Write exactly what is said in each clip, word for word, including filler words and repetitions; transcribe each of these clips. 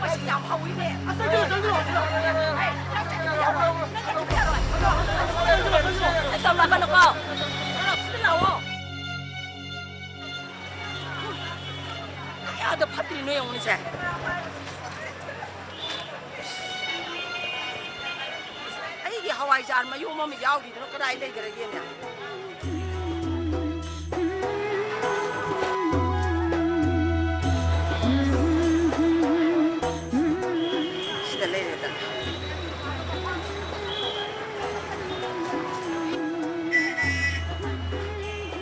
ꯃꯁꯤ ꯌꯥꯝ ꯍꯧꯋꯤꯅꯦ꯫ ꯑꯁ, ꯆꯪꯁꯤꯜꯂꯨ, ꯆꯪꯁꯤꯜꯂꯨ꯫ ꯑꯩ ꯇꯧꯔꯛꯀꯅꯨꯀꯣ꯫ ꯁꯤꯗ ꯂꯥꯛꯑꯣ꯫ ꯀꯌꯥꯗ ꯐꯠꯇ꯭ꯔꯤꯅꯣ ꯌꯦꯡꯉꯨꯅꯦꯁꯦ꯫ ꯑꯩꯒꯤ ꯍꯋꯥꯏꯖꯥꯔ ꯃꯌꯨꯝ ꯑꯃ ꯌꯥꯎꯔꯤꯗꯨꯅ ꯀꯗꯥꯏ ꯂꯩꯈ꯭ꯔꯒꯦꯅꯦ? ꯁꯤꯗ ꯂꯩꯔꯦꯗꯅ꯫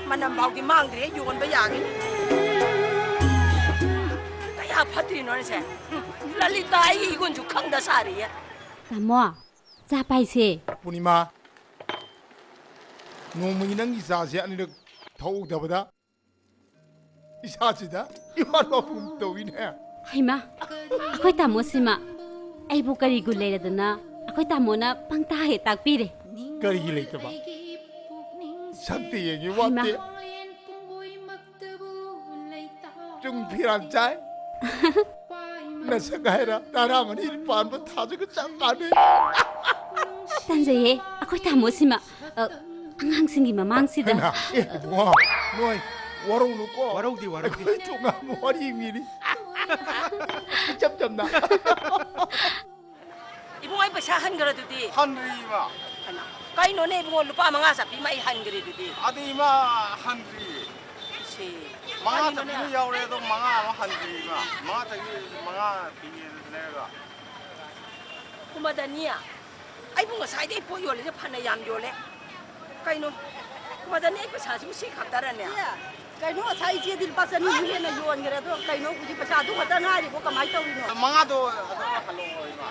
ꯃꯅꯝ ꯐꯥꯎꯗꯤ ꯃꯥꯡꯗ꯭ꯔꯦ, ꯌꯣꯟꯕ ꯌꯥꯒꯅꯤ꯫ ꯀꯌꯥ ꯐꯠꯇ꯭ꯔꯤꯅꯣꯅꯦꯁꯦ? ꯂꯂꯤꯇꯥ ꯑꯩꯒꯤ ꯏꯒꯨꯟꯁꯨ ꯈꯪꯗ ꯁꯥꯔꯤꯌꯦ꯫ ꯇꯥꯃꯣ, ꯆꯥ ꯄꯥꯏꯁꯦ꯫ ꯄꯨꯔꯅꯤꯃꯥ, ꯅꯣꯡꯃꯒꯤ ꯅꯪꯒꯤ ꯆꯥꯁꯦ ꯑꯅꯤꯔꯛ ꯊꯛꯍꯧꯗꯕꯗ ꯏꯁꯥꯁꯤꯗ ꯏꯋꯥꯠ ꯋꯥꯠꯄꯒꯨꯝ ꯇꯧꯏꯅꯦ꯫ ꯍꯩꯃꯥ, ꯑꯩꯈꯣꯏ ꯇꯥꯃꯣꯁꯤꯃ ꯑꯩꯕꯨ ꯀꯔꯤ ꯒꯨꯟ ꯂꯩꯔꯗꯅ ꯑꯩꯈꯣꯏ ꯇꯥꯃꯣꯅ ꯄꯪꯇꯥ ꯍꯦꯛ ꯇꯥꯛꯄꯤꯔꯦ꯫ ꯀꯔꯤꯒꯤ ꯂꯩꯇꯕ? ꯁꯛꯇ ꯌꯦꯡꯉꯤ ꯍꯩꯃꯥ꯫ ꯋꯥꯠꯇꯦ꯫ ꯆꯨꯡ ꯐꯤꯔꯥꯟ ꯆꯥꯏ꯫ ꯅꯁꯛ ꯍꯥꯏꯔ ꯇꯔꯥꯃꯔꯤ ꯄꯥꯟꯕ ꯊꯥꯁꯤꯒ ꯆꯞ ꯃꯥꯟꯅꯩ꯫ ꯇꯟꯖꯩꯌꯦ, ꯑꯩꯈꯣꯏ ꯇꯥꯃꯣꯁꯤꯃ, ꯑ, ꯑꯉꯥꯡꯁꯤꯡꯒꯤ ꯃꯃꯥꯡꯁꯤꯗ꯫ ꯍꯩꯃꯥ, ꯑꯦ, ꯏꯕꯨꯡꯉꯣ, ꯅꯣꯏ ꯋꯥꯔꯧꯅꯨꯀꯣ꯫ ꯋꯥꯔꯧꯗꯦ, ꯋꯥꯔꯧꯗꯦ꯫ ꯑꯩꯈꯣꯏ ꯇꯣꯉꯥꯟꯕ ꯋꯥꯔꯤꯅꯤꯅꯤ꯫ ꯏꯆꯝ ꯆꯝꯅ꯫ ꯏꯕꯨꯡꯉꯣ, ꯑꯩ ꯄꯩꯁꯥ ꯍꯟꯈ꯭ꯔꯗꯨꯗꯤ? ꯍꯟꯗ꯭ꯔꯤ, ꯏꯃꯥ꯫ ꯍꯩꯃꯥ, ꯀꯩꯅꯣꯅꯦ ꯏꯕꯨꯡꯉꯣ, ꯂꯨꯄꯥ ꯃꯉꯥ ꯆꯠꯄꯤ ꯑꯃ ꯑꯩ ꯍꯟꯈ꯭ꯔꯦ ꯑꯗꯨꯗꯤ꯫ ꯑꯗꯨ ꯏꯃꯥ, ꯍꯟꯗ꯭ꯔꯤ꯫ ꯁꯤ, ꯃꯉꯥ ꯀꯔꯤꯅꯣꯅꯦ? ꯆꯠꯄꯤꯗꯨ ꯌꯥꯎꯔꯦ, ꯑꯗꯣ ꯃꯉꯥ ꯑꯃ ꯍꯟꯗ꯭ꯔꯤ, ꯏꯃꯥ꯫ ꯃꯉꯥ ꯆꯠꯄꯤ, ꯃꯉꯥ ꯄꯤꯒꯦ ꯂꯩꯔꯒ꯫ ꯀꯨꯃꯗꯅꯤ, ꯑꯩꯕꯨ ꯉꯁꯥꯏꯗꯩ ꯄꯣꯠ ꯌꯣꯜꯂꯤꯁꯦ ꯐꯅ ꯌꯥꯝ ꯌꯣꯜꯂꯦ꯫ ꯀꯩꯅꯣ? ꯐꯗꯅꯤ, ꯑꯩ ꯄꯩꯁꯥꯁꯤꯕꯨ ꯁꯤ ꯈꯛꯇꯔꯅꯦ? ꯏꯆꯦ, ꯀꯩꯅꯣ, ꯉꯁꯥꯏ ꯏꯆꯦꯗꯤ ꯂꯨꯄꯥ ꯆꯅꯤꯃꯨꯛ ꯍꯦꯟꯅ ꯌꯣꯟꯈ꯭ꯔꯦ꯫ ꯑꯗꯣ ꯀꯩꯅꯣ, ꯍꯧꯖꯤꯛ ꯄꯩꯁꯥ ꯑꯗꯨ ꯈꯛꯇ ꯉꯥꯏꯔꯤꯕꯣ? ꯀꯃꯥꯏꯅ ꯇꯧꯔꯤꯅꯣ? ꯃꯉꯥꯗꯣ ꯑꯗꯨꯝ ꯍꯜꯂꯛꯑꯣ, ꯏꯃꯥ꯫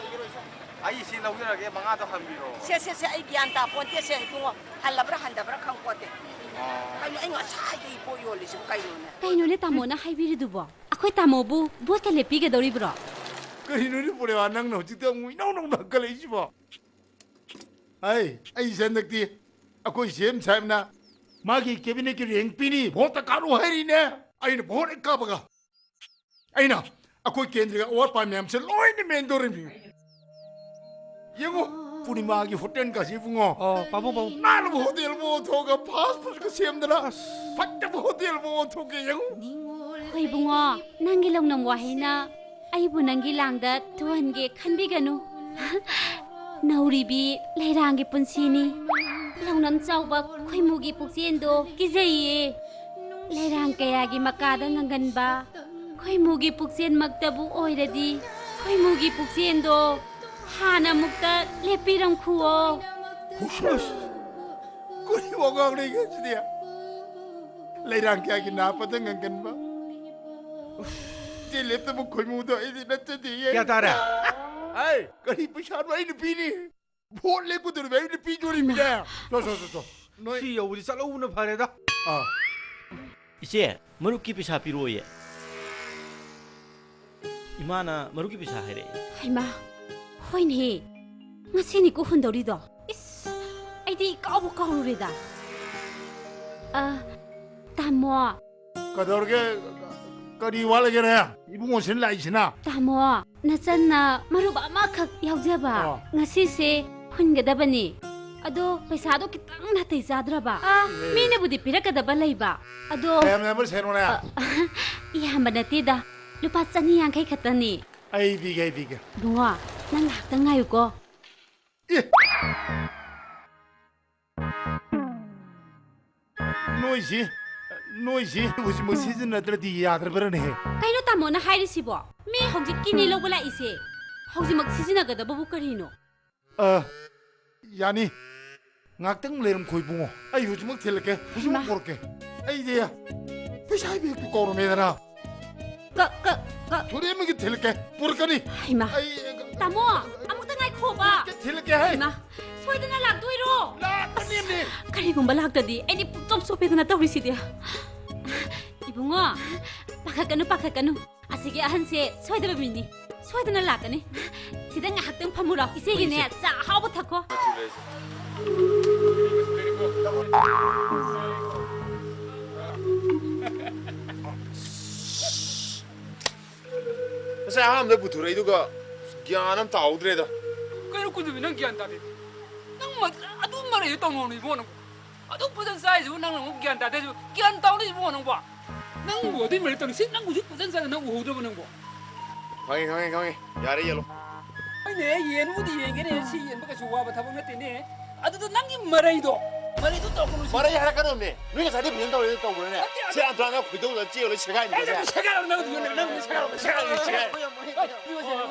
ꯑꯩ ꯁꯤ ꯂꯧꯖꯔꯒꯦ, ꯃꯉꯥꯗꯣ ꯍꯟꯕꯤꯔꯣ꯫ ꯁꯦ, ꯁꯦ, ꯁꯦ, ꯑꯩ ꯒ꯭ꯌꯥꯟ ꯇꯥꯄꯣꯟꯇꯦ꯫ ꯁꯦ, ꯏꯕꯨꯡꯉꯣ, ꯍꯜꯂꯕ꯭ꯔꯥ ꯍꯟꯗꯕ꯭ꯔꯥ ꯈꯪꯄꯣꯟꯇꯦ꯫ ꯑꯣ꯫ ꯀꯩꯅꯣ, ꯑꯩ ꯉꯁꯥꯏꯗꯒꯤ ꯄꯣꯠ ꯌꯣꯜꯂꯤꯁꯤꯕꯨ ꯀꯩꯅꯣꯅꯦ? ꯀꯩꯅꯣꯅꯦ ꯇꯥꯃꯣꯅ ꯍꯥꯏꯕꯤꯔꯤꯗꯨꯕꯣ? ꯑꯩꯈꯣꯏ ꯇꯥꯃꯣꯕꯨ ꯚꯣꯠꯀ ꯂꯦꯞꯄꯤꯒꯗꯧꯔꯤꯕ꯭ꯔꯣ? ꯀꯔꯤꯅꯣꯅꯦ ꯄꯨꯔꯦꯋꯥ, ꯅꯪꯅ ꯍꯧꯖꯤꯛꯇ ꯑꯃꯨꯛ ꯏꯅꯧ ꯅꯧꯅ ꯍꯪꯒꯠꯂꯛꯏꯁꯤꯕꯣ? ꯑꯩ, ꯑꯩꯁꯦ ꯍꯟꯗꯛꯇꯤ ꯑꯩꯈꯣꯏ ꯁꯤ ꯑꯦꯝ ꯁꯥꯍꯦꯕꯅ ꯃꯥꯒꯤ ꯀꯦꯕꯤꯅꯦꯠꯀꯤ ꯔꯦꯡ ꯄꯤꯅꯤ, ꯚꯣꯠꯇ ꯀꯥꯔꯨ ꯍꯥꯏꯔꯤꯅꯦ꯫ ꯑꯩꯅ ꯚꯣꯠ ꯍꯦꯛ ꯀꯥꯞꯄꯒ ꯑꯩꯅ ꯑꯩꯈꯣꯏ ꯀꯦꯟꯗ꯭ꯔꯒꯤ ꯑꯋꯥꯠ ꯑꯄꯥ ꯃꯌꯥꯝꯁꯦ ꯂꯣꯏꯅ ꯃꯦꯟꯗꯧꯔꯤꯃꯤ꯫ ꯌꯦꯡꯉꯨ, ꯄꯨꯔꯅꯤꯃꯥꯒꯤ ꯍꯣꯇꯦꯜꯒꯁꯤ ꯏꯕꯨꯡꯉꯣ꯫ ꯑꯣ, ꯄꯥꯕꯨꯡ, ꯄꯥꯕꯨꯡ꯫ ꯅꯥꯟꯅꯕ ꯍꯣꯇꯦꯜ ꯑꯃ ꯑꯣꯟꯊꯣꯛꯑꯒ ꯐꯥꯁ ꯐꯨꯗꯀ ꯁꯦꯝꯗꯅ ꯑꯁ꯫ ꯐꯠꯇꯕ ꯍꯣꯇꯦꯜ ꯑꯃ ꯑꯣꯟꯊꯣꯛꯀꯦ ꯌꯦꯡꯉꯨ꯫ ꯍꯣꯏ ꯏꯕꯨꯡꯉꯣ, ꯅꯪꯒꯤ ꯂꯧꯅꯝ ꯋꯥꯍꯩꯅ ꯑꯩꯕꯨ ꯅꯪꯒꯤ ꯂꯥꯡꯗ ꯇꯨꯍꯟꯒꯦ ꯈꯟꯕꯤꯒꯅꯨ꯫ ꯅꯧꯔꯤꯕꯤ ꯂꯩꯔꯥꯡꯒꯤ ꯄꯨꯟꯁꯤꯅꯤ꯫ ꯂꯧꯅꯝ ꯆꯥꯎꯕ ꯈꯣꯏꯃꯨꯒꯤ ꯄꯨꯛꯆꯦꯟꯗꯣ ꯀꯤꯖꯩꯌꯦ꯫ ꯂꯩꯔꯥꯡ ꯀꯌꯥꯒꯤ ꯃꯀꯥꯗ ꯉꯪꯒꯟꯕ ꯈꯣꯏꯃꯨꯒꯤ ꯄꯨꯛꯆꯦꯟꯃꯛꯇꯕꯨ ꯑꯣꯏꯔꯗꯤ, ꯈꯣꯏꯃꯨꯒꯤ ꯄꯨꯛꯆꯦꯟꯗꯣ ꯍꯥꯟꯅ ꯑꯃꯨꯛꯇ ꯂꯦꯞꯄꯤꯔꯝꯈꯨꯋꯣ꯫ ꯍꯨꯁ! ꯀꯔꯤ ꯋꯥꯉꯥꯡꯅꯣ ꯁꯤꯗꯤ? ꯂꯩꯔꯥꯡ ꯀꯌꯥꯒꯤ ꯅꯥꯄꯗ ꯉꯪꯒꯟꯕ ꯏꯆꯦ ꯂꯦꯞꯇꯕ ꯈꯣꯏꯃꯨꯗꯣ ꯑꯩꯗꯤ ꯅꯠꯆꯗꯦꯌꯦ꯫ ꯀꯌꯥ ꯇꯥꯔꯦ? ꯑꯩ ꯀꯔꯤ ꯄꯩꯁꯥꯅꯣ ꯑꯩꯅ ꯄꯤꯅꯤ? ꯚꯣꯠ ꯂꯦꯞꯀꯗꯧꯔꯤꯕ ꯑꯩꯅ ꯄꯤꯗꯣꯔꯤꯕꯅꯦ꯫ ꯆꯣ, ꯆꯣ, ꯆꯣ, ꯆꯣ꯫ ꯅꯣꯏ ꯁꯤ ꯌꯧꯕꯗꯤ ꯆꯠꯍꯧꯕꯅ ꯐꯔꯦꯗ꯫ ꯑꯥ꯫ ꯏꯆꯦ, ꯃꯔꯨꯞꯀꯤ ꯄꯩꯁꯥ ꯄꯤꯔꯛꯑꯣꯌꯦ꯫ ꯏꯃꯥꯅ ꯃꯔꯨꯞꯀꯤ ꯄꯩꯁꯥ ꯍꯥꯏꯔꯛꯑꯦ꯫ ꯍꯩꯃꯥ, ꯍꯣꯏꯅꯦꯍꯦ꯫ ꯉꯁꯤꯅꯤꯀꯣ ꯍꯨꯟꯗꯧꯔꯤꯗꯣ꯫ ꯏꯁ, ꯑꯩꯗꯤ ꯏꯀꯥꯎꯕꯨ ꯀꯥꯎꯔꯨꯔꯦꯗ꯫ ꯑ, ꯇꯥꯃꯣ꯫ ꯀꯗꯧꯔꯒꯦ? ꯀꯔꯤ ꯋꯥꯠꯂꯒꯦꯅꯦ? ꯏꯕꯨꯡꯉꯣꯁꯤꯅ ꯂꯥꯛꯏꯁꯤꯅ? ꯇꯥꯃꯣ, ꯅꯆꯟꯅ ꯃꯔꯨꯞ ꯑꯃꯈꯛ ꯌꯥꯎꯖꯕ ꯑꯣ꯫ ꯉꯁꯤꯁꯦ ꯍꯨꯟꯒꯗꯕꯅꯤ꯫ ꯑꯗꯣ ꯄꯩꯁꯥꯗꯣ ꯈꯤꯇꯪ ꯅꯥꯇꯩ ꯆꯥꯗ꯭ꯔꯕ꯫ ꯑ, ꯑꯦ꯫ ꯃꯤꯅꯕꯨꯗꯤ ꯄꯤꯔꯛꯀꯗꯕ ꯂꯩꯕ꯫ ꯑꯗꯣ ꯀꯌꯥꯝ ꯌꯥꯝꯕ ꯁꯦꯟꯅꯣꯅꯦ? ꯑ, ꯏꯌꯥꯝꯕ ꯅꯠꯇꯦꯗ, ꯂꯨꯄꯥ ꯆꯅꯤ ꯌꯥꯡꯈꯩ ꯈꯛꯇꯅꯤ꯫ ꯑꯩ ꯄꯤꯒꯦ, ꯑꯩ ꯄꯤꯒꯦ꯫ ꯏꯕꯨꯡꯉꯣ, ꯅꯪ ꯉꯥꯏꯍꯥꯛꯇꯪ ꯉꯥꯏꯌꯨꯀꯣ꯫ ꯑꯦ! ꯅꯣꯏꯁꯤ, ꯅꯣꯏꯁꯤ ꯍꯧꯖꯤꯛꯃꯛ ꯁꯤꯖꯤꯟꯅꯗ꯭ꯔꯗꯤ ꯌꯥꯗ꯭ꯔꯕ꯭ꯔꯅꯦꯍꯦ? ꯀꯩꯅꯣ ꯇꯥꯃꯣꯅ ꯍꯥꯏꯔꯤꯁꯤꯕꯣ? ꯃꯤ ꯍꯧꯖꯤꯛ ꯀꯤꯗꯅꯤ ꯂꯧꯕ ꯂꯥꯛꯏꯁꯦ ꯍꯧꯖꯤꯛꯃꯛ ꯁꯤꯖꯤꯟꯅꯒꯗꯕꯕꯨ ꯀꯔꯤꯅꯣ? ꯑ, ꯌꯥꯅꯤ꯫ ꯉꯥꯛꯇꯪ ꯂꯩꯔꯝꯈꯣ ꯏꯕꯨꯡꯉꯣ, ꯑꯩ ꯍꯧꯖꯤꯛꯃꯛ ꯊꯤꯜꯂꯛꯀꯦ꯫ ꯍꯧꯖꯤꯛꯃꯛ ꯏꯃꯥ꯫ ꯄꯣꯔꯛꯀꯦ꯫ ꯑꯩꯗꯤ ꯄꯩꯁꯥ ꯕꯦꯒꯇꯨ ꯀꯥꯎꯔꯝꯃꯦꯗꯅ꯫ ꯀ-, ꯀ-, ꯀ-, ꯊꯣꯔꯦꯟꯃꯛꯀꯤ ꯊꯤꯜꯂꯛꯀꯦ, ꯄꯨꯔꯛꯀꯅꯤ꯫ ꯍꯩꯃꯥ꯫ ꯑꯩ, ꯇꯥꯃꯣ, ꯑꯃꯨꯛꯇ ꯉꯥꯏꯈꯣꯕ꯫ ꯊꯤꯜꯂꯛꯀꯦ ꯍꯥꯏ꯫ ꯍꯩꯃꯥ, ꯁꯣꯏꯗꯅ ꯂꯥꯛꯇꯣꯏꯔꯣ? ꯂꯥꯛꯀꯅꯤꯃꯤ꯫ ꯀꯔꯤꯒꯨꯝꯕ ꯂꯥꯛꯇꯗꯤ ꯑꯩꯗꯤ ꯄꯨꯛꯆꯣꯞ ꯆꯣꯞꯄꯦꯗꯅ ꯇꯧꯔꯤꯁꯤꯗꯤ꯫ ꯏꯕꯨꯡꯉꯣ, ꯄꯥꯈꯠꯀꯅꯨ, ꯄꯥꯈꯠꯀꯅꯨ꯫ ꯑꯁꯤꯒꯤ ꯑꯍꯟꯁꯦ ꯁꯣꯏꯗꯕ ꯃꯤꯅꯤ꯫ ꯁꯣꯏꯗꯅ ꯂꯥꯛꯀꯅꯤ꯫ ꯁꯤꯗ ꯉꯥꯏꯍꯥꯛꯇꯪ ꯐꯝꯃꯨ ꯂꯥꯎ꯫ ꯏꯆꯦꯒꯤꯅꯦ, ꯍꯣꯏ, ꯏꯆꯦ꯫ ꯆꯥ ꯑꯍꯥꯎꯕ ꯊꯛꯈꯣ꯫ ꯉꯁꯥꯏ ꯑꯍꯥꯟꯕꯗ ꯄꯨꯊꯣꯔꯛꯏꯗꯨꯒ ꯒ꯭ꯌꯥꯟ ꯑꯃ ꯇꯥꯍꯧꯗ꯭ꯔꯦꯗ꯫ ꯀꯩꯅꯣ ꯀꯨꯟꯖꯕꯤ, ꯅꯪ ꯒ꯭ꯌꯥꯟ ꯇꯥꯗꯦ꯫ ꯅꯪ ꯃ-, ꯑꯗꯨ ꯃꯔꯩꯗ ꯇꯧꯅꯨꯅꯦ ꯏꯕꯨꯡꯉꯣ ꯅꯪꯕꯨ꯫ ꯑꯗꯨꯛ ꯐꯖꯅ ꯆꯥꯏꯁꯤꯕꯨ ꯅꯪꯅ ꯑꯃꯨꯛ ꯒ꯭ꯌꯥꯟ ꯇꯥꯗꯦ ꯍꯥꯏꯁꯤꯕꯨ? ꯒ꯭ꯌꯥꯟ ꯇꯥꯎꯅꯦ ꯏꯕꯨꯡꯉꯣ ꯅꯪꯕꯣ꯫ ꯅꯪꯕꯨ ꯑꯗꯨꯏ ꯃꯔꯛꯇ ꯁꯤ ꯅꯪꯕꯨ ꯍꯧꯖꯤꯛ ꯐꯖꯅ ꯆꯥꯏꯗ ꯅꯪ ꯎꯍꯧꯗ꯭ꯔꯕ ꯅꯪꯕꯣ? ꯈꯪꯉꯦ, ꯈꯪꯉꯦ, ꯈꯪꯉꯦ꯫ ꯌꯥꯔꯦ, ꯌꯦꯜꯂꯣ꯫ ꯍꯣꯏꯅꯦ, ꯌꯦꯟꯕꯨꯗꯤ ꯌꯦꯟꯒꯦꯅꯦ, ꯁꯤ ꯌꯦꯟꯕ ꯀꯩꯁꯨ ꯋꯥꯕ ꯊꯕꯛ ꯅꯠꯇꯦꯅꯦ꯫ ꯑꯗꯨꯗ ꯅꯪꯒꯤ ꯃꯔꯩꯗꯣ, ꯃꯔꯩꯗꯣ ꯇꯧꯔꯛꯀꯅꯨ ꯁꯤ꯫ ꯃꯔꯩ ꯍꯥꯏꯔꯛꯀꯅꯨꯅꯦ꯫ ꯅꯣꯏ ꯉꯁꯥꯏꯗꯤ ꯐꯖꯅ ꯇꯧꯔꯦ, ꯇꯧꯕ꯭ꯔꯅꯦ? ꯅꯠꯇꯦ, ꯑꯗꯨ ꯁꯦꯔꯥꯟ ꯇꯨꯔꯥꯟ ꯈꯣꯏꯗꯧꯗ ꯆꯦꯜꯂꯣ, ꯁꯦꯒꯥꯏꯅꯤ ꯑꯦ, ꯅꯪ ꯁꯦꯒꯥꯏꯔꯣ, ꯅꯪ, ꯅꯪ, ꯅꯪ ꯁꯦꯒꯥꯏꯔꯣ, ꯁꯦꯒꯥꯏꯔꯣ, ꯁꯦꯒꯥꯏꯔꯣ꯫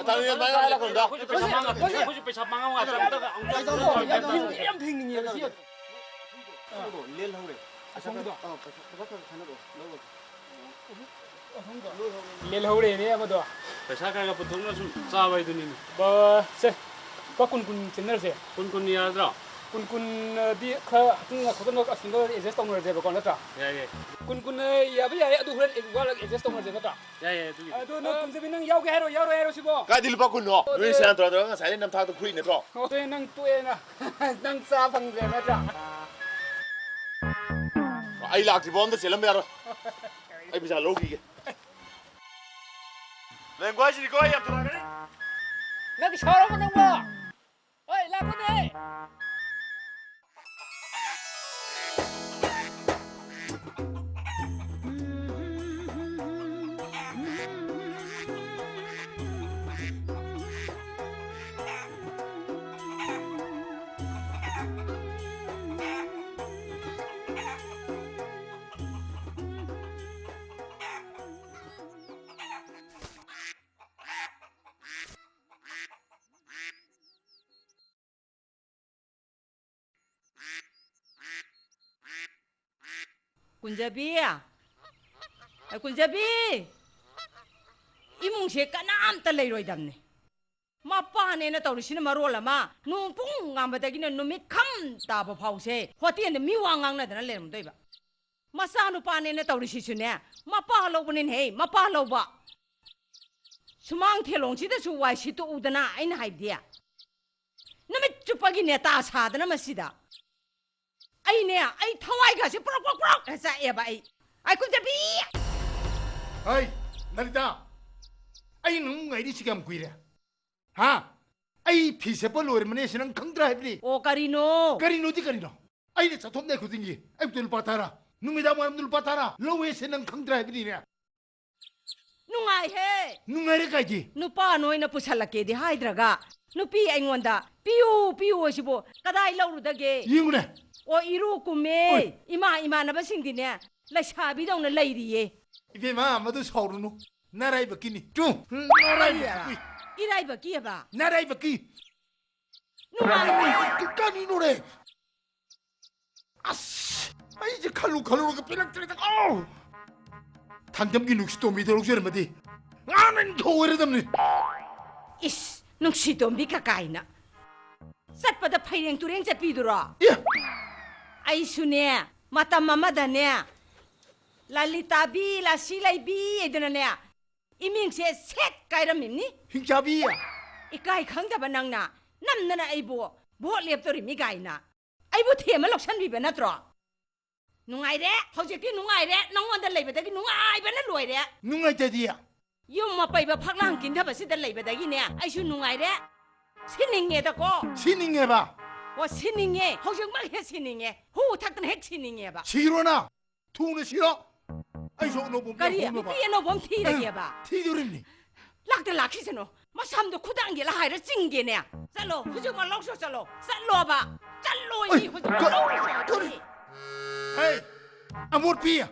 ꯑꯇꯥꯡꯕꯤ, ꯑꯗꯨꯃꯥꯏꯅ ꯍꯥꯏꯔꯛꯀꯅꯨꯗ꯫ ꯑꯩꯈꯣꯏꯁꯨ ꯄꯩꯁꯥ ꯃꯥꯡꯉꯛꯀꯅꯤ, ꯑꯩꯈꯣꯏꯁꯨ ꯄꯩꯁꯥ ꯃꯥꯡꯉꯛꯑꯣꯏ꯫ ꯑꯝꯇ, ꯑꯝꯇ, ꯌꯥꯝ ꯐꯤꯡꯅꯤꯡꯉꯦꯕ ꯁꯤ꯫ ꯑꯁꯣꯝꯗꯣ ꯂꯦꯜꯍꯧꯔꯦ꯫ ꯑꯁꯣꯝꯒꯤꯗꯣ? ꯑꯥ, ꯄꯩꯁꯥ, ꯄꯩꯁꯥ ꯈꯔ ꯈꯔ ꯈꯥꯏꯅꯔꯛꯑꯣ, ꯂꯧꯔꯒꯦ꯫ ꯑꯁꯣꯝꯒꯤꯗꯣ? ꯂꯦꯜꯍꯧꯔꯦꯅꯦ ꯑꯃꯗꯣ꯫ ꯄꯩꯁꯥ ꯈꯔ ꯈꯔ ꯄꯨꯊꯣꯛꯅ ꯁꯨꯝ ꯆꯥꯕ ꯍꯥꯏꯗꯨꯅꯤꯅꯦ꯫ ꯕ-, ꯁꯦ, ꯂꯨꯄꯥ ꯀꯨꯟ ꯀꯨꯟ ꯁꯤꯟꯅꯔꯁꯦ꯫ ꯀꯨꯟ ꯀꯨꯟ ꯌꯥꯔꯗ꯭ꯔꯣ? ꯀꯨꯟ ꯀꯨꯟꯗꯤ ꯈꯔ ꯍꯥꯞꯆꯤꯟꯅ ꯈꯣꯠꯆꯤꯟꯅ ꯑꯁꯣꯝꯗ adjust ꯇꯧꯅꯔꯁꯦꯕꯀꯣ, ꯅꯠꯇ꯭ꯔꯥ? ꯌꯥꯏꯌꯦ꯫ ꯀꯨꯟ ꯀꯨꯟ ꯌꯥꯕ ꯌꯥꯏꯌꯦ, ꯑꯗꯨ ꯍꯣꯔꯦꯟ ꯋꯥꯠꯂꯒ adjust ꯇꯧꯅꯔꯁꯦ, ꯅꯠꯇ꯭ꯔꯥ? ꯌꯥꯏ, ꯌꯥꯏ, ꯑꯗꯨꯒꯤꯗꯤ꯫ ꯑꯗꯣ ꯅꯪ, ꯑ, ꯀꯨꯟꯖꯕꯤ, ꯅꯪ ꯌꯥꯎꯒꯦ ꯍꯥꯏꯔꯣ, ꯌꯥꯎꯔꯣꯏ ꯍꯥꯏꯔꯣ ꯁꯤꯕꯣ? ꯀꯥꯏꯗꯤ ꯂꯨꯄꯥ ꯀꯨꯟꯅꯣ? ꯑꯣ, ꯅꯣꯏ ꯑꯗꯨ ꯁꯦꯔꯥꯟ ꯇꯨꯔꯥꯟ ꯇꯧꯔꯒ ꯉꯁꯥꯏꯗꯩ ꯅꯝꯊꯥꯛꯇꯣ ꯈꯨꯔꯤ ꯅꯠꯇ꯭ꯔꯣ? ꯑꯣ, ꯑꯗꯨꯗꯤ ꯅꯪ ꯇꯣꯛꯑꯦꯅ꯫ ꯅꯪ ꯆꯥ ꯐꯪꯗ꯭ꯔꯦ ꯅꯠꯇ꯭ꯔꯥ? ꯑꯩ ꯂꯥꯛꯇ꯭ꯔꯤꯐꯥꯎ ꯑꯝꯇ ꯆꯦꯜꯂꯝꯕ ꯌꯥꯔꯣꯏ꯫ ꯑꯩ ꯄꯩꯁꯥ ꯂꯧꯈꯤꯒꯦ꯫ ꯂꯦꯡꯒ꯭ꯋꯥꯏꯁꯤꯗꯤꯀꯣ, ꯑꯩ ꯌꯥꯝ ꯊꯨꯒꯥꯏꯒꯅꯤ꯫ ꯅꯪ ꯁꯥꯎꯔꯕ ꯅꯪꯕꯣ? ꯍꯣꯏ, ꯂꯥꯛꯄꯅꯦ꯫ ꯀꯨꯟꯖꯕꯤ! ꯑꯦ, ꯀꯨꯟꯖꯕꯤ! ꯏꯃꯨꯡꯁꯦ ꯀꯅꯥꯝꯇ ꯂꯩꯔꯣꯏꯗꯕꯅꯤ꯫ ꯃꯄꯥꯅꯦꯅ ꯇꯧꯔꯤꯁꯤꯅ ꯃꯔꯣꯜ ꯑꯃ, ꯅꯣꯡ ꯄꯨꯡ ꯉꯥꯟꯕꯗꯒꯤꯅ ꯅꯨꯃꯤꯠ ꯈꯝ ꯇꯥꯕ ꯐꯥꯎꯁꯦ ꯍꯣꯇꯦꯜꯗ ꯃꯤ ꯋꯥ ꯉꯥꯡꯅꯗꯅ ꯂꯩꯔꯝꯗꯣꯏꯕ꯫ ꯃꯆꯥꯅꯨꯄꯥꯅꯦꯅ ꯇꯧꯔꯤꯁꯤꯁꯨꯅꯦ, ꯃꯄꯥ ꯂꯧꯕꯅꯤꯅꯦꯍꯦ, ꯃꯄꯥ ꯂꯧꯕ꯫ ꯁꯨꯃꯥꯡ ꯊꯦꯂꯣꯡꯁꯤꯗꯁꯨ ꯋꯥꯏ ꯁꯤꯠꯇꯣꯛꯎꯗꯅ ꯑꯩꯅ ꯍꯥꯏꯕꯗꯤ꯫ ꯅꯨꯃꯤꯠ ꯆꯨꯞꯄꯒꯤ ꯅꯦꯇꯥ ꯁꯥꯗꯅ ꯃꯁꯤꯗ꯫ ꯑꯩꯅꯦ, ꯑꯩ ꯊꯋꯥꯏꯒꯁꯦ ꯄ꯭ꯔꯣꯛ ꯄ꯭ꯔꯣꯛ ꯄ꯭ꯔꯣꯛ ꯆꯥꯛꯑꯦꯕ ꯑꯩ꯫ ꯑꯩ ꯀꯨꯟꯖꯕꯤ! ꯍꯩ, ꯂꯂꯤꯇꯥ, ꯑꯩ ꯅꯪ ꯉꯥꯏꯔꯤꯁꯤ ꯀꯌꯥꯝ ꯀꯨꯏꯔꯦ? ꯍꯥ? ꯑꯩ ꯐꯤ ꯁꯦꯠꯄ ꯂꯣꯏꯔꯕꯅꯦ, ꯁꯤ ꯅꯪ ꯈꯪꯗ꯭ꯔꯥ ꯍꯥꯏꯕꯅꯤ? ꯑꯣ, ꯀꯔꯤꯅꯣ? ꯀꯔꯤꯅꯣꯗꯤ ꯀꯔꯤꯅꯣ? ꯑꯩꯅ ꯆꯠꯊꯣꯛꯅꯦ ꯈꯨꯗꯤꯡꯒꯤ ꯑꯌꯨꯛꯇ ꯂꯨꯄꯥ ꯇꯔꯥ, ꯅꯨꯃꯤꯗꯥꯡ ꯋꯥꯏꯔꯝꯗ ꯂꯨꯄꯥ ꯇꯔꯥ ꯂꯧꯋꯦ, ꯁꯤ ꯅꯪ ꯈꯪꯗ꯭ꯔꯥ ꯍꯥꯏꯕꯅꯤꯅꯦ? ꯅꯨꯡꯉꯥꯏꯍꯦ! ꯅꯨꯡꯉꯥꯏꯔꯦ ꯀꯥꯏꯗꯤ? ꯅꯨꯄꯥ ꯅꯣꯏꯅ ꯄꯨꯁꯜꯂꯛꯀꯦꯗꯤ ꯍꯥꯏꯗ꯭ꯔꯒ, ꯅꯨꯄꯤ ꯑꯩꯉꯣꯟꯗ "ꯄꯤꯌꯨ, ꯄꯤꯌꯨ" ꯍꯥꯏꯁꯤꯕꯨ ꯀꯗꯥꯏ ꯂꯧꯔꯨꯗꯒꯦ? ꯌꯦꯡꯉꯨꯅꯦ꯫ ꯑꯣ, ꯏꯔꯨ ꯀꯨꯝꯃꯦ꯫ ꯑꯣꯏ꯫ ꯏꯃꯥ ꯏꯃꯥꯟꯅꯕꯁꯤꯡꯗꯤꯅꯦ, ꯂꯩꯁꯥꯕꯤꯗꯧꯅ ꯂꯩꯔꯤꯌꯦ꯫ ꯏꯕꯦꯝꯃ, ꯃꯗꯨ ꯁꯥꯎꯔꯨꯅꯨ꯫ ꯅꯔꯥꯏꯕꯛꯀꯤꯅꯤ꯫ ꯇꯨ, ꯅꯔꯥꯏꯕꯛꯀꯤ꯫ ꯏꯔꯥꯏꯕꯛꯀꯤ ꯍꯥꯏꯕ? ꯅꯔꯥꯏꯕꯛꯀꯤ꯫ ꯅꯨꯡꯉꯥꯏꯔꯦ꯫ ꯀꯔꯤꯅꯣꯅꯦ? ꯑꯁ, ꯑꯩꯁꯦ ꯈꯜꯂꯨ ꯈꯜꯂꯨꯔꯒ ꯄꯦꯜꯂꯛꯇ꯭ꯔꯦꯗ꯫ ꯑꯧ! ꯊꯥꯡꯗꯝꯒꯤ ꯅꯨꯡꯁꯤꯇꯣꯝꯕꯤꯗ ꯂꯧꯖꯔꯝꯃꯗꯤ ꯉꯥꯡꯅ ꯅꯤꯡꯊꯧ ꯑꯣꯏꯔꯗꯝꯅꯤ꯫ ꯏꯁ, ꯅꯨꯡꯁꯤꯇꯣꯝꯕꯤ ꯀꯀꯥꯏꯅ꯫ ꯆꯠꯄꯗ ꯐꯩꯔꯦꯡ ꯇꯨꯔꯦꯡ ꯆꯠꯄꯤꯗꯨꯔꯣ? ꯑꯦ! ꯑꯩꯁꯨꯅꯦ, ꯃꯇꯝ ꯑꯃꯗꯅꯦ, ꯂꯂꯤꯇꯥꯕꯤ, ꯂꯥꯁꯤ ꯂꯩꯕꯤ ꯍꯥꯏꯗꯅꯅꯦ, ꯏꯃꯤꯡꯁꯦ ꯁꯦꯠ ꯀꯥꯏꯔꯝꯃꯤꯅꯤ꯫ ꯍꯤꯡꯆꯥꯕꯤ! ꯏꯀꯥꯏ ꯈꯪꯗꯕ ꯅꯪꯅ ꯅꯝꯗꯅ ꯑꯩꯕꯨ ꯚꯣꯠ ꯂꯦꯞꯇꯣꯔꯤꯃꯤ ꯀꯥꯏꯅ꯫ ꯑꯩꯕꯨ ꯊꯦꯝꯃ ꯂꯧꯁꯟꯕꯤꯕ ꯅꯠꯇ꯭ꯔꯣ? ꯅꯨꯡꯉꯥꯏꯔꯦ, ꯍꯧꯖꯤꯛꯇꯤ ꯅꯨꯡꯉꯥꯏꯔꯦ, ꯅꯉꯣꯟꯗ ꯂꯩꯕꯗꯒꯤ ꯅꯨꯡꯉꯥꯏꯕꯅ ꯂꯣꯏꯔꯦ꯫ ꯅꯨꯡꯉꯥꯏꯇꯗꯤ? ꯌꯨꯝ ꯑꯄꯩꯕ ꯐꯛꯂꯥꯡ ꯀꯤꯟꯊꯕꯁꯤꯗ ꯂꯩꯕꯗꯒꯤꯅꯦ, ꯑꯩꯁꯨ ꯅꯨꯡꯉꯥꯏꯔꯦ꯫ ꯁꯤꯅꯤꯡꯉꯦꯗꯀꯣ꯫ ꯁꯤꯅꯤꯡꯉꯦꯕ? ꯑꯣ, ꯁꯤꯅꯤꯡꯉꯦ, ꯍꯧꯖꯤꯛꯃꯛ ꯍꯦꯛ ꯁꯤꯅꯤꯡꯉꯦ, ꯍꯨ ꯊꯛꯇꯅ ꯍꯦꯛ ꯁꯤꯅꯤꯡꯉꯦꯕ꯫ ꯁꯤꯔꯣꯅ? ꯊꯨꯅ ꯁꯤꯔꯣ꯫ ꯑꯩꯁꯨ ꯑꯅꯧꯕ ꯑꯃ ꯀꯔꯤ? ꯍꯣꯡꯅꯕ꯫ ꯅꯨꯄꯤ ꯑꯅꯧꯕ ꯑꯃ ꯊꯤꯔꯒꯦꯕ? ꯑ, ꯊꯤꯗꯣꯔꯤꯕꯅꯤ꯫ ꯂꯥꯛꯇ ꯂꯥꯛꯈꯤꯁꯅꯨ꯫ ꯃꯁꯝꯗꯣ ꯈꯨꯗꯥꯡꯒꯦꯂ ꯍꯥꯏꯔ ꯆꯤꯡꯒꯦꯅꯦ꯫ ꯆꯠꯂꯣ, ꯍꯧꯖꯤꯛꯃꯛ ꯂꯧꯁꯣ ꯆꯠꯂꯣ꯫ ꯆꯠꯂꯣꯕ꯫ ꯆꯠꯂꯣ, ꯑꯩ, ꯏ, ꯍꯧꯖꯤꯛꯃꯛ ꯀ-, ꯂꯧꯁꯣ ꯀꯔꯤ? ꯆꯠꯂꯣ꯫ ꯍꯦ, ꯑꯃꯣꯠꯄꯤ,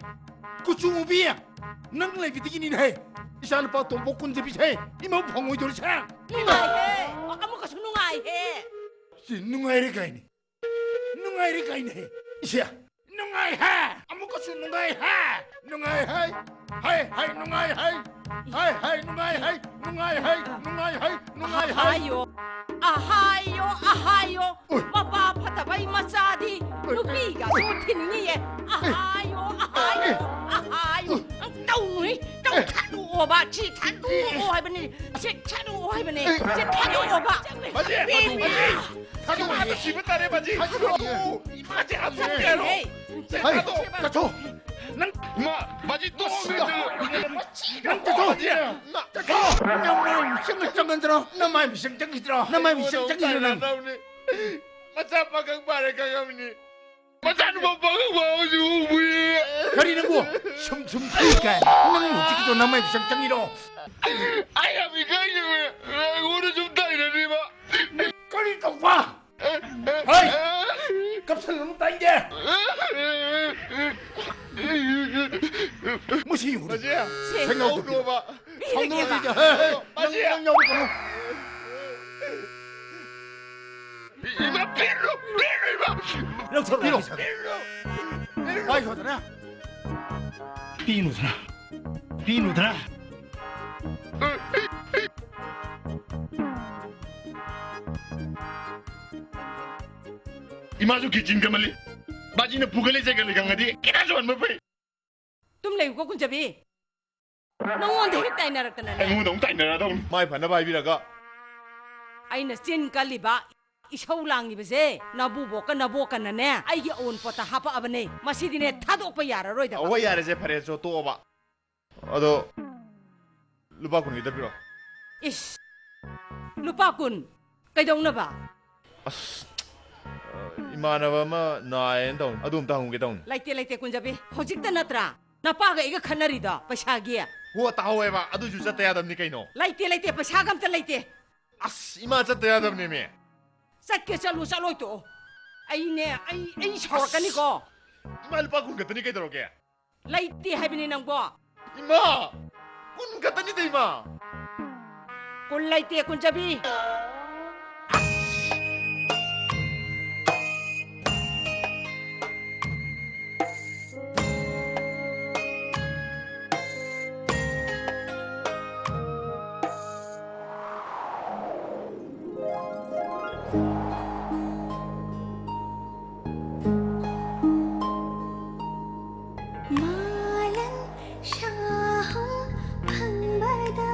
ꯀꯨꯆꯨ ꯃꯨꯕꯤ, ꯅꯪ ꯂꯩꯕꯗꯒꯤꯅꯤꯅꯦ ꯍꯦ, ꯏꯆꯥ ꯅꯨꯄꯥ ꯇꯣꯝꯕꯣꯛ ꯀꯨꯟꯖꯕꯤꯁꯦ ꯏꯃꯧ ꯐꯪꯉꯣꯏꯗꯧꯔꯤꯁꯦ꯫ ꯅꯨꯡꯉꯥꯏꯍꯦ꯫ ꯑꯃꯨꯛꯀꯁꯨ ꯅꯨꯡꯉꯥꯏꯍꯦ꯫ ꯁꯤ ꯅꯨꯡꯉꯥꯏꯔꯦ ꯀꯥꯏꯅ꯫ ꯅꯨꯡꯉꯥꯏꯔꯦ ꯀꯥꯏꯅ ꯍꯦ꯫ ꯏꯁꯦ, ꯅꯨꯡꯉꯥꯏꯍꯦ꯫ ꯑꯃꯨꯛꯀꯁꯨ ꯅꯨꯡꯉꯥꯏ ꯍꯥꯏ꯫ ꯍꯥꯏ ꯍꯥꯏ ꯅꯨꯡꯉꯥꯏ ꯍꯥꯏ꯫ ꯍꯥꯏ ꯍꯥꯏ ꯅꯨꯡꯉꯥꯏ ꯍꯥꯏ꯫ ꯅꯨꯡꯉꯥꯏ ꯍꯥꯏ꯫ ꯅꯨꯡꯉꯥꯏ ꯍꯥꯏ꯫ ꯅꯨꯡꯉꯥꯏ ꯍꯥꯏ꯫ ꯑꯍꯥꯌꯣ꯫ ꯑꯍꯥꯌꯣ꯫ ꯑꯍꯥꯌꯣ꯫ ꯎꯏ꯫ ꯃꯄꯥ ꯐꯠꯇꯕꯩ ꯃꯆꯥꯗꯤ ꯎꯏ꯫ ꯅꯨꯄꯤꯒꯁꯨ ꯊꯤꯅꯤꯡꯉꯤꯌꯦ꯫ ꯑꯍꯥꯌꯣ꯫ ꯑꯍꯥꯌꯣ꯫ ꯑꯍꯥꯌꯣ꯫ ꯎꯏ꯫ ꯇꯧꯅꯨꯍꯦ꯫ ꯇꯧ-, ꯑꯦ꯫ ꯊꯥꯗꯣꯛꯑꯣꯕ꯫ ꯁꯤ ꯊꯥꯗꯣꯛꯑꯣ ꯍꯥꯏꯕꯅꯤ꯫ ꯁꯤ ꯊꯥꯗꯣꯛꯑꯣ ꯍꯥꯏꯕꯅꯤ꯫ ꯑꯦ꯫ ꯁꯤ ꯊꯥꯗꯣꯛꯑꯣꯕ꯫ ꯃꯁꯤ ꯏꯕꯦꯝꯃ꯫ ꯊꯥꯗꯣꯛꯑꯣ꯫ ꯁꯤꯕ ꯇꯥꯔꯦ, ꯃꯁꯤ꯫ ꯊꯥꯗꯣꯛꯑꯣ꯫ ꯏꯃꯥꯁꯦ ꯍꯥꯠꯇꯣꯛꯀꯦ ꯍꯥꯏꯔꯣ? ꯍꯦ꯫ ꯁꯦ, ꯍꯩ, ꯊꯥꯗꯣꯛꯑꯣ꯫ ꯆꯠꯊꯣꯛ꯫ ꯅꯪ ꯃꯥ, ꯃꯁꯤ ꯇꯣꯛꯑꯣ, ꯅꯪ ꯆꯠꯊꯣꯛ꯫ ꯃꯁꯤ꯫ ꯅꯪ ꯆꯠꯊꯣꯛ꯫ ꯅꯃꯥꯏ ꯃꯤꯆꯪ ꯆꯪꯒꯗ꯭ꯔꯣ? ꯅꯃꯥꯏ ꯃꯤꯆꯪ ꯆꯪꯈꯤꯗ꯭ꯔꯣ? ꯅꯃꯥꯏ ꯃꯤꯆꯪ ꯆꯪꯈꯤꯗ꯭ꯔꯣ ꯅꯪ? ꯃꯆꯥ ꯄꯥꯈꯪ ꯐꯥꯔꯦ ꯈꯪꯉꯝꯅꯤ꯫ ꯃꯆꯥꯅꯨꯄꯥ ꯄꯥꯈꯪ ꯐꯥꯕꯁꯨ ꯎꯕꯨ ꯌꯦꯡꯉꯦ꯫ ꯀꯔꯤ ꯅꯪꯕꯨ? ꯁꯨꯝ, ꯁꯨꯝ ꯊꯤ ꯀꯥꯏꯅ꯫ ꯅꯪ ꯍꯧꯖꯤꯛꯀꯤꯗꯣ ꯅꯃꯥꯏ ꯃꯤꯆꯪ ꯆꯪꯉꯤꯔꯣ? ꯑꯩ ꯌꯥꯝ ꯏꯀꯥꯏꯖꯕꯅꯦ꯫ ꯑꯩꯉꯣꯟꯗ ꯁꯨꯝ ꯇꯥꯏꯅꯔꯤꯕ꯫ ꯀꯔꯤ ꯇꯧꯕ? ꯍꯩ! ꯀꯞꯁꯜꯂꯅꯨ, ꯇꯥꯏꯅꯤꯡꯗꯦ꯫ ꯃꯁꯤ ꯌꯦꯡꯉꯨꯅꯦ꯫ ꯃꯁꯤ ꯁꯦꯡꯅ ꯁꯦꯡꯅ ꯍꯧꯗꯣꯛꯄꯤꯔꯣ꯫ ꯍꯧꯗꯣꯛꯄꯤꯔꯣ꯫ ꯍꯧꯗꯣꯛꯄꯤꯔꯣ꯫ ꯃꯁꯤ ꯅꯪ, ꯅꯪ ꯌꯥꯎꯔꯛꯀꯅꯨ꯫ ꯏꯃꯥ, ꯄꯤꯔꯨ, ꯄꯤꯔꯨ, ꯏꯃꯥ꯫ ꯂꯧꯊꯣꯔꯣ, ꯄꯤꯔꯣ꯫ ꯄꯩꯁꯥꯗꯣ꯫ ꯄꯤꯔꯨ, ꯄꯤꯔꯨ꯫ ꯄꯥꯏꯈꯣꯗꯅ꯫ ꯄꯤꯅꯨꯗꯅ꯫ ꯄꯤꯅꯨꯗꯅ꯫ ꯏꯃꯥꯁꯨ ꯀꯤꯆꯤꯟ ꯀꯃꯜꯂꯤ꯫ ꯕꯥꯖꯤꯅ ꯄꯨꯒꯜꯂꯤ ꯆꯩꯒꯜꯂꯤ ꯈꯪꯉꯗꯤ ꯈꯤꯇꯪꯁꯨ ꯍꯟꯕ ꯐꯩ꯫ ꯇꯨꯝ ꯂꯩꯌꯨꯀꯣ, ꯀꯨꯟꯖꯕꯤ꯫ ꯅꯉꯣꯟꯗ ꯍꯦꯛ ꯇꯥꯏꯅꯔꯛꯇꯅꯅꯦ꯫ ꯑꯩꯉꯣꯟꯗ ꯑꯃꯨꯛ ꯇꯥꯏꯅꯔꯗꯧꯅꯤ꯫ ꯃꯥꯏ ꯐꯅꯕ ꯍꯥꯏꯕꯤꯔꯒ꯫ ꯑꯩꯅ ꯆꯤꯟ ꯀꯜꯂꯤꯕ, ꯏꯁꯧ ꯂꯥꯡꯉꯤꯕꯁꯦ ꯅꯕꯨꯕꯣꯛꯀ ꯅꯕꯣꯛꯀꯅꯅꯦ, ꯑꯩꯒꯤ ꯑꯑꯣꯟꯄꯣꯠꯇ ꯍꯥꯄꯛꯑꯕꯅꯦ꯫ ꯃꯁꯤꯗꯤꯅꯦ, ꯊꯥꯗꯣꯛꯄ ꯌꯥꯔꯔꯣꯏꯗꯕ꯫ ꯑꯍꯣꯏ, ꯌꯥꯔꯦꯁꯦ, ꯐꯔꯦꯁꯦ, ꯇꯣꯛꯑꯣꯕ꯫ ꯑꯗꯣ ꯂꯨꯄꯥ ꯀꯨꯟ ꯈꯤꯇ ꯄꯤꯔꯛꯑꯣ꯫ ꯏꯁ! ꯂꯨꯄꯥ ꯀꯨꯟ? ꯀꯩꯗꯧꯅꯕ? ꯑꯁ, ꯑ, ꯏꯃꯥꯟꯅꯕ ꯑꯃ ꯅꯥꯏꯌꯦꯅ ꯇꯧꯅꯤ꯫ ꯑꯗꯨ ꯑꯝꯇ ꯍꯪꯉꯨꯒꯦ ꯇꯧꯅꯤ꯫ ꯂꯩꯇꯦ, ꯂꯩꯇꯦ, ꯀꯨꯟꯖꯕꯤ꯫ ꯍꯧꯖꯤꯛꯇ ꯅꯠꯇ꯭ꯔꯥ ꯅꯄꯥꯒ ꯑꯩꯒ ꯈꯠꯅꯔꯤꯗꯣ ꯄꯩꯁꯥꯒꯤ? ꯍꯣ, ꯇꯥꯍꯧꯋꯦꯕ꯫ ꯑꯗꯨꯁꯨ ꯆꯠꯇ ꯌꯥꯗꯕꯅꯤ ꯀꯩꯅꯣ꯫ ꯂꯩꯇꯦ, ꯂꯩꯇꯦ, ꯄꯩꯁꯥꯒ ꯑꯝꯇ ꯂꯩꯇꯦ꯫ ꯑꯁ, ꯏꯃꯥ ꯆꯠꯇ ꯌꯥꯗꯕꯅꯦꯃꯤ꯫ ꯆꯠꯀꯦ ꯆꯠꯂꯨ, ꯆꯠꯂꯣꯏ ꯇꯣꯛꯑꯣ꯫ ꯑꯩꯅꯦ, ꯑꯩ, ꯑꯩ ꯁꯥꯎꯔꯛꯀꯅꯤꯀꯣ꯫ ꯑꯁ! ꯏꯃꯥ, ꯂꯨꯄꯥ ꯀꯨꯟ ꯈꯛꯇꯅꯤ, ꯀꯩꯗꯧꯔꯒꯦ? ꯂꯩꯇꯦ ꯍꯥꯏꯕꯅꯤ ꯅꯪꯕꯣ꯫ ꯏꯃꯥ! ꯀꯨꯟ ꯈꯛꯇꯅꯤꯗ, ꯏꯃꯥ! ꯀꯨꯟ ꯂꯩꯇꯦ, ꯀꯨꯟꯖꯕꯤ꯫ ꯑꯁ! ꯃꯥꯂꯪ ꯁꯥꯍꯨꯝ ꯐꯪꯕꯗ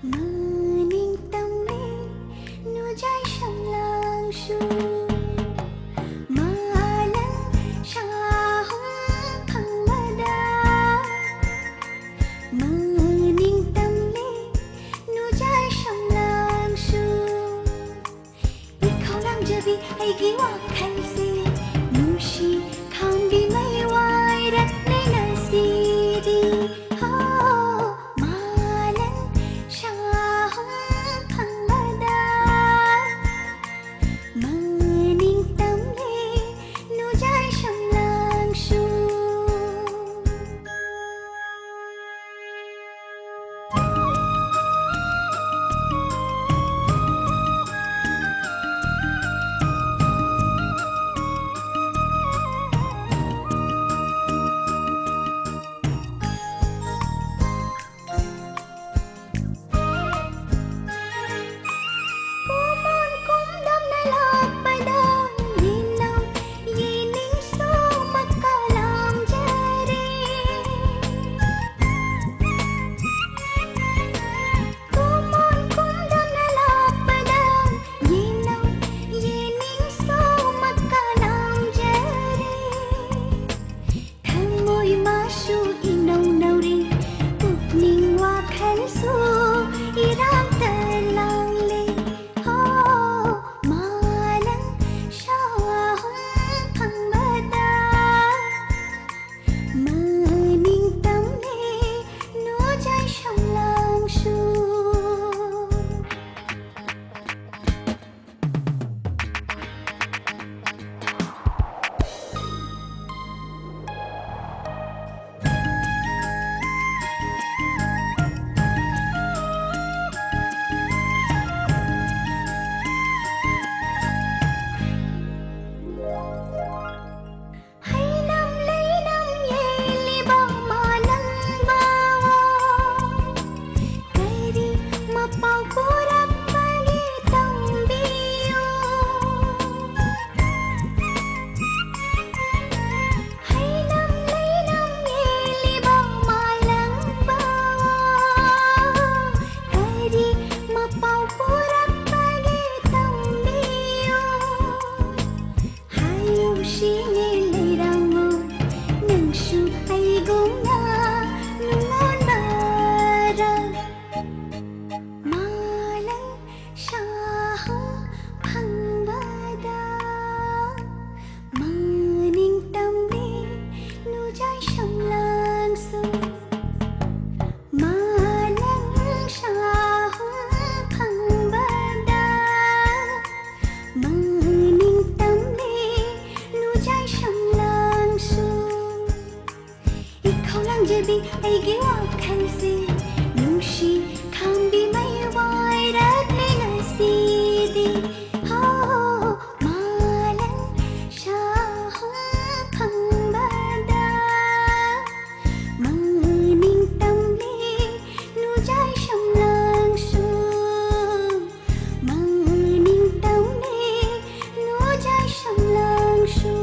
ꯃꯅꯤꯡ ꯇꯝꯂꯦ ꯅꯨꯖꯥꯏ ꯁꯝꯂꯥꯡꯁꯨ꯫ ꯃꯥꯂꯪ ꯁꯥꯍꯨꯝ ꯐꯪꯕꯗ ꯃꯅꯤꯡ ꯇꯝꯂꯦ ꯅꯨꯖꯥꯏ ꯁꯝꯂꯥꯡꯁꯨ꯫ ꯏꯈꯧ ꯂꯥꯡꯖꯕꯤ ꯑꯩꯒꯤ ꯋꯥꯈꯜꯁꯦ ꯅꯨꯡꯁꯤ ꯈꯥꯝꯕꯤ ꯃꯩ ꯋꯥ ꯑꯩꯒꯤ ꯋꯥꯈꯜꯁꯦ ꯅꯨꯡꯁꯤ ꯈꯥꯝꯕꯤ ꯃꯩ ꯋꯥꯏꯔꯛꯂꯦ ꯉꯁꯤꯗꯤ꯫ ꯍꯣ, ꯃꯥꯂꯪ ꯁꯥꯍꯨꯝ ꯐꯪꯕꯗ ꯃꯅꯤꯡ ꯇꯝꯂꯦ ꯅꯨꯖꯥꯏ ꯁꯝꯂꯥꯡꯁꯨ꯫ ꯃꯅꯤꯡ ꯇꯝꯂꯦ ꯅꯨꯖꯥꯏ ꯁꯝꯂꯥꯡꯁꯨ꯫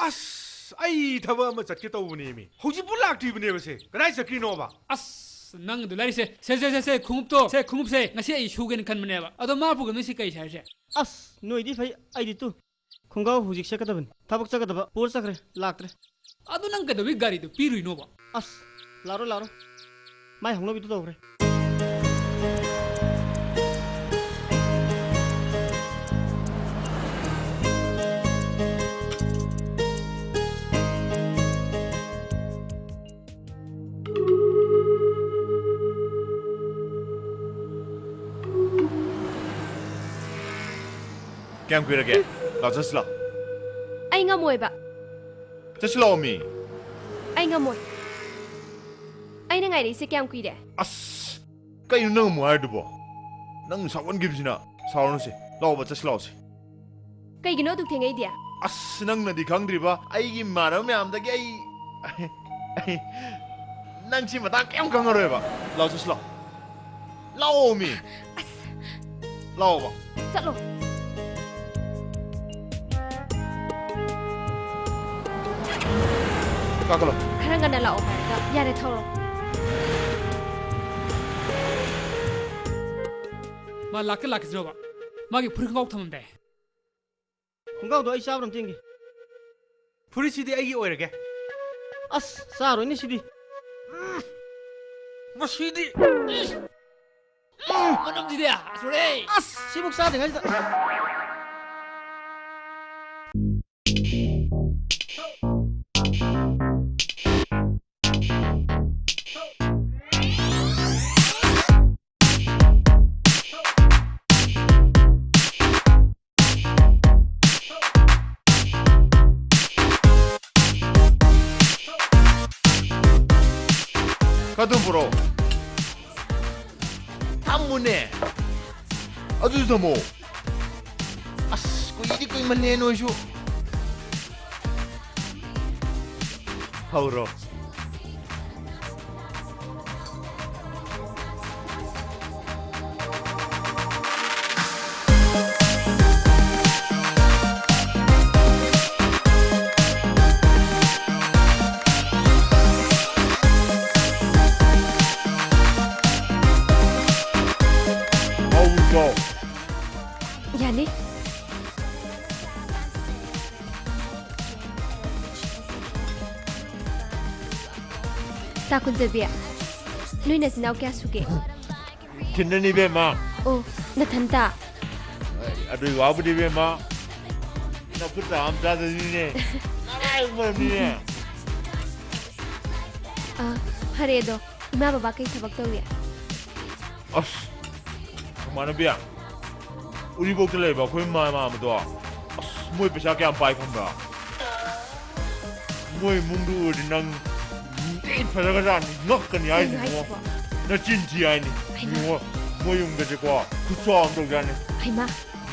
ꯑꯁ, ꯑꯩ ꯊꯕꯛ ꯑꯃ ꯆꯠꯀꯦ ꯇꯧꯕꯅꯦꯃꯤ, ꯍꯧꯖꯤꯛꯄꯨ ꯂꯥꯛꯇ꯭ꯔꯤꯕꯅꯦꯕ꯫ ꯁꯦ, ꯀꯗꯥꯏ ꯆꯠꯈ꯭ꯔꯤꯅꯣꯕ? ꯑꯁ, ꯅꯪꯒꯤꯗꯣ ꯂꯩꯔꯤꯁꯦ꯫ ꯁꯦ, ꯁꯦ, ꯁꯦ, ꯁꯦ, ꯈꯣꯡꯎꯞꯇꯣ, ꯁꯦ, ꯈꯣꯡꯎꯞꯁꯦ ꯉꯁꯤ ꯑꯩ ꯁꯨꯒꯦꯅ ꯈꯟꯕꯅꯦꯕ, ꯑꯗꯣ ꯃꯥ ꯄꯨꯈ꯭ꯔꯕꯅꯤ꯫ ꯁꯤ ꯀꯩ ꯁꯥꯏꯁꯦ? ꯑꯁ, ꯅꯣꯏꯗꯤ ꯐꯩ, ꯑꯩꯗꯤ ꯇꯨ꯫ ꯈꯣꯡꯒ꯭ꯔꯥꯎ ꯍꯧꯖꯤꯛ ꯁꯦꯠꯀꯗꯕꯅꯤ꯫ ꯊꯕꯛ ꯆꯠꯀꯗꯕ ꯄꯨꯔ ꯆꯠꯈ꯭ꯔꯦ, ꯂꯥꯛꯇ꯭ꯔꯦ꯫ ꯑꯗꯨ ꯅꯪ ꯀꯩꯗꯧꯕꯩ ꯒꯥꯔꯤꯗꯣ ꯄꯤꯔꯨꯏꯅꯣꯕ? ꯑꯁ, ꯂꯥꯛꯔꯣꯏ, ꯂꯥꯛꯔꯣꯏ꯫ ꯃꯥꯏ ꯍꯧꯅꯕꯤꯗꯨ ꯇꯧꯈ꯭ꯔꯦ꯫ ꯀꯌꯥꯝ ꯀꯨꯏꯔꯒꯦ? ꯂꯥꯛꯑꯣ, ꯆꯠꯁꯤ ꯂꯥꯛꯑꯣ꯫ ꯑꯩ ꯉꯝꯃꯣꯏꯕ꯫ ꯆꯠꯁꯤ ꯂꯥꯛꯑꯣ ꯃꯤ꯫ ꯑꯩ ꯉꯝꯃꯣꯏ꯫ ꯑꯩꯅ ꯉꯥꯏꯔꯛꯏꯁꯦ ꯀꯌꯥꯝ ꯀꯨꯏꯔꯦ? ꯑꯁ! ꯀꯩꯅꯣ ꯅꯪ ꯑꯃꯨꯛ ꯍꯥꯏꯔꯤꯗꯨꯕꯣ? ꯅꯪ ꯁꯥꯎꯒꯟꯈꯤꯕꯁꯤꯅ꯫ ꯁꯥꯎꯔꯅꯨꯁꯦ꯫ ꯂꯥꯛꯑꯣꯕ, ꯆꯠꯁꯤ ꯂꯥꯛꯑꯣꯁꯦ꯫ ꯀꯩꯒꯤꯅꯣ ꯑꯗꯨꯛ ꯊꯦꯡꯉꯛꯏꯗꯤ? ꯑꯁ, ꯅꯪꯅꯗꯤ ꯈꯪꯗ꯭ꯔꯤꯕ, ꯑꯩꯒꯤ ꯏꯃꯥꯟꯅꯕ ꯃꯌꯥꯝꯗꯒꯤ ꯑꯩ ꯅꯪ ꯁꯤ ꯃꯇꯥꯡ ꯀꯩꯝ ꯈꯪꯉꯔꯣꯏꯕ꯫ ꯂꯥꯛꯑꯣ, ꯆꯠꯁꯤ ꯂꯥꯛꯑꯣ꯫ ꯂꯥꯛꯑꯣ ꯃꯤ꯫ ꯂꯥꯛꯑꯣꯕ꯫ ꯆꯠꯂꯣ꯫ ꯀꯥꯈꯠꯂꯣ꯫ ꯈꯔ ꯉꯟꯅ ꯂꯥꯛꯑꯣ ꯍꯥꯏꯔꯒ꯫ ꯌꯥꯔꯦ, ꯊꯧꯔꯣ꯫ ꯃꯥ ꯂꯥꯛꯀꯦ ꯂꯥꯛꯈꯤꯁꯤꯅꯣꯕ? ꯃꯥꯒꯤ ꯐꯨꯔꯤꯠ ꯈꯣꯡꯒ꯭ꯔꯥꯎ ꯊꯝꯃꯝꯗꯥꯏ꯫ ꯈꯣꯡꯒ꯭ꯔꯥꯎꯗꯣ ꯑꯩ ꯆꯥꯕ꯭ꯔꯥ ꯑꯝꯇ ꯌꯦꯡꯒꯦ꯫ ꯐꯨꯔꯤꯠꯁꯤꯗꯤ ꯑꯩꯒꯤ ꯑꯣꯏꯔꯒꯦ꯫ ꯑꯁ, ꯆꯥꯔꯣꯏꯅꯦ ꯁꯤꯗꯤ꯫ ꯃꯁꯤꯗꯤ꯫ ꯃꯅꯝꯁꯤꯗꯤ ꯑꯁꯨꯔꯦ꯫ ꯑꯁ, ꯁꯤꯕꯨꯛ ꯆꯥꯗ꯭ꯔꯤꯉꯩꯁꯤꯗ꯫ ꯀꯗꯨꯝ ꯄꯨꯔꯛꯑꯣ꯫ ꯊꯝꯃꯨꯅꯦ꯫ ꯑꯗꯨꯁꯨ ꯊꯝꯃꯣ꯫ ꯑꯁ, ꯀꯨꯏꯗꯤ ꯀꯨꯏꯃꯜꯂꯦ ꯅꯣꯏꯁꯨ꯫ ꯍꯧꯔꯣ꯫ ꯍꯧꯔꯣ꯫ ꯌꯥꯅꯤ꯫ ꯇꯥ ꯀꯨꯟꯖꯕꯤ, ꯅꯣꯏ ꯅꯆꯤꯟ ꯅꯅꯥꯎ ꯀꯌꯥ ꯁꯨꯒꯦ? ꯊꯤꯟꯅꯅꯤ ꯏꯕꯦꯝꯃ꯫ ꯑꯣ, ꯅꯊꯟꯇ? ꯑꯗꯨꯏ ꯋꯥꯕꯨꯗꯤ ꯏꯕꯦꯝꯃ, ꯅꯈꯨꯠꯇ ꯑꯝ ꯆꯥꯗꯣꯏꯅꯤꯅꯦ꯫ ꯅꯔꯥꯏꯕꯛ ꯐꯔꯕꯅꯤꯅꯦ꯫ ꯑ, ꯐꯔꯦ ꯑꯗꯣ, ꯏꯃꯥ ꯕꯕꯥ ꯀꯩ ꯊꯕꯛ ꯇꯧꯏ? ꯑꯁ, ꯃꯃꯥꯟꯅꯕꯤ, ꯎꯔꯤꯄꯣꯛꯇ ꯂꯩꯕ ꯑꯩꯈꯣꯏ ꯃꯥ-, ꯃꯥꯝꯃꯗꯣ, ꯑꯁ, ꯃꯣꯏ ꯄꯩꯁꯥ ꯀꯌꯥꯝ ꯄꯥꯏ ꯈꯪꯕ꯭ꯔꯥ? ꯃꯣꯏ ꯏꯃꯨꯡꯗꯨ ꯎꯔꯗꯤ ꯅꯪ ꯊꯤ ꯐꯖꯈ꯭ꯔꯖꯥꯠꯅꯤ, ꯉꯛꯀꯅꯤ ꯍꯥꯏꯁꯤꯅꯤ ꯀꯩꯅꯣ ꯏꯕꯨꯡꯉꯣ꯫ ꯍꯥꯏꯁꯤꯕꯣ? ꯅꯆꯤꯟ ꯊꯤ ꯍꯥꯏꯅꯤ, ꯍꯩꯃꯥ꯫ ꯏꯕꯨꯡꯉꯣ, ꯃꯣꯏ ꯌꯨꯝꯒꯁꯦꯀꯣ, ꯈꯨꯠꯆꯥꯎ ꯑꯃ ꯇꯧꯖꯥꯠꯅꯤ꯫ ꯍꯩꯃꯥ꯫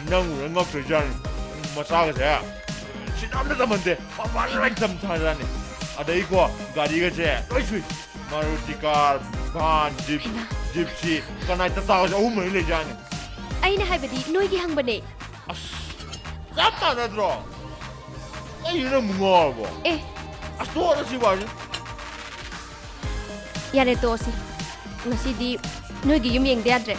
ꯅꯪ ꯎꯔ ꯉꯛꯇꯣꯏꯖꯥꯠꯅꯤ꯫ ꯃꯆꯥꯒꯁꯦ ꯁꯤꯗ ꯑꯝꯇ ꯊꯝꯍꯟꯗꯦ, ꯃꯄꯥꯟꯗ ꯂꯣꯏ ꯊꯝ ꯊꯥꯖꯥꯠꯅꯤ꯫ ꯑꯗꯩꯀꯣ, ꯒꯥꯔꯤꯒꯁꯦ ꯂꯣꯏ ꯁꯨꯏ꯫ ꯃꯥꯔꯨꯇꯤ ꯀꯥꯔ, ꯚꯥꯟ, ꯖꯤꯞ, ꯍꯩꯃꯥ꯫ ꯖꯤꯞꯁꯤ, ꯀꯅꯥꯏ ꯇꯇꯥꯒꯁꯦ ꯑꯍꯨꯝ ꯃꯔꯤ ꯂꯩꯖꯥꯠꯅꯤ꯫ ꯑꯩꯅ ꯍꯥꯏꯕꯗꯤ ꯅꯣꯏꯒꯤ ꯍꯪꯕꯅꯦ꯫ ꯑꯁ, ꯆꯞ ꯃꯥꯟꯅꯗ꯭ꯔꯣ? ꯀꯩꯅꯣ ꯅꯪꯕꯨ ꯉꯥꯎꯔꯕꯣ? ꯑꯦ꯫ ꯑꯁ, ꯇꯣꯛꯑꯣꯗ ꯁꯤ ꯋꯥꯁꯦ꯫ ꯌꯥꯔꯦ, ꯇꯣꯛꯑꯁꯤ꯫ ꯉꯁꯤꯗꯤ ꯅꯣꯏꯒꯤ ꯌꯨꯝ ꯌꯦꯡꯗ ꯌꯥꯗ꯭ꯔꯦ꯫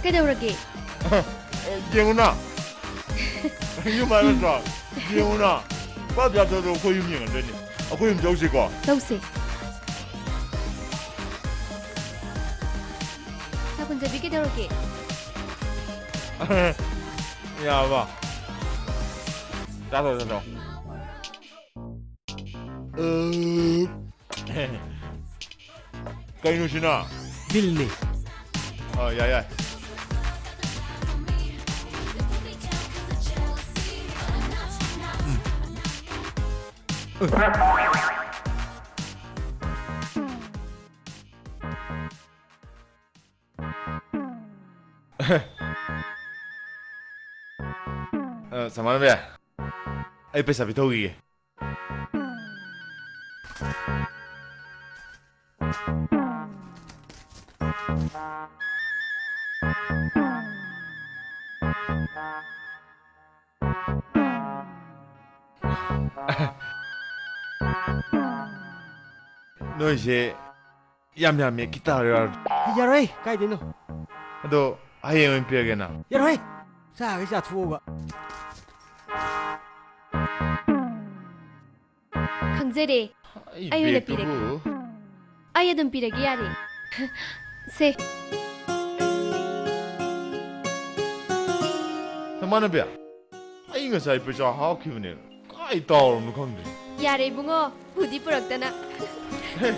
ꯀꯩꯗꯧꯔꯒꯦ? ꯌꯦꯡꯉꯨꯅ꯫ ꯌꯨꯝ ꯍꯥꯏꯕ ꯅꯠꯇ꯭ꯔꯣ? ꯌꯦꯡꯉꯨꯅ꯫ ꯄꯨꯔꯥ ꯕꯤꯌꯥ ꯇꯧꯗꯣ ꯑꯩꯈꯣꯏ ꯌꯨꯝ ꯌꯦꯡꯉꯗꯣꯏꯅꯦ꯫ ꯑꯩꯈꯣꯏ ꯌꯨꯝ ꯆꯧꯁꯤꯀꯣ꯫ ꯆꯧꯁꯦ꯫ ꯁꯥ ꯀꯨꯟꯖꯕꯤ ꯀꯩꯗꯧꯔꯒꯦ? ꯌꯥꯔꯕ? ꯆꯥꯊꯣꯛ, ꯆꯥꯊꯣꯛ꯫ ꯑ, ꯀꯩꯅꯣ ꯁꯤꯅ? ꯕꯤꯜꯅꯦ꯫ ꯑ, ꯌꯥꯏ, ꯌꯥꯏ꯫ ꯎꯝ꯫ ꯑ, ꯁꯃꯥꯟꯅꯕꯤ, ꯑꯩ ꯄꯩꯁꯥ ꯄꯤꯊꯣꯛꯈꯤꯒꯦ꯫ ꯅꯣꯏꯁꯦ ꯌꯥꯝ ꯌꯥꯝꯃꯦ, ꯈꯤꯇ ꯍꯥꯏꯔꯛꯑꯣ꯫ ꯌꯥꯔꯣꯏ, ꯀꯥꯏꯗꯩꯅꯣ? ꯑꯗꯣ ꯍꯌꯦꯡ ꯑꯣꯏꯅ ꯄꯤꯔꯒꯦꯅ꯫ ꯌꯥꯔꯣꯏ, ꯆꯥꯒꯩ ꯆꯥꯊꯣꯛꯑꯒ꯫ ꯈꯪꯖꯔꯦ꯫ ꯑꯩ ꯑꯩ ꯑꯣꯏꯅ ꯕꯦꯒꯇꯨꯕꯨ꯫ ꯄꯤꯔꯒꯦ꯫ ꯑꯩ ꯑꯗꯨꯝ ꯄꯤꯔꯒꯦ, ꯌꯥꯔꯦ꯫ ꯁꯦ꯫ ꯅꯃꯥꯟꯅꯕꯤ, ꯑꯩ ꯉꯁꯥꯏ ꯄꯩꯁꯥ ꯍꯥꯞꯈꯤꯕꯅꯦ꯫ ꯀꯥꯏ ꯇꯥꯎꯔꯕꯅꯣ ꯈꯪꯗꯦ꯫ ꯌꯥꯔꯦ ꯏꯕꯨꯡꯉꯣ, ꯄꯨꯗꯤ ꯄꯨꯔꯛꯇꯅ꯫ ꯍꯦ꯫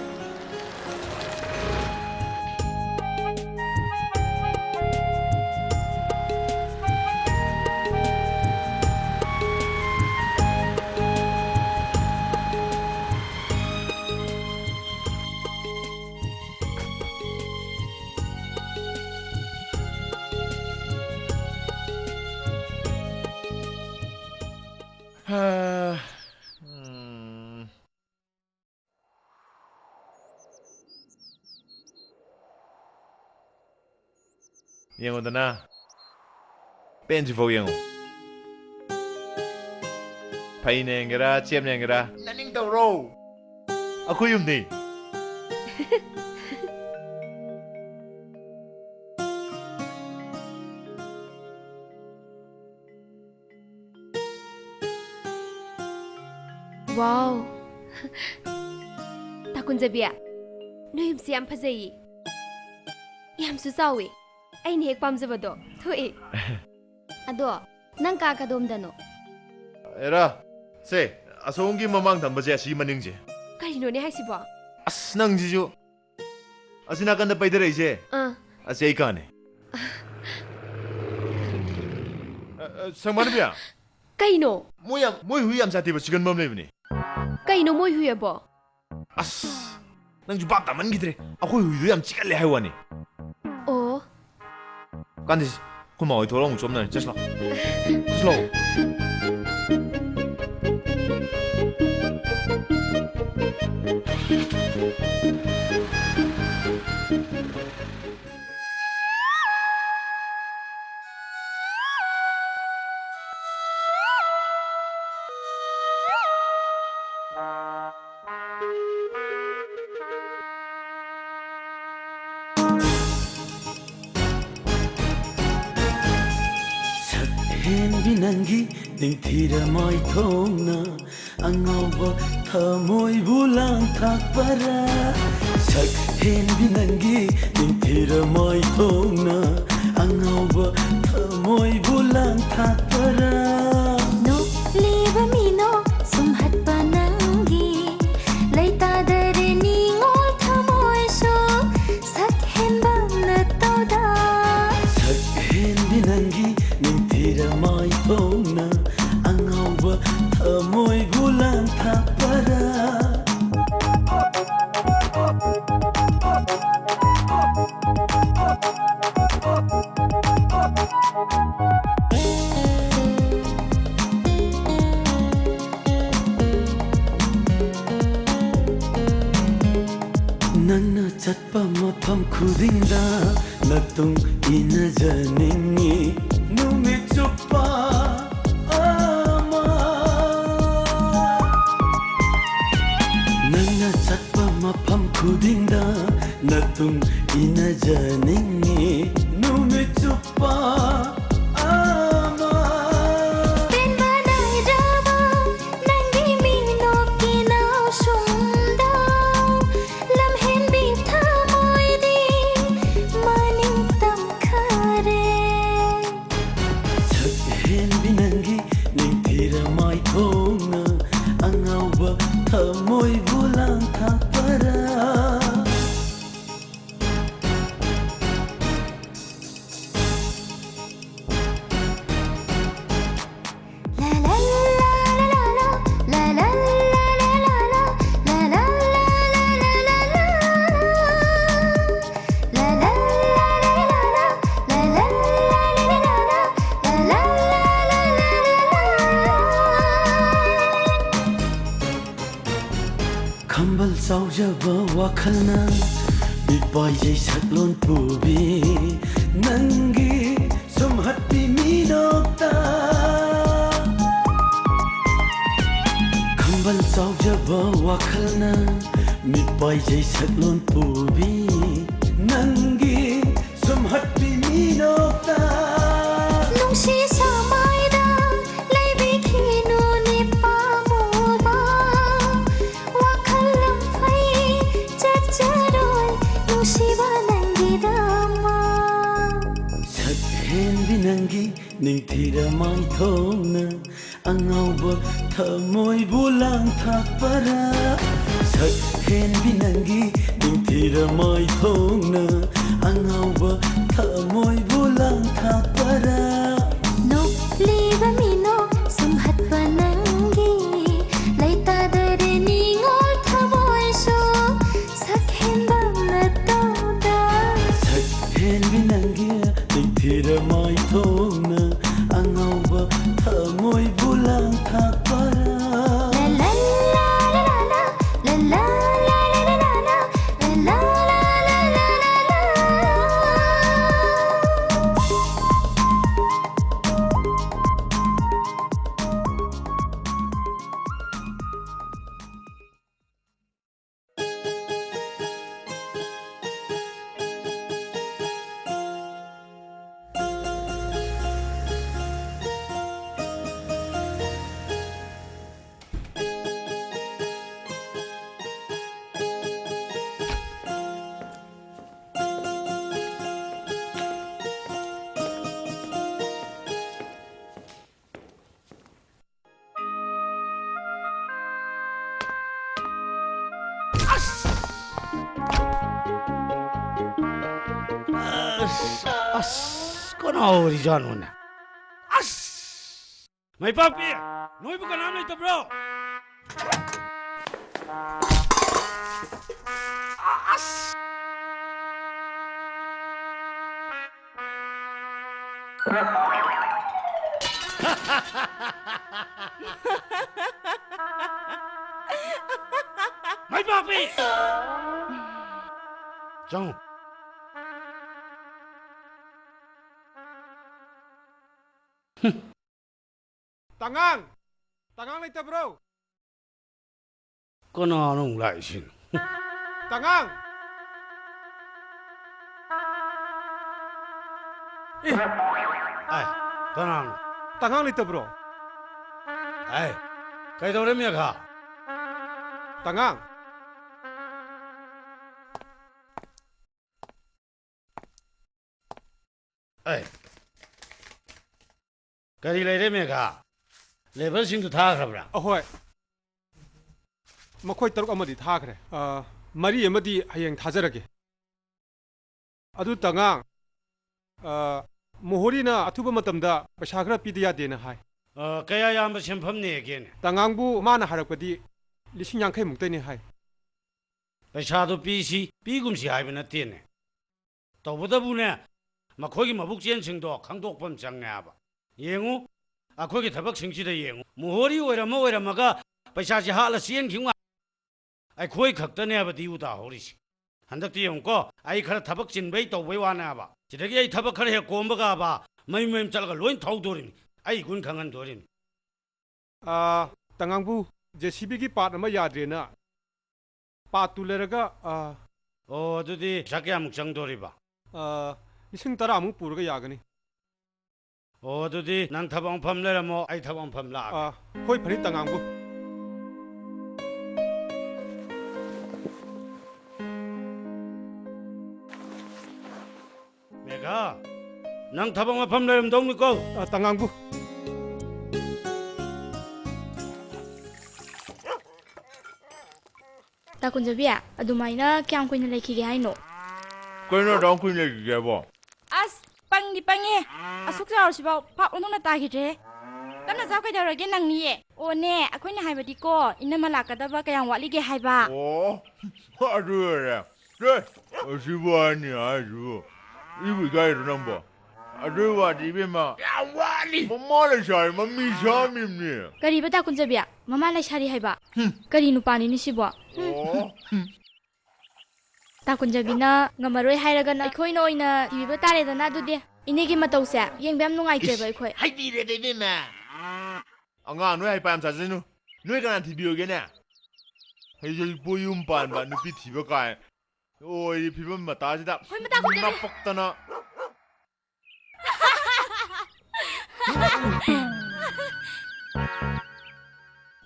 ꯑꯥ, ꯎꯝ꯫ ꯌꯦꯡꯉꯨꯗꯅ, ꯄꯦꯟꯗ꯭ꯔꯤꯐꯥꯎ ꯌꯦꯡꯉꯨ꯫ ꯐꯩꯅ ꯌꯦꯡꯒꯦꯔꯥ, ꯆꯦꯞꯅ ꯌꯦꯡꯒꯦꯔꯥ, ꯅꯅꯤꯡ ꯇꯧꯔꯣ꯫ ꯑꯩꯈꯣꯏ ꯌꯨꯝꯅꯤ꯫ Wow! ꯇꯥ ꯀꯨꯟꯖꯕꯤ, ꯅꯣꯏ ꯌꯨꯝꯁꯤ ꯌꯥꯝ ꯐꯖꯩꯌꯦ꯫ ꯌꯥꯝꯁꯨ ꯆꯥꯎꯋꯤ꯫ ꯑꯩꯅ ꯍꯦꯛ ꯄꯥꯝꯖꯕꯗꯣ ꯊꯣꯛꯑꯦ꯫ ꯑꯗꯣ, ꯅꯪ ꯀꯥ ꯀꯗꯣꯝꯗꯅꯣ? ꯑꯦꯔꯥ, ꯁꯦ, ꯑꯁꯣꯝꯒꯤ ꯃꯃꯥꯡ ꯊꯝꯕꯁꯦ, ꯑꯁꯤ ꯃꯅꯤꯡꯁꯦ꯫ ꯀꯔꯤꯅꯣꯅꯦ ꯍꯥꯏꯁꯤꯕꯣ? ꯑꯁ, ꯅꯪꯁꯤꯁꯨ꯫ ꯑꯁꯤ ꯅꯥꯀꯟꯗ ꯄꯩꯊꯔꯛꯏꯁꯦ꯫ ꯑꯥ꯫ ꯑꯁꯤ ꯑꯩ ꯀꯥꯅꯦ꯫ ꯑ, ꯑ, ꯁꯪꯕꯥꯟꯕꯤ꯫ ꯀꯩꯅꯣ? ꯃꯣꯏ ꯌꯥꯝ, ꯃꯣꯏ ꯍꯨꯏ ꯌꯥꯝ ꯁꯥꯊꯤꯕ ꯆꯤꯛꯀꯟꯕ ꯑꯃ ꯂꯩꯕꯅꯦ꯫ ꯀꯩꯅꯣ ꯃꯣꯏ ꯍꯨꯏ ꯑꯕꯣ? ꯑꯁ, ꯅꯪꯁꯨ ꯚꯥꯞ ꯇꯥꯃꯟꯈꯤꯗ꯭ꯔꯦ꯫ ꯑꯩꯈꯣꯏ ꯍꯨꯏꯗꯣ ꯌꯥꯝ ꯆꯤꯛꯀꯜꯂꯦ ꯍꯥꯏ ꯋꯥꯅꯤ꯫ ꯑꯣ꯫ ꯀꯥꯟꯗꯦꯁ, ꯑꯩꯈꯣꯏ ꯃꯥ ꯍꯣꯏ ꯊꯣꯛꯂꯛ ꯑꯃꯨꯛ ꯆꯣꯞꯅꯔꯦ꯫ ꯆꯠꯁꯤ ꯂꯥꯛꯑꯣ꯫ ꯆꯠꯁꯤ ꯂꯥꯛꯑꯣ꯫ ꯁꯛ ꯍꯦꯟꯕꯤ ꯅꯪꯒꯤ ꯅꯤꯡꯊꯤꯔ ꯃꯥꯏꯊꯣꯡꯅ ꯑꯉꯥꯎꯕ ꯊꯃꯣꯏꯕꯨ ꯂꯥꯡꯊꯥꯛꯄꯔꯥ? ꯁꯛ ꯍꯦꯟꯕꯤ ꯅꯪꯒꯤ ꯅꯤꯡꯊꯤꯔ ꯃꯥꯏꯊꯣꯡꯅ ꯑꯉꯥꯎꯕ ꯊꯃꯣꯏꯕꯨ ꯂꯥꯡꯊꯥꯛꯄꯔꯥ? ꯅꯣꯛꯂꯤꯕ ꯃꯤꯅꯣꯛ ꯁꯨꯝꯍꯠꯄ ꯅꯪꯒꯤ ꯂꯩꯇꯥꯗꯔꯦ ꯅꯤꯉꯣꯜ ꯊꯃꯣꯏꯁꯨ ꯁꯛ ꯍꯦꯟꯕ ꯅꯠꯇꯧꯗ꯫ ꯁꯛ ꯍꯦꯟꯕꯤ ꯅꯪꯒꯤ ꯅꯤꯡꯊꯤꯔ ꯃꯥꯏꯊꯣꯡꯅ ꯑꯉꯥꯎꯕ ꯊꯃꯣꯏꯕꯨ ꯂꯥꯡꯊꯥꯛꯄꯔꯥ? ꯃꯐꯝ ꯈꯨꯗꯤꯡꯗ ꯅꯇꯨꯡ ꯏꯟꯅꯖꯅꯤꯡꯉꯤ ꯅꯨꯃꯤꯠ ꯆꯨꯞꯄ ꯑꯃ꯫ ꯅꯪꯅ ꯆꯠꯄ ꯃꯐꯝ ꯈꯨꯗꯤꯡꯗ ꯅꯇꯨꯡ ꯏꯟꯅꯖꯅꯤꯡꯉꯤ ꯅꯨꯃꯤꯠ ꯆꯨꯞꯄ ꯑꯃ꯫ ꯄꯦꯟꯕ ꯅꯥꯏꯗ꯭ꯔꯕ ꯅꯪꯒꯤ ꯃꯤꯅꯣꯛꯀꯤ ꯅꯥꯎꯁꯨꯝꯗ ꯂꯝꯍꯦꯟꯕꯤ ꯊꯃꯣꯏꯗꯤ ꯃꯅꯤꯡ ꯇꯝꯈꯔꯦ꯫ ꯁꯛ ꯍꯦꯟꯕꯤ ꯅꯪꯒꯤ ꯅꯤꯡꯊꯤꯔ ꯃꯥꯏꯊꯣꯡꯅ ꯑꯉꯥꯎꯕ ꯊꯃꯣꯏꯕꯨ ꯂꯥꯡꯊꯥꯛꯄꯔꯥ? ꯈꯝꯕꯜ ꯆꯥꯎꯖꯕ ꯋꯥꯈꯜꯅ ꯃꯤꯄꯥꯏꯖꯩ ꯁꯛꯂꯣꯟ ꯄꯨꯕꯤ ꯅꯪꯒꯤ ꯁꯨꯝꯍꯠꯄꯤ ꯃꯤꯅꯣꯛꯇ꯫ ꯈꯝꯕꯜ ꯆꯥꯎꯖꯕ ꯋꯥꯈꯜꯅ ꯃꯤꯄꯥꯏꯖꯩ ꯁꯛꯂꯣꯟ ꯄꯨꯕꯤ ꯅꯪꯒꯤ ꯁꯨꯝꯍꯠꯄꯤ ꯃꯤꯅꯣꯛꯇ꯫ ꯅꯨꯡꯁꯤ ꯁꯃꯥꯏꯗ ꯂꯩꯕꯤꯈꯤꯅꯨ ꯅꯤꯄꯥꯃꯨꯕ꯫ ꯋꯥꯈꯜ ꯂꯝꯐꯩ ꯆꯠꯆꯔꯣꯏ ꯅꯨꯡꯁꯤꯕ ꯅꯪꯒꯤꯗꯃꯛ꯫ ꯁꯛ ꯍꯦꯟꯕꯤ ꯅꯪꯒꯤ ꯅꯤꯡꯊꯤꯔ ꯃꯥꯏꯊꯣꯡꯅ ꯑꯉꯥꯎꯕ ꯊꯃꯣꯏꯕꯨ ꯂꯥꯡꯊꯥꯛꯄꯔꯥ? ꯁꯛ ꯍꯦꯟꯕꯤ ꯅꯪꯒꯤ ꯅꯤꯡꯊꯤꯔ ꯃꯥꯏꯊꯣꯡꯅ ꯑꯉꯥꯎꯕ ꯊꯃꯣꯏꯕꯨ ꯂꯥꯡꯊꯥꯛꯄꯔꯥ? ꯅꯣꯛꯂꯤꯕ ꯃꯤꯅꯣꯛ ꯁꯨꯝꯍꯠꯄ ꯅꯪꯒꯤ ꯂꯩꯇꯥꯗꯔꯦ ꯅꯤꯡꯉꯣꯜ ꯊꯃꯣꯏꯁꯨ ꯁꯛ ꯍꯦꯟꯕ ꯃꯇꯧꯗ꯫ ꯁꯛ ꯍꯦꯟꯕꯤ ꯅꯪꯒꯤ ꯅꯤꯡꯊꯤꯔ ꯃꯥꯏꯊꯣꯡꯅ ꯑꯉꯥꯎꯕ ꯊꯃꯣꯏꯕꯨ ꯂꯥꯡꯊꯥꯛꯄꯔꯥ? ꯂꯥ ꯂꯥ ꯂꯥ ꯂꯥ ꯂꯥ ꯂꯥ꯫ ꯑꯁ, ꯑꯁ, ꯀꯅꯥ ꯑꯣꯏꯔꯤꯖꯥꯠꯅꯣꯅꯦ? ꯑꯁ! ꯃꯩꯄꯥꯛꯄꯤ, ꯅꯣꯏꯕꯨ ꯀꯅꯥꯝ ꯂꯩꯇꯕ꯭ꯔꯣ? ꯑꯁ! ꯃꯩꯄꯥꯛꯄꯤ! ꯆꯪꯉꯨ꯫ ꯇꯉꯥꯡ! ꯇꯉꯥꯡ ꯂꯩꯇꯕ꯭ꯔꯣ? ꯀꯅꯥꯅꯣ ꯑꯃꯨꯛ ꯂꯥꯛꯏꯁꯤꯅ? ꯇꯉꯥꯡ! ꯑꯦ! ꯑꯦ, ꯀꯅꯥꯅꯣ? ꯇꯉꯥꯡ ꯂꯩꯇꯕ꯭ꯔꯣ? ꯑꯦ, ꯀꯩꯗꯧꯔꯦ ꯃꯦꯘꯥ? ꯇꯉꯥꯡ! ꯑꯦ, ꯀꯔꯤ ꯂꯩꯔꯦ ꯃꯦꯘꯥ? ꯂꯦꯕꯔꯁꯤꯡꯗꯨ ꯊꯥꯈ꯭ꯔꯕ꯭ꯔꯥ? ꯑꯍꯣꯏ꯫ ꯃꯈꯣꯏ ꯇꯔꯨꯛ ꯑꯃꯗꯤ ꯊꯥꯈ꯭ꯔꯦ꯫ ꯑ, ꯃꯔꯤ ꯑꯃꯗꯤ ꯍꯌꯦꯡ ꯊꯥꯖꯔꯒꯦ꯫ ꯑꯗꯨ ꯇꯉꯥꯡ, ꯑ, ꯃꯣꯍꯣꯔꯤꯅ ꯑꯊꯨꯕ ꯃꯇꯝꯗ ꯄꯩꯁꯥ ꯈꯔ ꯄꯤꯗ ꯌꯥꯗꯦꯅ ꯍꯥꯏ꯫ ꯑ, ꯀꯌꯥ ꯌꯥꯝꯕ ꯁꯦꯟꯐꯝꯅꯦꯒꯦꯅꯦ? ꯇꯉꯥꯡꯕꯨ ꯃꯥꯅ ꯍꯥꯏꯔꯛꯄꯗꯤ ꯂꯤꯁꯤꯡ ꯌꯥꯡꯈꯩ ꯃꯨꯛꯇꯅꯤ ꯍꯥꯏ꯫ ꯄꯩꯁꯥꯗꯣ ꯄꯤꯁꯤ, ꯄꯤꯒꯨꯝꯁꯤ ꯍꯥꯏꯕ ꯅꯠꯇꯦꯅꯦ꯫ ꯇꯧꯕꯇꯕꯨꯅꯦ, ꯃꯈꯣꯏꯒꯤ ꯃꯕꯨꯛ ꯆꯦꯟꯁꯤꯡꯗꯣ ꯈꯪꯗꯣꯛꯄ ꯑꯃ ꯆꯪꯉꯦ ꯍꯥꯏꯕ꯫ ꯌꯦꯡꯉꯨ, ꯑꯩꯈꯣꯏꯒꯤ ꯊꯕꯛꯁꯤꯡꯁꯤꯗ ꯌꯦꯡꯉꯨ꯫ ꯃꯣꯍꯣꯔꯤ ꯑꯣꯏꯔꯝꯃ ꯑꯣꯏꯔꯝꯃꯒ ꯄꯩꯁꯥꯁꯤ ꯍꯥꯠꯂ ꯆꯦꯟꯈꯤꯕ ꯉꯥꯛ-, ꯑꯩꯈꯣꯏ ꯈꯛꯇꯅꯦ ꯍꯥꯏꯕ ꯗꯤꯎ ꯇꯥꯍꯧꯔꯤꯁꯤ꯫ ꯍꯟꯗꯛꯇꯤ ꯌꯦꯡꯉꯨꯀꯣ, ꯑꯩ ꯈꯔ ꯊꯕꯛ ꯆꯤꯟꯕꯩ ꯇꯧꯕꯩ ꯋꯥꯅꯦ ꯍꯥꯏꯕ꯫ ꯁꯤꯗꯒꯤ ꯑꯩ ꯊꯕꯛ ꯈꯔ ꯍꯦꯛ ꯀꯣꯝꯕꯒꯕ ꯃꯌꯨꯝ ꯃꯌꯨꯝ ꯆꯠꯂꯒ ꯂꯣꯏ ꯊꯧꯗꯣꯔꯤꯅꯤ꯫ ꯑꯩ ꯒꯨꯟ ꯈꯪꯍꯟꯗꯣꯔꯤꯅꯤ꯫ ꯑꯥ, ꯇꯉꯥꯡꯕꯨ, ꯖꯦ ꯁꯤ ꯕꯤꯒꯤ ꯄꯥꯔꯠ ꯑꯃ ꯌꯥꯗ꯭ꯔꯦꯅ ꯄꯥꯔꯠ ꯇꯨ ꯂꯩꯔꯒ, ꯑꯥ, ꯑꯣ, ꯑꯗꯨꯗꯤ ꯄꯩꯁꯥ ꯀꯌꯥꯃꯨꯛ ꯆꯪꯗꯣꯔꯤꯕ? ꯑꯥ, ꯂꯤꯁꯤꯡ ꯇꯔꯥꯃꯨꯛ ꯄꯨꯔꯒ ꯌꯥꯒꯅꯤ꯫ ꯑꯣ, ꯑꯗꯨꯗꯤ ꯅꯪ ꯊꯕꯛ ꯃꯐꯝ ꯂꯩꯔꯝꯃꯣ, ꯑꯩ ꯊꯕꯛ ꯃꯐꯝ ꯂꯥꯛꯑꯒꯦ꯫ ꯑꯥ, ꯍꯣꯏ, ꯐꯅꯤ, ꯇꯉꯥꯡꯕꯨ꯫ ꯃꯦꯘꯥ, ꯅꯪ ꯊꯕꯛ ꯃꯐꯝ ꯂꯩꯔꯝꯗꯧꯅꯤꯀꯣ꯫ ꯑꯥ, ꯇꯉꯥꯡꯕꯨ꯫ ꯇꯥ ꯀꯨꯟꯖꯕꯤ, ꯑꯗꯨꯃꯥꯏꯅ ꯀꯌꯥꯝ ꯀꯨꯏꯅ ꯂꯩꯈꯤꯒꯦ ꯍꯥꯏꯅꯣ? ꯀꯩꯅꯣ ꯑꯗꯨꯝ ꯀꯨꯏꯅ ꯂꯩꯈꯤꯒꯦ ꯍꯥꯏꯕꯣ? ꯑꯁ, ꯄꯪꯗꯤ ꯄꯪꯉꯦ꯫ ꯑꯁꯨꯛ ꯆꯥꯎꯔꯁꯤꯐꯥꯎ ꯄꯥꯞ ꯑꯣꯟꯊꯣꯛꯅ ꯇꯥꯈꯤꯗ꯭ꯔꯦ꯫ ꯇꯞꯅ ꯆꯥꯎ, ꯀꯩꯗꯧꯔꯒꯦ ꯅꯪꯅꯤꯌꯦ? ꯑꯣꯅꯦ, ꯑꯩꯈꯣꯏꯅ ꯍꯥꯏꯕꯗꯤꯀꯣ, ꯏꯅꯝꯃ ꯂꯥꯛꯀꯗꯕ ꯀꯌꯥꯝ ꯋꯥꯠꯂꯤꯒꯦ ꯍꯥꯏꯕ꯫ ꯑꯣ, ꯑꯗꯨ ꯑꯣꯏꯔꯦ꯫ ꯁꯦ, ꯑꯁꯤꯕꯨ ꯍꯥꯏꯅꯤ ꯍꯥꯏꯁꯤꯕꯨ꯫ ꯏꯕꯨ ꯏꯀꯥꯏꯗ꯭ꯔꯣ ꯅꯪꯕꯣ? ꯑꯗꯨꯏ ꯋꯥꯗꯤ ꯏꯕꯦꯝꯃ, ꯌꯥꯝ ꯋꯥꯠꯂꯤ꯫ ꯃꯃꯥ ꯂꯩꯁꯥꯕꯤ ꯃꯃꯤ ꯁꯥꯃꯤꯕꯅꯦ꯫ ꯀꯔꯤꯕ ꯇꯥ ꯀꯨꯟꯖꯕꯤ? ꯃꯃꯥ ꯂꯩꯁꯥꯔꯤ ꯍꯥꯏꯕ? ꯍꯨꯝ꯫ ꯀꯔꯤ ꯅꯨꯄꯥꯅꯤꯅꯦ ꯁꯤꯕꯣ? ꯍꯨꯝ꯫ ꯑꯣ꯫ ꯇꯥ ꯀꯨꯟꯖꯕꯤꯅ ꯉꯝꯃꯔꯣꯏ ꯍꯥꯏꯔꯒꯅ ꯑꯩꯈꯣꯏꯅ ꯑꯣꯏꯅ ꯊꯤꯕꯤꯕ ꯇꯥꯔꯦꯗꯅ ꯑꯗꯨꯗꯤ꯫ ꯏꯅꯦꯒꯤ ꯃꯇꯧꯁꯦ ꯌꯦꯡꯕ ꯌꯥꯝ ꯅꯨꯡꯉꯥꯏꯇ꯭ꯔꯦꯕ ꯏꯁ, ꯑꯩꯈꯣꯏ꯫ ꯍꯥꯏꯕꯤꯔꯦꯗ ꯏꯕꯦꯝꯃ꯫ ꯑꯉꯥꯡ ꯅꯣꯏ ꯍꯩꯄꯥ ꯌꯥꯝ ꯁꯥꯖꯅꯨ꯫ ꯅꯣꯏ ꯀꯅꯥ ꯊꯤꯕꯤꯌꯨꯒꯦꯅꯦ? ꯍꯧꯖꯤꯛ ꯄꯣ ꯌꯨꯝ ꯄꯥꯟꯕ ꯅꯨꯄꯤ ꯊꯤꯕ ꯀꯥꯏ꯫ ꯑꯣꯏꯔꯤ ꯐꯤꯕꯝ ꯃꯇꯥꯁꯤꯗ ꯍꯣꯏ, ꯃꯇꯥ ꯀꯨꯟꯖꯕꯤ꯫ ꯅꯄꯛꯇꯅ꯫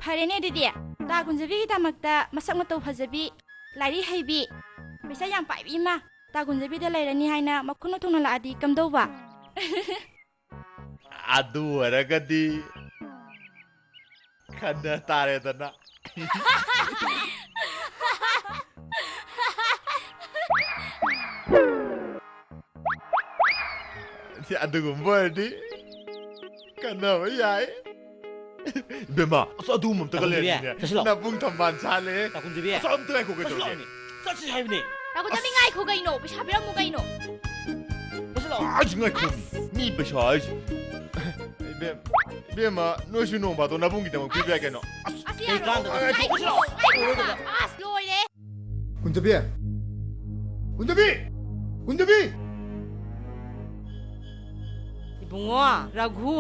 ꯐꯔꯦꯅꯦ ꯑꯗꯨꯗꯤ, ꯇꯥ ꯀꯨꯟꯖꯕꯤꯒꯤꯗꯃꯛꯇ ꯃꯁꯛ ꯃꯇꯧ ꯐꯖꯕꯤ, ꯂꯥꯏꯔꯤꯛ ꯍꯩꯕꯤ, ꯄꯩꯁꯥ ꯌꯥꯝ ꯄꯥꯏꯕꯤ ꯑꯃ ꯇꯥ ꯀꯨꯟꯖꯕꯤꯗ ꯂꯩꯔꯅꯤ ꯍꯥꯏꯅ ꯃꯈꯨꯠ ꯃꯊꯨꯝꯅ ꯂꯥꯛꯑꯗꯤ ꯀꯝꯗꯧꯕ? ꯑꯗꯨ ꯑꯣꯏꯔꯒꯗꯤ ꯈꯟꯅ ꯇꯥꯔꯦꯗꯅ꯫ ꯑꯗꯨꯒꯨꯝꯕ ꯑꯣꯏꯔꯗꯤ ꯈꯟꯅꯕ ꯌꯥꯏ꯫ ꯏꯕꯦꯝꯃ, ꯑꯁ, ꯑꯗꯨꯒꯨꯝꯕ ꯑꯝꯇꯒ ꯇꯥ ꯀꯨꯟꯖꯕꯤ, ꯂꯩꯔꯗꯤꯅꯦ, ꯆꯠꯁꯤꯂꯥꯎ꯫ ꯅꯕꯨꯡ ꯊꯝꯕꯥꯜ ꯁꯥꯠꯂꯦ꯫ ꯇꯥ ꯀꯨꯟꯖꯕꯤ, ꯑꯁ, ꯑꯝꯇ ꯉꯥꯏꯈꯣ, ꯆꯠꯁꯤꯂꯥꯎꯅꯦ꯫ ꯀꯩꯗꯧꯔꯒꯦ? ꯆꯠꯁꯤ ꯍꯥꯏꯕꯅꯦ꯫ ꯇꯥ ꯀꯨꯟꯖꯕꯤ, ꯑꯁ꯫ ꯉꯥꯏꯈꯣ ꯀꯩꯅꯣ? ꯄꯩꯁꯥ ꯄꯤꯔꯝꯃꯨ ꯀꯩꯅꯣ? ꯆꯠꯁꯤꯂꯥꯎ꯫ ꯑꯁ, ꯉꯥꯏꯈꯣ꯫ ꯑꯁ꯫ ꯃꯤ ꯄꯩꯁꯥ ꯍꯥꯏꯁꯦ꯫ ꯏꯕꯦꯝ-, ꯏꯕꯦꯝꯃ, ꯅꯣꯏꯁꯨ ꯅꯣꯡ ꯐꯥꯗꯣꯛ ꯅꯕꯨꯡꯒꯤꯗꯃꯛ ꯄꯤꯕ ꯌꯥꯏ ꯀꯩꯅꯣ꯫ ꯑꯁ, ꯀꯩ ꯌꯥꯔꯣꯏ꯫ ꯀꯥꯟꯗꯕꯗ? ꯉꯥꯏꯈꯣ, ꯉꯥꯏꯈꯣ, ꯉꯥꯏꯈꯣ꯫ ꯑꯁ, ꯂꯣꯏꯔꯦ꯫ ꯀꯨꯟꯖꯕꯤ! ꯀꯨꯟꯖꯕꯤ! ꯀꯨꯟꯖꯕꯤ! ꯏꯕꯨꯡꯉꯣ, ꯔꯘꯨ,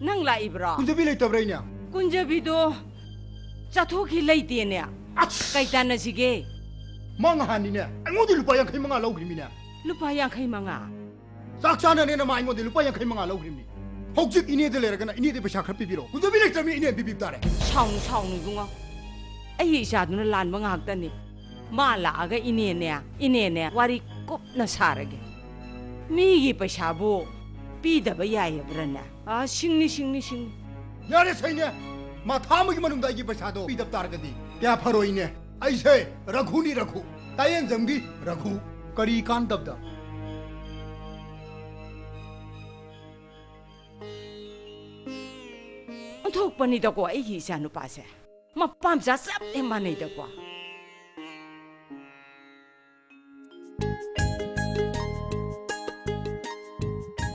ꯅꯪ ꯂꯥꯛꯏꯕ꯭ꯔꯣ? ꯀꯨꯟꯖꯕꯤ ꯂꯩꯇꯕ꯭ꯔꯥ ꯏꯅꯦ? ꯀꯨꯟꯖꯕꯤꯗꯣ ꯆꯠꯊꯣꯛꯈꯤ ꯂꯩꯇꯦꯅꯦ꯫ ꯑꯁ! ꯀꯩ ꯇꯥꯟꯅꯁꯤꯒꯦ? ꯃꯥ ꯉꯍꯥꯟꯅꯤꯅꯦ, ꯑꯩꯉꯣꯟꯗ ꯂꯨꯄꯥ ꯌꯥꯡꯈꯩ ꯃꯉꯥ ꯂꯧꯈ꯭ꯔꯤꯃꯤꯅꯦ꯫ ꯂꯨꯄꯥ ꯌꯥꯡꯈꯩ ꯃꯉꯥ? ꯆꯥꯛ ꯆꯥꯅꯅꯦꯅ ꯃꯥ ꯑꯩꯉꯣꯟꯗ ꯂꯨꯄꯥ ꯌꯥꯡꯈꯩ ꯃꯉꯥ ꯂꯧꯈ꯭ꯔꯤꯕꯅꯤ꯫ ꯍꯧꯖꯤꯛ ꯏꯅꯦꯗ ꯂꯩꯔꯒꯅ ꯏꯅꯦꯗ ꯄꯩꯁꯥ ꯈꯔ ꯄꯤꯕꯤꯔꯛꯑꯣ꯫ ꯀꯨꯟꯖꯕꯤ ꯂꯩꯇ꯭ꯔꯕꯅꯤ ꯏꯅꯦ ꯄꯤꯕꯤꯕ ꯇꯥꯔꯦ꯫ ꯁꯥꯎꯅꯨ, ꯁꯥꯎꯅꯨ ꯏꯕꯨꯡꯉꯣ꯫ ꯑꯩꯒꯤ ꯏꯆꯥꯗꯨꯅ ꯂꯥꯟꯕ ꯉꯥꯛꯇꯅꯤ꯫ ꯃꯥ ꯂꯥꯛꯑꯒ ꯏꯅꯦꯅꯦ, ꯏꯅꯦꯅꯦ ꯋꯥꯔꯤ ꯀꯨꯞꯅ ꯁꯥꯔꯒꯦ꯫ ꯃꯤꯒꯤ ꯄꯩꯁꯥꯕꯨ ꯄꯤꯗꯕ ꯌꯥꯏꯌꯦꯕ꯭ꯔꯅꯦ? ꯑꯥ, ꯁꯤꯡꯅꯤ, ꯁꯤꯡꯅꯤ, ꯁꯤꯡꯅꯤ꯫ ꯌꯥꯔꯦ ꯁꯩꯅꯦ, ꯃꯥ ꯊꯥ ꯑꯃꯒꯤ ꯃꯅꯨꯡꯗ ꯑꯩꯒꯤ ꯄꯩꯁꯥꯗꯣ ꯄꯤꯗꯕ ꯇꯥꯔꯒꯗꯤ ꯀꯌꯥ ꯐꯔꯣꯏꯅꯦ꯫ ꯑꯩꯁꯦ ꯔꯘꯨꯅꯤ, ꯔꯘꯨ, ꯇꯥꯌꯦꯟꯖꯝꯒꯤ ꯔꯘꯨ꯫ ꯀꯔꯤ ꯀꯥꯟꯗꯕꯗ? ꯄꯅꯤꯗꯀꯣ ꯑꯩꯒꯤ ꯏꯆꯥ ꯅꯨꯄꯥꯁꯦ꯫ ꯃꯄꯥ ꯃꯆꯥ ꯆꯞ ꯍꯦꯛ ꯃꯥꯟꯅꯩꯗꯀꯣ꯫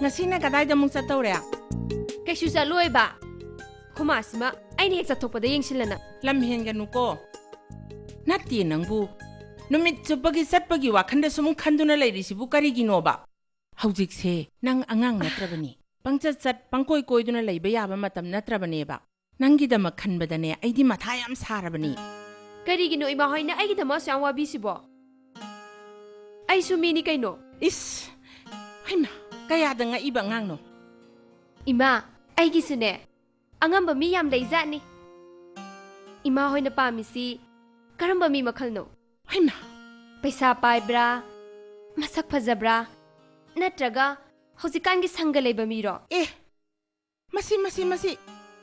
ꯉꯁꯤꯅ ꯀꯗꯥꯏꯗ ꯑꯃꯨꯛ ꯆꯠꯇꯧꯔꯦ? ꯀꯩꯁꯨ ꯆꯠꯂꯣꯏꯕ꯫ ꯈꯨꯃꯥꯁꯤꯃ ꯑꯩꯅ ꯍꯦꯛ ꯆꯠꯊꯣꯛꯄꯗ ꯌꯦꯡꯁꯤꯜꯂꯅ꯫ ꯂꯝ ꯍꯦꯟꯒꯅꯨꯀꯣ꯫ ꯅꯠꯇꯦ ꯅꯪꯕꯨ꯫ ꯅꯨꯃꯤꯠ ꯆꯨꯞꯄꯒꯤ ꯆꯠꯄꯒꯤ ꯋꯥꯈꯟꯗ ꯁꯨꯝ ꯈꯟꯗꯨꯅ ꯂꯩꯔꯤꯁꯤꯕꯨ ꯀꯔꯤꯒꯤꯅꯣꯕ? ꯍꯧꯖꯤꯛꯁꯦ ꯅꯪ ꯑꯉꯥꯡ ꯅꯠꯇ꯭ꯔꯕꯅꯤ꯫ ꯄꯪꯆꯠ ꯆꯠ, ꯄꯪꯀꯣꯏ ꯀꯣꯏꯗꯨꯅ ꯂꯩꯕ ꯌꯥꯕ ꯃꯇꯝ ꯅꯠꯇ꯭ꯔꯕꯅꯦꯕ꯫ ꯅꯪꯒꯤꯗꯃꯛ ꯈꯟꯕꯗꯅꯦ ꯑꯩꯗꯤ ꯃꯊꯥ ꯌꯥꯝ ꯁꯥꯔꯕꯅꯤ꯫ ꯀꯔꯤꯒꯤꯅꯣ ꯏꯃꯥ ꯍꯣꯏꯅ ꯑꯩꯒꯤꯗꯃꯛ ꯑꯁꯨꯛ ꯌꯥꯝ ꯋꯥꯕꯤꯁꯤꯕꯣ? ꯑꯩꯁꯨ ꯃꯤꯅꯤ ꯀꯩꯅꯣ꯫ ꯏꯁ! ꯍꯩꯃꯥ! ꯀꯌꯥꯗ ꯉꯛꯏꯕ ꯑꯉꯥꯡꯅꯣ? ꯏꯃꯥ, ꯑꯩꯒꯤꯁꯨꯅꯦ ꯑꯉꯝꯕ ꯃꯤ ꯌꯥꯝ ꯂꯩꯖꯥꯠꯅꯤ꯫ ꯏꯃꯥ ꯍꯣꯏꯅ ꯄꯥꯝꯃꯤꯁꯤ ꯀꯔꯝꯕ ꯃꯤ ꯃꯈꯜꯅꯣ? ꯍꯩꯃꯥ! ꯄꯩꯁꯥ ꯄꯥꯏꯕ꯭ꯔꯥ? ꯃꯁꯛ ꯐꯖꯕ꯭ꯔꯥ? ꯅꯠꯇ꯭ꯔꯒ ꯍꯧꯖꯤꯛꯀꯥꯟꯒꯤ ꯁꯪꯒ ꯂꯩꯕ ꯃꯤꯔꯣ? ꯑꯦ! ꯃꯁꯤ, ꯃꯁꯤ, ꯃꯁꯤ!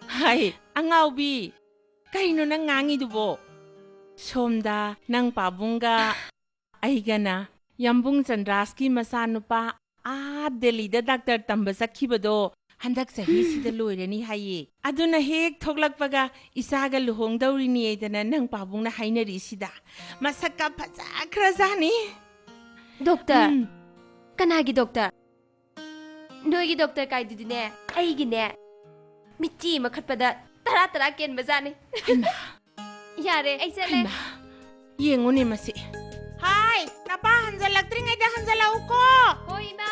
ꯍꯥꯏ, ꯑꯉꯥꯎꯕꯤ! ꯀꯩꯅꯣ ꯅꯪ ꯉꯥꯡꯉꯤꯗꯨꯕꯣ? ꯁꯣꯝꯗ ꯅꯪ ꯄꯥꯕꯨꯡꯒ ꯑꯩꯒꯅ ꯌꯥꯝꯕꯨꯡ ꯆꯟꯗ꯭ꯔꯥꯁꯀꯤ ꯃꯆꯥꯅꯨꯄꯥ ꯑꯥ ꯗꯦꯜꯂꯤꯗ ꯗꯥꯛꯇꯔ ꯇꯝꯕ ꯆꯠꯈꯤꯕꯗꯣ ꯍꯟꯗꯛ ꯆꯍꯤꯁꯤꯗ ꯂꯣꯏꯔꯅꯤ ꯍꯥꯏꯌꯦ꯫ ꯑꯗꯨꯅ ꯍꯦꯛ ꯊꯣꯛꯂꯛꯄꯒ ꯏꯆꯥꯒ ꯂꯨꯍꯣꯡꯗꯧꯔꯤꯅꯦꯗꯅ ꯅꯪ ꯄꯥꯕꯨꯡꯅ ꯍꯥꯏꯅꯔꯤꯁꯤꯗ꯫ ꯃꯁꯛꯀ ꯐꯖꯈ꯭ꯔꯖꯥꯠꯅꯤ꯫ ꯗꯣꯛꯇꯔ? ꯎꯝ꯫ ꯀꯅꯥꯒꯤ ꯗꯣꯛꯇꯔ? ꯅꯣꯏꯒꯤ ꯗꯣꯛꯇꯔ ꯀꯥꯏꯗꯨꯗꯤꯅꯦ, ꯑꯩꯒꯤꯅꯦ, ꯃꯤꯠꯆꯤ ꯑꯃ ꯈꯠꯄꯗ ꯇꯔꯥ ꯇꯔꯥ ꯀꯦꯟꯕꯖꯥꯠꯅꯤ꯫ ꯍꯩꯃꯥ! ꯌꯥꯔꯦ, ꯑꯩ ꯆꯠꯂꯦ꯫ ꯍꯩꯃꯥ! ꯌꯦꯡꯉꯨꯅꯦ ꯃꯁꯤ꯫ ꯍꯥꯏ, ꯅꯄꯥ ꯍꯟꯖꯜꯂꯛꯇ꯭ꯔꯤꯉꯩꯗ ꯍꯟꯖꯜꯂꯛꯎꯀꯣ꯫ ꯍꯣꯏ, ꯏꯃꯥ꯫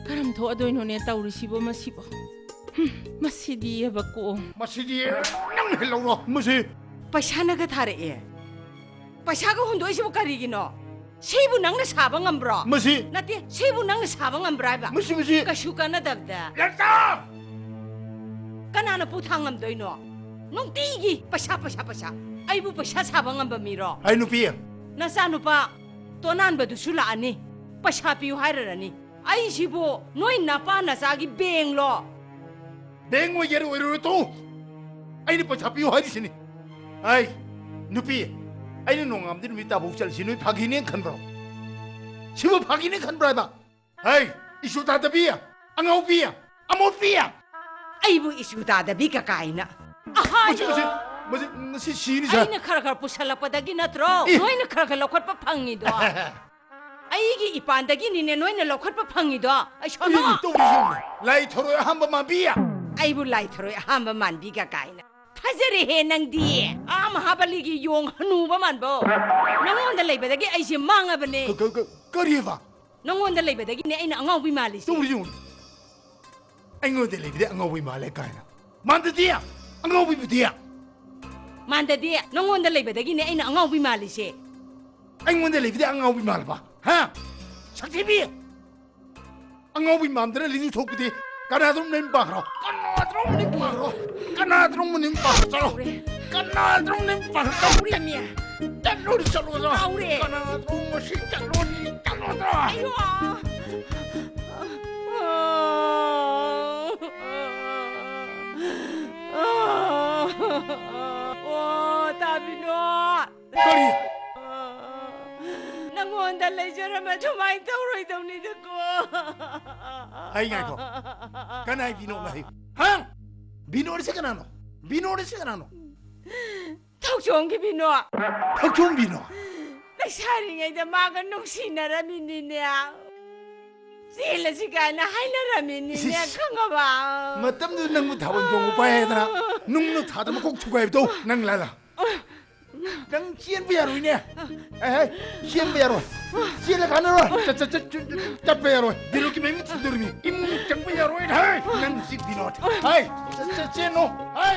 ꯀꯔꯝ ꯊꯣꯛꯑꯗꯣꯏꯅꯣꯅꯦ ꯇꯧꯔꯤꯁꯤꯕꯣ ꯃꯁꯤꯕꯣ? ꯍꯨꯝ, ꯃꯁꯤꯗꯤ ꯌꯦꯕꯀꯣ꯫ ꯃꯁꯤꯗꯤ ꯅꯪ ꯍꯦꯛ ꯂꯧꯔꯣ, ꯃꯁꯤ꯫ ꯄꯩꯁꯥꯅꯒ ꯊꯥꯔꯛꯑꯦ꯫ ꯄꯩꯁꯥꯒ ꯍꯨꯟꯗꯣꯛꯏꯁꯤꯕꯨ ꯀꯔꯤꯒꯤꯅꯣ? ꯁꯤꯕꯨ ꯅꯪꯅ ꯁꯥꯕ ꯉꯝꯕ꯭ꯔꯣ? ꯃꯁꯤ꯫ ꯅꯠꯇꯦ, ꯁꯤꯕꯨ ꯅꯪꯅ ꯁꯥꯕ ꯉꯝꯕ꯭ꯔꯥ ꯍꯥꯏꯕ? ꯃꯁꯤ, ꯃꯁꯤ꯫ ꯀꯩꯁꯨ ꯀꯥꯟꯅꯗꯕꯗ꯫ ꯂꯦꯞꯇ! ꯀꯅꯥꯅ ꯄꯨꯊꯥꯡ ꯉꯝꯗꯣꯏꯅꯣ? ꯅꯨꯡꯇꯤꯒꯤ ꯄꯩꯁꯥ, ꯄꯩꯁꯥ, ꯄꯩꯁꯥ꯫ ꯑꯩꯕꯨ ꯄꯩꯁꯥ ꯁꯥꯕ ꯉꯝꯕ ꯃꯤꯔꯣ? ꯑꯩ ꯅꯨꯄꯤ꯫ ꯅꯆꯥꯅꯨꯄꯥ ꯇꯣꯅꯥꯟꯕꯗꯨꯁꯨ ꯂꯥꯛꯑꯅꯤ, ꯄꯩꯁꯥ ꯄꯤꯌꯨ ꯍꯥꯏꯔꯔꯅꯤ꯫ ꯑꯩꯁꯤꯕꯨ ꯅꯣꯏ ꯅꯄꯥ ꯅꯆꯥꯒꯤ ꯕꯦꯡꯂꯣ? ꯕꯦꯡ ꯑꯣꯏꯒꯦꯔꯥ ꯑꯣꯏꯔꯣꯏ ꯇꯣꯛꯎ꯫ ꯑꯩꯅ ꯄꯩꯁꯥ ꯄꯤꯌꯨ ꯍꯥꯏꯔꯤꯁꯤꯅꯤ꯫ ꯑꯩ ꯅꯨꯄꯤ, ꯑꯩꯅ ꯅꯣꯡꯉꯥꯟꯕꯗꯩ ꯅꯨꯃꯤꯠ ꯇꯥꯐꯥꯎ ꯆꯠꯂꯤꯁꯤ ꯅꯣꯏ ꯐꯥꯒꯤꯅꯦꯅ ꯈꯟꯕ꯭ꯔꯣ? ꯁꯤꯕꯨ ꯐꯥꯒꯤꯅꯦ ꯈꯟꯕ꯭ꯔꯥ ꯍꯥꯏꯕ? ꯍꯩ, ꯏꯁꯨ ꯇꯥꯗꯕꯤ, ꯑꯉꯥꯎꯕꯤ, ꯑꯃꯣꯠꯄꯤ! ꯑꯩꯕꯨ ꯏꯁꯨ ꯇꯥꯗꯕꯤ ꯀꯀꯥꯏꯅ꯫ ꯃꯁꯤ, ꯃꯁꯤ, ꯃꯁꯤ, ꯃꯁꯤ ꯁꯤꯅꯤ, ꯁꯥꯔ꯫ ꯑꯩꯅ ꯈꯔ ꯈꯔ ꯄꯨꯁꯜꯂꯛꯄꯗꯒꯤ ꯅꯠꯇ꯭ꯔꯣ ꯑꯦ꯫ ꯅꯣꯏꯅ ꯈꯔ ꯈꯔ ꯂꯧꯈꯠꯄ ꯐꯪꯉꯤꯗꯣ? ꯑꯩꯒꯤ ꯏꯄꯥꯟꯗꯒꯤꯅꯤꯅꯦ ꯅꯣꯏꯅ ꯂꯧꯈꯠꯄ ꯐꯪꯉꯤꯗꯣ꯫ ꯑꯩ ꯁꯣꯅꯣ꯫ ꯇꯧꯔꯤꯁꯤ ꯌꯦꯡꯉꯨꯅꯦ꯫ ꯂꯥꯏ ꯊꯔꯣꯏ ꯑꯍꯥꯝꯕ ꯃꯥꯟꯕꯤ꯫ ꯑꯩꯕꯨ ꯂꯥꯏ ꯊꯔꯣꯏ ꯑꯍꯥꯝꯕ ꯃꯥꯟꯕꯤꯒ ꯀꯥꯏꯅ꯫ ꯐꯖꯔꯦꯍꯦ ꯅꯪꯗꯤ꯫ ꯑꯥ ꯃꯍꯥꯕꯂꯤꯒꯤ ꯌꯣꯡ ꯍꯅꯨꯕ ꯃꯥꯟꯕꯣ꯫ ꯅꯪꯉꯣꯟꯗ ꯂꯩꯕꯗꯒꯤ ꯑꯩꯁꯦ ꯃꯥꯡꯉꯕꯅꯦ꯫ ꯀ-, ꯀ-, ꯀ-, ꯀꯔꯤꯕ? ꯅꯪꯉꯣꯟꯗ ꯂꯩꯕꯗꯒꯤꯅꯦ ꯑꯩꯅ ꯑꯉꯥꯎꯕꯤ ꯃꯥꯜꯂꯤꯁꯦ꯫ ꯇꯧꯔꯤꯁꯤ ꯌꯦꯡꯉꯨꯅꯦ꯫ ꯑꯩꯉꯣꯟꯗ ꯂꯩꯕꯗꯤ ꯑꯉꯥꯎꯕꯤ ꯃꯥꯜꯂꯦ ꯀꯥꯏꯅ꯫ ꯃꯥꯟꯗꯗꯤ! ꯑꯉꯥꯎꯕꯤꯕꯨꯗꯤ! ꯃꯥꯟꯗꯗꯤ! ꯅꯪꯉꯣꯟꯗ ꯂꯩꯕꯗꯒꯤꯅꯦ ꯑꯩꯅ ꯑꯉꯥꯎꯕꯤ ꯃꯥꯜꯂꯤꯁꯦ꯫ ꯑꯩꯉꯣꯟꯗ ꯂꯩꯕꯗꯤ ꯑꯉꯥꯎꯕꯤ ꯃꯥꯜꯂꯕ? ꯍꯥ? ꯁꯛꯊꯤꯕꯤ! ꯑꯉꯥꯎꯕꯤ ꯃꯥꯟꯗꯅ ꯂꯤꯗꯨ ꯊꯣꯛꯄꯗꯤ ꯀꯅꯥꯗꯅꯣꯝ ꯅꯌꯨꯝ ꯄꯥꯟꯈ꯭ꯔꯣ꯫ ꯀꯅꯥꯗꯅꯣꯝ ꯅꯌꯨꯝ ꯄꯥꯟꯈ꯭ꯔꯣ꯫ ꯀꯅꯥꯗꯅꯣꯝ ꯅꯌꯨꯝ ꯄꯥꯟꯈ꯭ꯔꯣ꯫ ꯆꯠꯂꯣ꯫ ꯀꯅꯥꯗꯅꯣꯝ ꯅꯌꯨꯝ ꯄꯥꯟꯈ꯭ꯔꯣ꯫ ꯆꯠꯂꯣ꯫ ꯆꯠꯂꯣꯗꯤ ꯆꯠꯂꯣꯗꯣ꯫ ꯀꯅꯥꯗꯅꯣꯝ ꯉꯁꯤ ꯆꯠꯂꯣꯗꯤ ꯆꯠꯂꯣꯗꯣ꯫ ꯑꯌꯣ꯫ ꯑꯣ, ꯇꯥꯕꯤꯅꯣ꯫ ꯀꯔꯤ? ꯅꯪꯉꯣꯟꯗ ꯂꯩꯖꯔꯝꯃ ꯑꯗꯨꯃꯥꯏꯅ ꯇꯧꯔꯣꯏꯗꯧꯅꯤꯗꯀꯣ꯫ ꯑꯩ ꯉꯥꯏꯈꯣ꯫ ꯀꯅꯥꯏ ꯕꯤꯅꯣꯗꯅꯣ ꯍꯥꯏꯌꯨ? ꯍꯥ? ꯕꯤꯅꯣꯗꯁꯦ ꯀꯅꯥꯅꯣ? ꯕꯤꯅꯣꯗꯁꯦ ꯀꯅꯥꯅꯣ? ꯊꯧꯆꯣꯝꯒꯤ ꯕꯤꯅꯣ꯫ ꯊꯧꯆꯣꯝ ꯕꯤꯅꯣ? ꯂꯩꯁꯥꯔꯤꯉꯩꯗ ꯃꯥꯒ ꯅꯨꯡꯁꯤꯅꯔꯝꯃꯤꯅꯤꯅꯦ꯫ ꯆꯦꯜꯂꯁꯤ ꯀꯥꯏꯅ ꯍꯥꯏꯅꯔꯝꯃꯤꯅꯤꯅꯦ, ꯏꯁ, ꯏꯁ꯫ ꯈꯪꯉꯕ? ꯃꯇꯝꯗꯨꯗ ꯅꯪꯕꯨ ꯊꯥꯕꯜ ꯆꯣꯡꯕ ꯄꯥꯏ ꯍꯥꯏꯗꯅ ꯅꯨꯡꯅ ꯊꯥꯗ ꯃꯀꯣꯛ ꯊꯨꯒꯥꯏꯕꯗꯣ ꯅꯪ ꯂꯥꯜꯂ꯫ ꯅꯪ ꯆꯦꯟꯕ ꯌꯥꯔꯣꯏꯅꯦ꯫ ꯑꯦ, ꯍꯦ, ꯆꯦꯟꯕ ꯌꯥꯔꯣꯏ꯫ ꯆꯦꯜꯂ ꯀꯥꯟꯅꯔꯣꯏ꯫ ꯆꯠ-, ꯆꯠ-, ꯆꯠ-, ꯆꯠ-, ꯆꯠꯄ ꯌꯥꯔꯣꯏ꯫ ꯕꯤꯔꯨꯛꯀꯤ ꯃꯌꯨꯝ ꯊꯤꯟꯗꯣꯔꯤꯃꯤ꯫ ꯏꯃꯨꯡ ꯆꯪꯕ ꯌꯥꯔꯣꯏ꯫ ꯍꯦ, ꯅꯪ ꯆꯤꯛ ꯕꯤꯅꯣꯗ꯫ ꯍꯦ, ꯆꯠ-, ꯆꯠ-, ꯆꯦꯟꯅꯣ꯫ ꯍꯦ,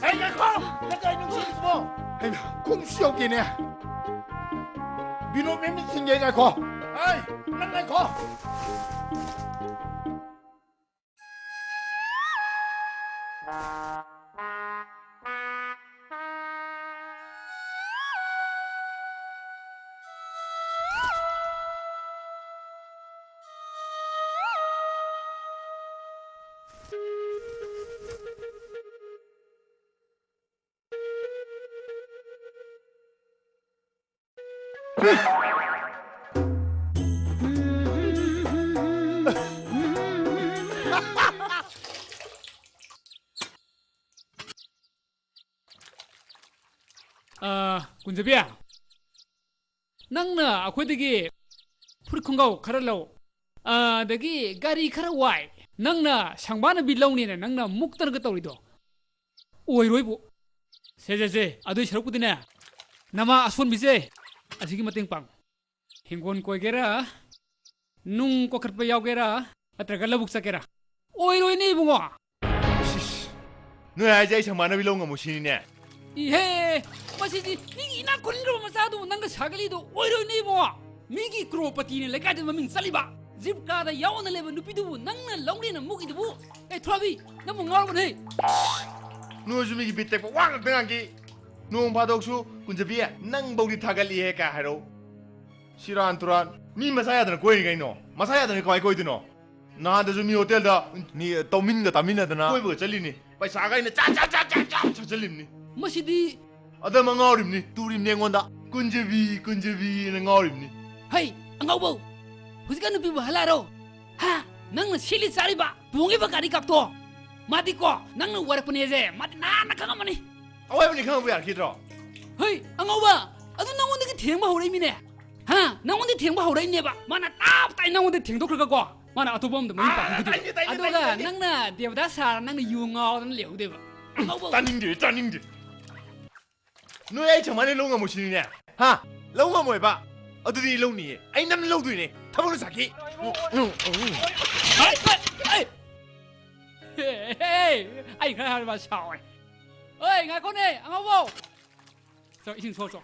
ꯍꯦ, ꯉꯥꯏꯈꯣ꯫ ꯅꯪ ꯀꯥꯏ ꯅꯨꯡꯁꯤꯔꯤꯕꯣ? ꯍꯩꯃꯥ, ꯈꯣꯡꯁꯨ ꯌꯧꯗꯦꯅꯦ꯫ ꯕꯤꯅꯣꯗ ꯃꯌꯨꯝꯗ ꯊꯤꯟꯒꯦ, ꯉꯥꯏꯈꯣ꯫ ꯍꯦ, ꯅꯪ ꯉꯥꯏꯈꯣ꯫ ꯖꯕꯤꯌꯥ, ꯅꯪꯅ ꯑꯩꯈꯣꯏꯗꯒꯤ ꯐꯨꯔꯤꯠ ꯈꯣꯡꯒ꯭ꯔꯥꯎ ꯈꯔ ꯂꯧ, ꯑꯗꯒꯤ ꯒꯥꯔꯤ ꯈꯔ ꯋꯥꯏ, ꯅꯪꯅ ꯁꯪꯕꯥꯅꯕꯤ ꯂꯧꯅꯦꯅ ꯅꯪꯅ ꯃꯨꯛꯇꯅꯒ ꯇꯧꯔꯤꯗꯣ ꯑꯣꯏꯔꯣꯏꯕꯨ꯫ ꯁꯦ, ꯁꯦ, ꯁꯦ, ꯑꯗꯨꯏ ꯁꯔꯨꯛꯄꯨꯗꯤꯅꯦ, ꯅꯃꯥ ꯑꯁꯣꯟꯕꯤꯁꯦ ꯑꯁꯤꯒꯤ ꯃꯇꯦꯡ ꯄꯥꯡꯉꯨ꯫ ꯍꯤꯡꯒꯣꯜ ꯀꯣꯏꯒꯦꯔꯥ, ꯅꯨꯡ ꯀꯣꯛꯈꯠꯄ ꯌꯥꯎꯒꯦꯔꯥ, ꯅꯠꯇ꯭ꯔꯒ ꯂꯧꯕꯨꯛ ꯆꯠꯀꯦꯔꯥ? ꯑꯣꯏꯔꯣꯏꯅꯦ, ꯏꯕꯨꯡꯉꯣ꯫ ꯁꯤꯁ, ꯅꯣꯏ ꯍꯥꯏꯁꯦ ꯑꯩ ꯁꯪꯕꯥꯅꯕꯤ ꯂꯧ ꯉꯝꯃꯣꯏ ꯁꯤꯅꯤꯅꯦ? ꯏꯍꯦ, ꯃꯁꯤꯗꯤ ꯃꯤꯒꯤ ꯏꯅꯥꯛ ꯈꯨꯟꯈ꯭ꯔꯕ ꯃꯆꯥꯗꯨꯕꯨ ꯅꯪꯒ ꯁꯥꯒꯠꯂꯤꯗꯣ ꯑꯣꯏꯔꯣꯏꯅꯦ, ꯏꯕꯨꯡꯉꯣ꯫ ꯃꯤꯒꯤ ꯀ꯭ꯔꯣꯔꯄꯇꯤꯅ ꯂꯩꯀꯥꯏꯗ ꯃꯃꯤꯡ ꯆꯠꯂꯤꯕ, ꯖꯤꯞ ꯀꯥꯔꯗ ꯌꯥꯎꯅ ꯂꯩꯕ ꯅꯨꯄꯤꯗꯨꯕꯨ ꯅꯪꯅ ꯂꯧꯅꯦꯅ ꯃꯨꯛꯏꯗꯨꯕꯨ? ꯑꯦ, ꯊꯣꯔꯥꯕꯤ, ꯅꯪꯕꯨ ꯉꯥꯎꯔꯕꯅꯦ? ꯅꯣꯏꯁꯨ ꯃꯤꯒꯤ ꯕꯤꯠ ꯇꯦꯛꯄ ꯋꯥ ꯉꯥꯛꯇ ꯉꯥꯡꯈꯤ꯫ ꯅꯣꯡ ꯐꯥꯗꯣꯛꯁꯨ ꯀꯨꯟꯖꯕꯤ, ꯅꯪ ꯕꯧꯗꯤ ꯊꯥꯒꯠꯂꯤꯍꯦ ꯀꯥꯏ ꯍꯥꯏꯔꯛꯎ꯫ ꯁꯤꯔꯥꯟ ꯇꯨꯔꯥꯟ꯫ ꯃꯤ ꯃꯁꯥ ꯌꯥꯗꯅ ꯀꯣꯏꯔꯤ ꯀꯩꯅꯣ꯫ ꯃꯁꯥ ꯌꯥꯗꯅ ꯀꯃꯥꯏ ꯀꯣꯏꯗꯣꯏꯅꯣ? ꯅꯍꯥꯟꯗꯁꯨ ꯃꯤ ꯍꯣꯇꯦꯜꯗ ꯃꯤ ꯇꯧꯃꯤꯟꯒ ꯇꯥꯃꯤꯟꯅꯗꯅ ꯀꯣꯏꯕꯒ ꯆꯠꯂꯤꯅꯤ꯫ ꯄꯩꯁꯥꯒ ꯑꯩꯅ ꯆꯥ, ꯆꯥ, ꯆꯥ, ꯆꯥ, ꯆꯥ ꯊꯠꯆꯜꯂꯤꯕꯅꯤ꯫ ꯃꯁꯤꯗꯤ ꯑꯗ ꯑꯃ ꯉꯥꯎꯔꯤꯕꯅꯤ, ꯇꯨꯔꯤꯕꯅꯤ ꯑꯩꯉꯣꯟꯗ꯫ ꯀꯨꯟꯖꯕꯤ, ꯀꯨꯟꯖꯕꯤꯅ ꯉꯥꯎꯔꯤꯕꯅꯤ꯫ ꯍꯩ, ꯑꯉꯥꯎꯕꯧ! ꯍꯧꯖꯤꯛꯀꯥꯟ ꯅꯨꯄꯤꯕꯨ ꯍꯜꯂꯥꯔꯣ? ꯍꯥ? ꯅꯪꯅ ꯁꯤꯠꯂꯤ ꯆꯥꯔꯤꯕ, ꯇꯣꯡꯉꯤꯕ ꯒꯥꯔꯤ ꯀꯥꯞꯇꯣ? ꯃꯥꯗꯤꯀꯣ, ꯅꯪꯅ ꯋꯥꯔꯛꯄꯅꯦꯁꯦ ꯃꯥꯗꯤ ꯅꯍꯥꯟꯅ ꯈꯪꯉꯝꯃꯅꯤ꯫ ꯑꯋꯥꯏꯕꯅꯤ ꯈꯪꯉꯛꯄ ꯌꯥꯔꯛꯈꯤꯗ꯭ꯔꯣ? ꯍꯩ, ꯑꯉꯥꯎꯕ! ꯑꯗꯨ ꯅꯪꯉꯣꯟꯗꯒꯤ ꯊꯦꯡꯕ ꯍꯧꯔꯛꯏꯃꯤꯅꯦ꯫ ꯍꯥ? ꯅꯪꯉꯣꯟꯗ ꯊꯦꯡꯕ ꯍꯧꯔꯛꯏꯅꯦꯕ꯫ ꯃꯥꯅ ꯇꯞ ꯇꯥꯏ ꯅꯪꯉꯣꯟꯗ ꯊꯦꯡꯗꯣꯛꯈ꯭ꯔꯒꯀꯣ, ꯃꯥꯅ ꯑꯇꯣꯞꯄ ꯑꯃꯗ ꯃꯌꯨꯝ ꯄꯥꯟꯊꯣꯛꯈꯤꯗꯣꯏꯕ꯫ ꯇꯥꯅꯤꯡꯗꯦ, ꯇꯥꯅꯤꯡꯗꯦ, ꯑꯗꯨꯒ ꯇꯥꯅꯤꯡꯗꯦ, ꯇꯥꯅꯤꯡꯗꯦ꯫ ꯅꯪꯅ ꯗꯦꯕꯗꯥꯁ ꯁꯥꯔ ꯅꯪꯅ ꯌꯨ ꯉꯥꯎꯗꯅ ꯂꯩꯍꯧꯗꯣꯏꯕ꯫ ꯑꯉꯥꯎꯕ! ꯇꯥꯅꯤꯡꯗꯦ, ꯇꯥꯅꯤꯡꯗꯦ꯫ ꯅꯣꯏ ꯑꯩ ꯁꯨꯃꯥꯏꯅ ꯂꯧ ꯉꯝꯃꯣꯏ ꯁꯤꯅꯤꯅꯦ? ꯍꯥ? ꯂꯧ ꯉꯝꯃꯣꯏꯕ? ꯑꯗꯨꯗꯤ ꯑꯩ ꯂꯧꯅꯤꯌꯦ꯫ ꯑꯩ ꯅꯝꯅ ꯂꯧꯗꯣꯏꯅꯦ꯫ ꯊꯕꯛꯅ ꯁꯥꯈꯤ꯫ ꯑꯩ, ꯑꯩ, ꯑꯩ! ꯍꯦ, ꯍꯦ, ꯍꯦ! ꯑꯩ ꯈꯔ ꯍꯥꯏꯕ ꯁꯥꯎꯋꯦ꯫ ꯑꯣꯏ, ꯉꯥꯏꯈꯣꯅꯦ, ꯑꯉꯥꯎꯕꯧ! ꯆꯣ, ꯏꯁꯤꯡ ꯁꯣꯛꯑꯣ, ꯆꯣ꯫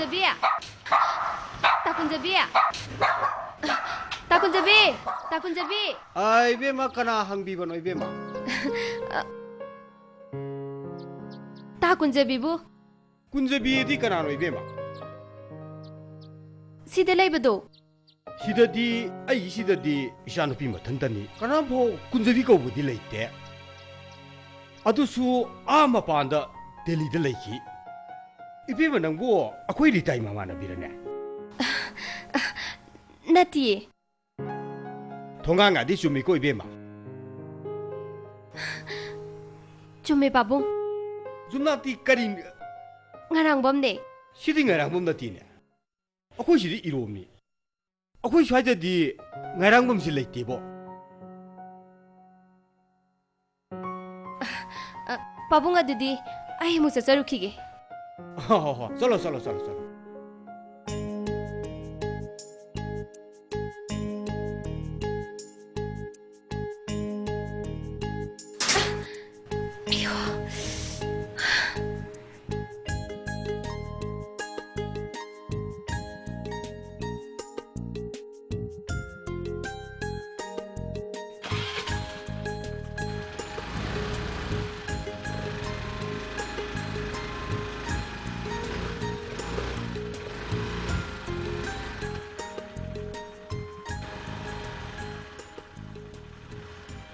ꯀꯨꯟꯖꯕꯤ! ꯇꯥ ꯀꯨꯟꯖꯕꯤ! ꯇꯥ ꯀꯨꯟꯖꯕꯤ! ꯇꯥ ꯀꯨꯟꯖꯕꯤ! ꯑ, ꯏꯕꯦꯝꯃ, ꯀꯅꯥ ꯍꯪꯕꯤꯕꯅꯣ, ꯏꯕꯦꯝꯃ? ꯇꯥ ꯀꯨꯟꯖꯕꯤꯕꯨ꯫ ꯀꯨꯟꯖꯕꯤꯗꯤ ꯀꯅꯥꯅꯣ, ꯏꯕꯦꯝꯃ? ꯁꯤꯗ ꯂꯩꯕꯗꯣ꯫ ꯁꯤꯗꯗꯤ, ꯑꯩ ꯁꯤꯗꯗꯤ ꯏꯆꯥꯅꯨꯄꯤ ꯃꯊꯟꯇꯅꯤ꯫ ꯀꯅꯥꯝꯐꯥꯎ ꯀꯨꯟꯖꯕꯤ ꯀꯧꯕꯗꯤ ꯂꯩꯇꯦ꯫ ꯑꯗꯨꯁꯨ ꯑꯥ ꯃꯄꯥꯟꯗ ꯗꯦꯜꯂꯤꯗ ꯂꯩꯈꯤ꯫ ꯏꯕꯦꯝꯃ, ꯅꯪꯕꯨ ꯑꯩꯈꯣꯏ ꯔꯤꯇꯥꯏ ꯃꯃꯥꯟꯅꯕꯤꯔꯅꯦ? ꯅꯠꯇꯤꯌꯦ꯫ ꯊꯣꯡꯒꯥꯡꯒꯗꯤ ꯆꯨꯝꯃꯤꯀꯣ, ꯏꯕꯦꯝꯃ? ꯆꯨꯝꯃꯦ, ꯄꯥꯕꯨꯡ꯫ ꯌꯨꯝꯅꯥꯛꯇꯤ ꯀꯔꯤ? ꯉꯔꯥꯡꯕꯝꯅꯦ꯫ ꯁꯤꯗꯤ ꯉꯔꯥꯡꯕꯝ ꯅꯠꯇꯦꯅꯦ꯫ ꯑꯩꯈꯣꯏ ꯁꯤꯗꯤ ꯏꯔꯣꯝꯅꯤ꯫ ꯑꯩꯈꯣꯏ ꯁ꯭ꯋꯥꯏꯗꯗꯤ ꯉꯥꯏꯔꯥꯡꯕꯝꯁꯤ ꯂꯩꯇꯦꯕꯣ꯫ ꯑ, ꯄꯥꯕꯨꯡ, ꯑꯗꯨꯗꯤ ꯑꯩ ꯑꯃꯨꯛ ꯆꯠꯆꯔꯨꯈꯤꯒꯦ꯫ ꯍꯣ, ꯍꯣ, ꯍꯣ꯫ ꯆꯠꯂꯣ, ꯆꯠꯂꯣ, ꯆꯠꯂꯣ, ꯆꯠꯂꯣ꯫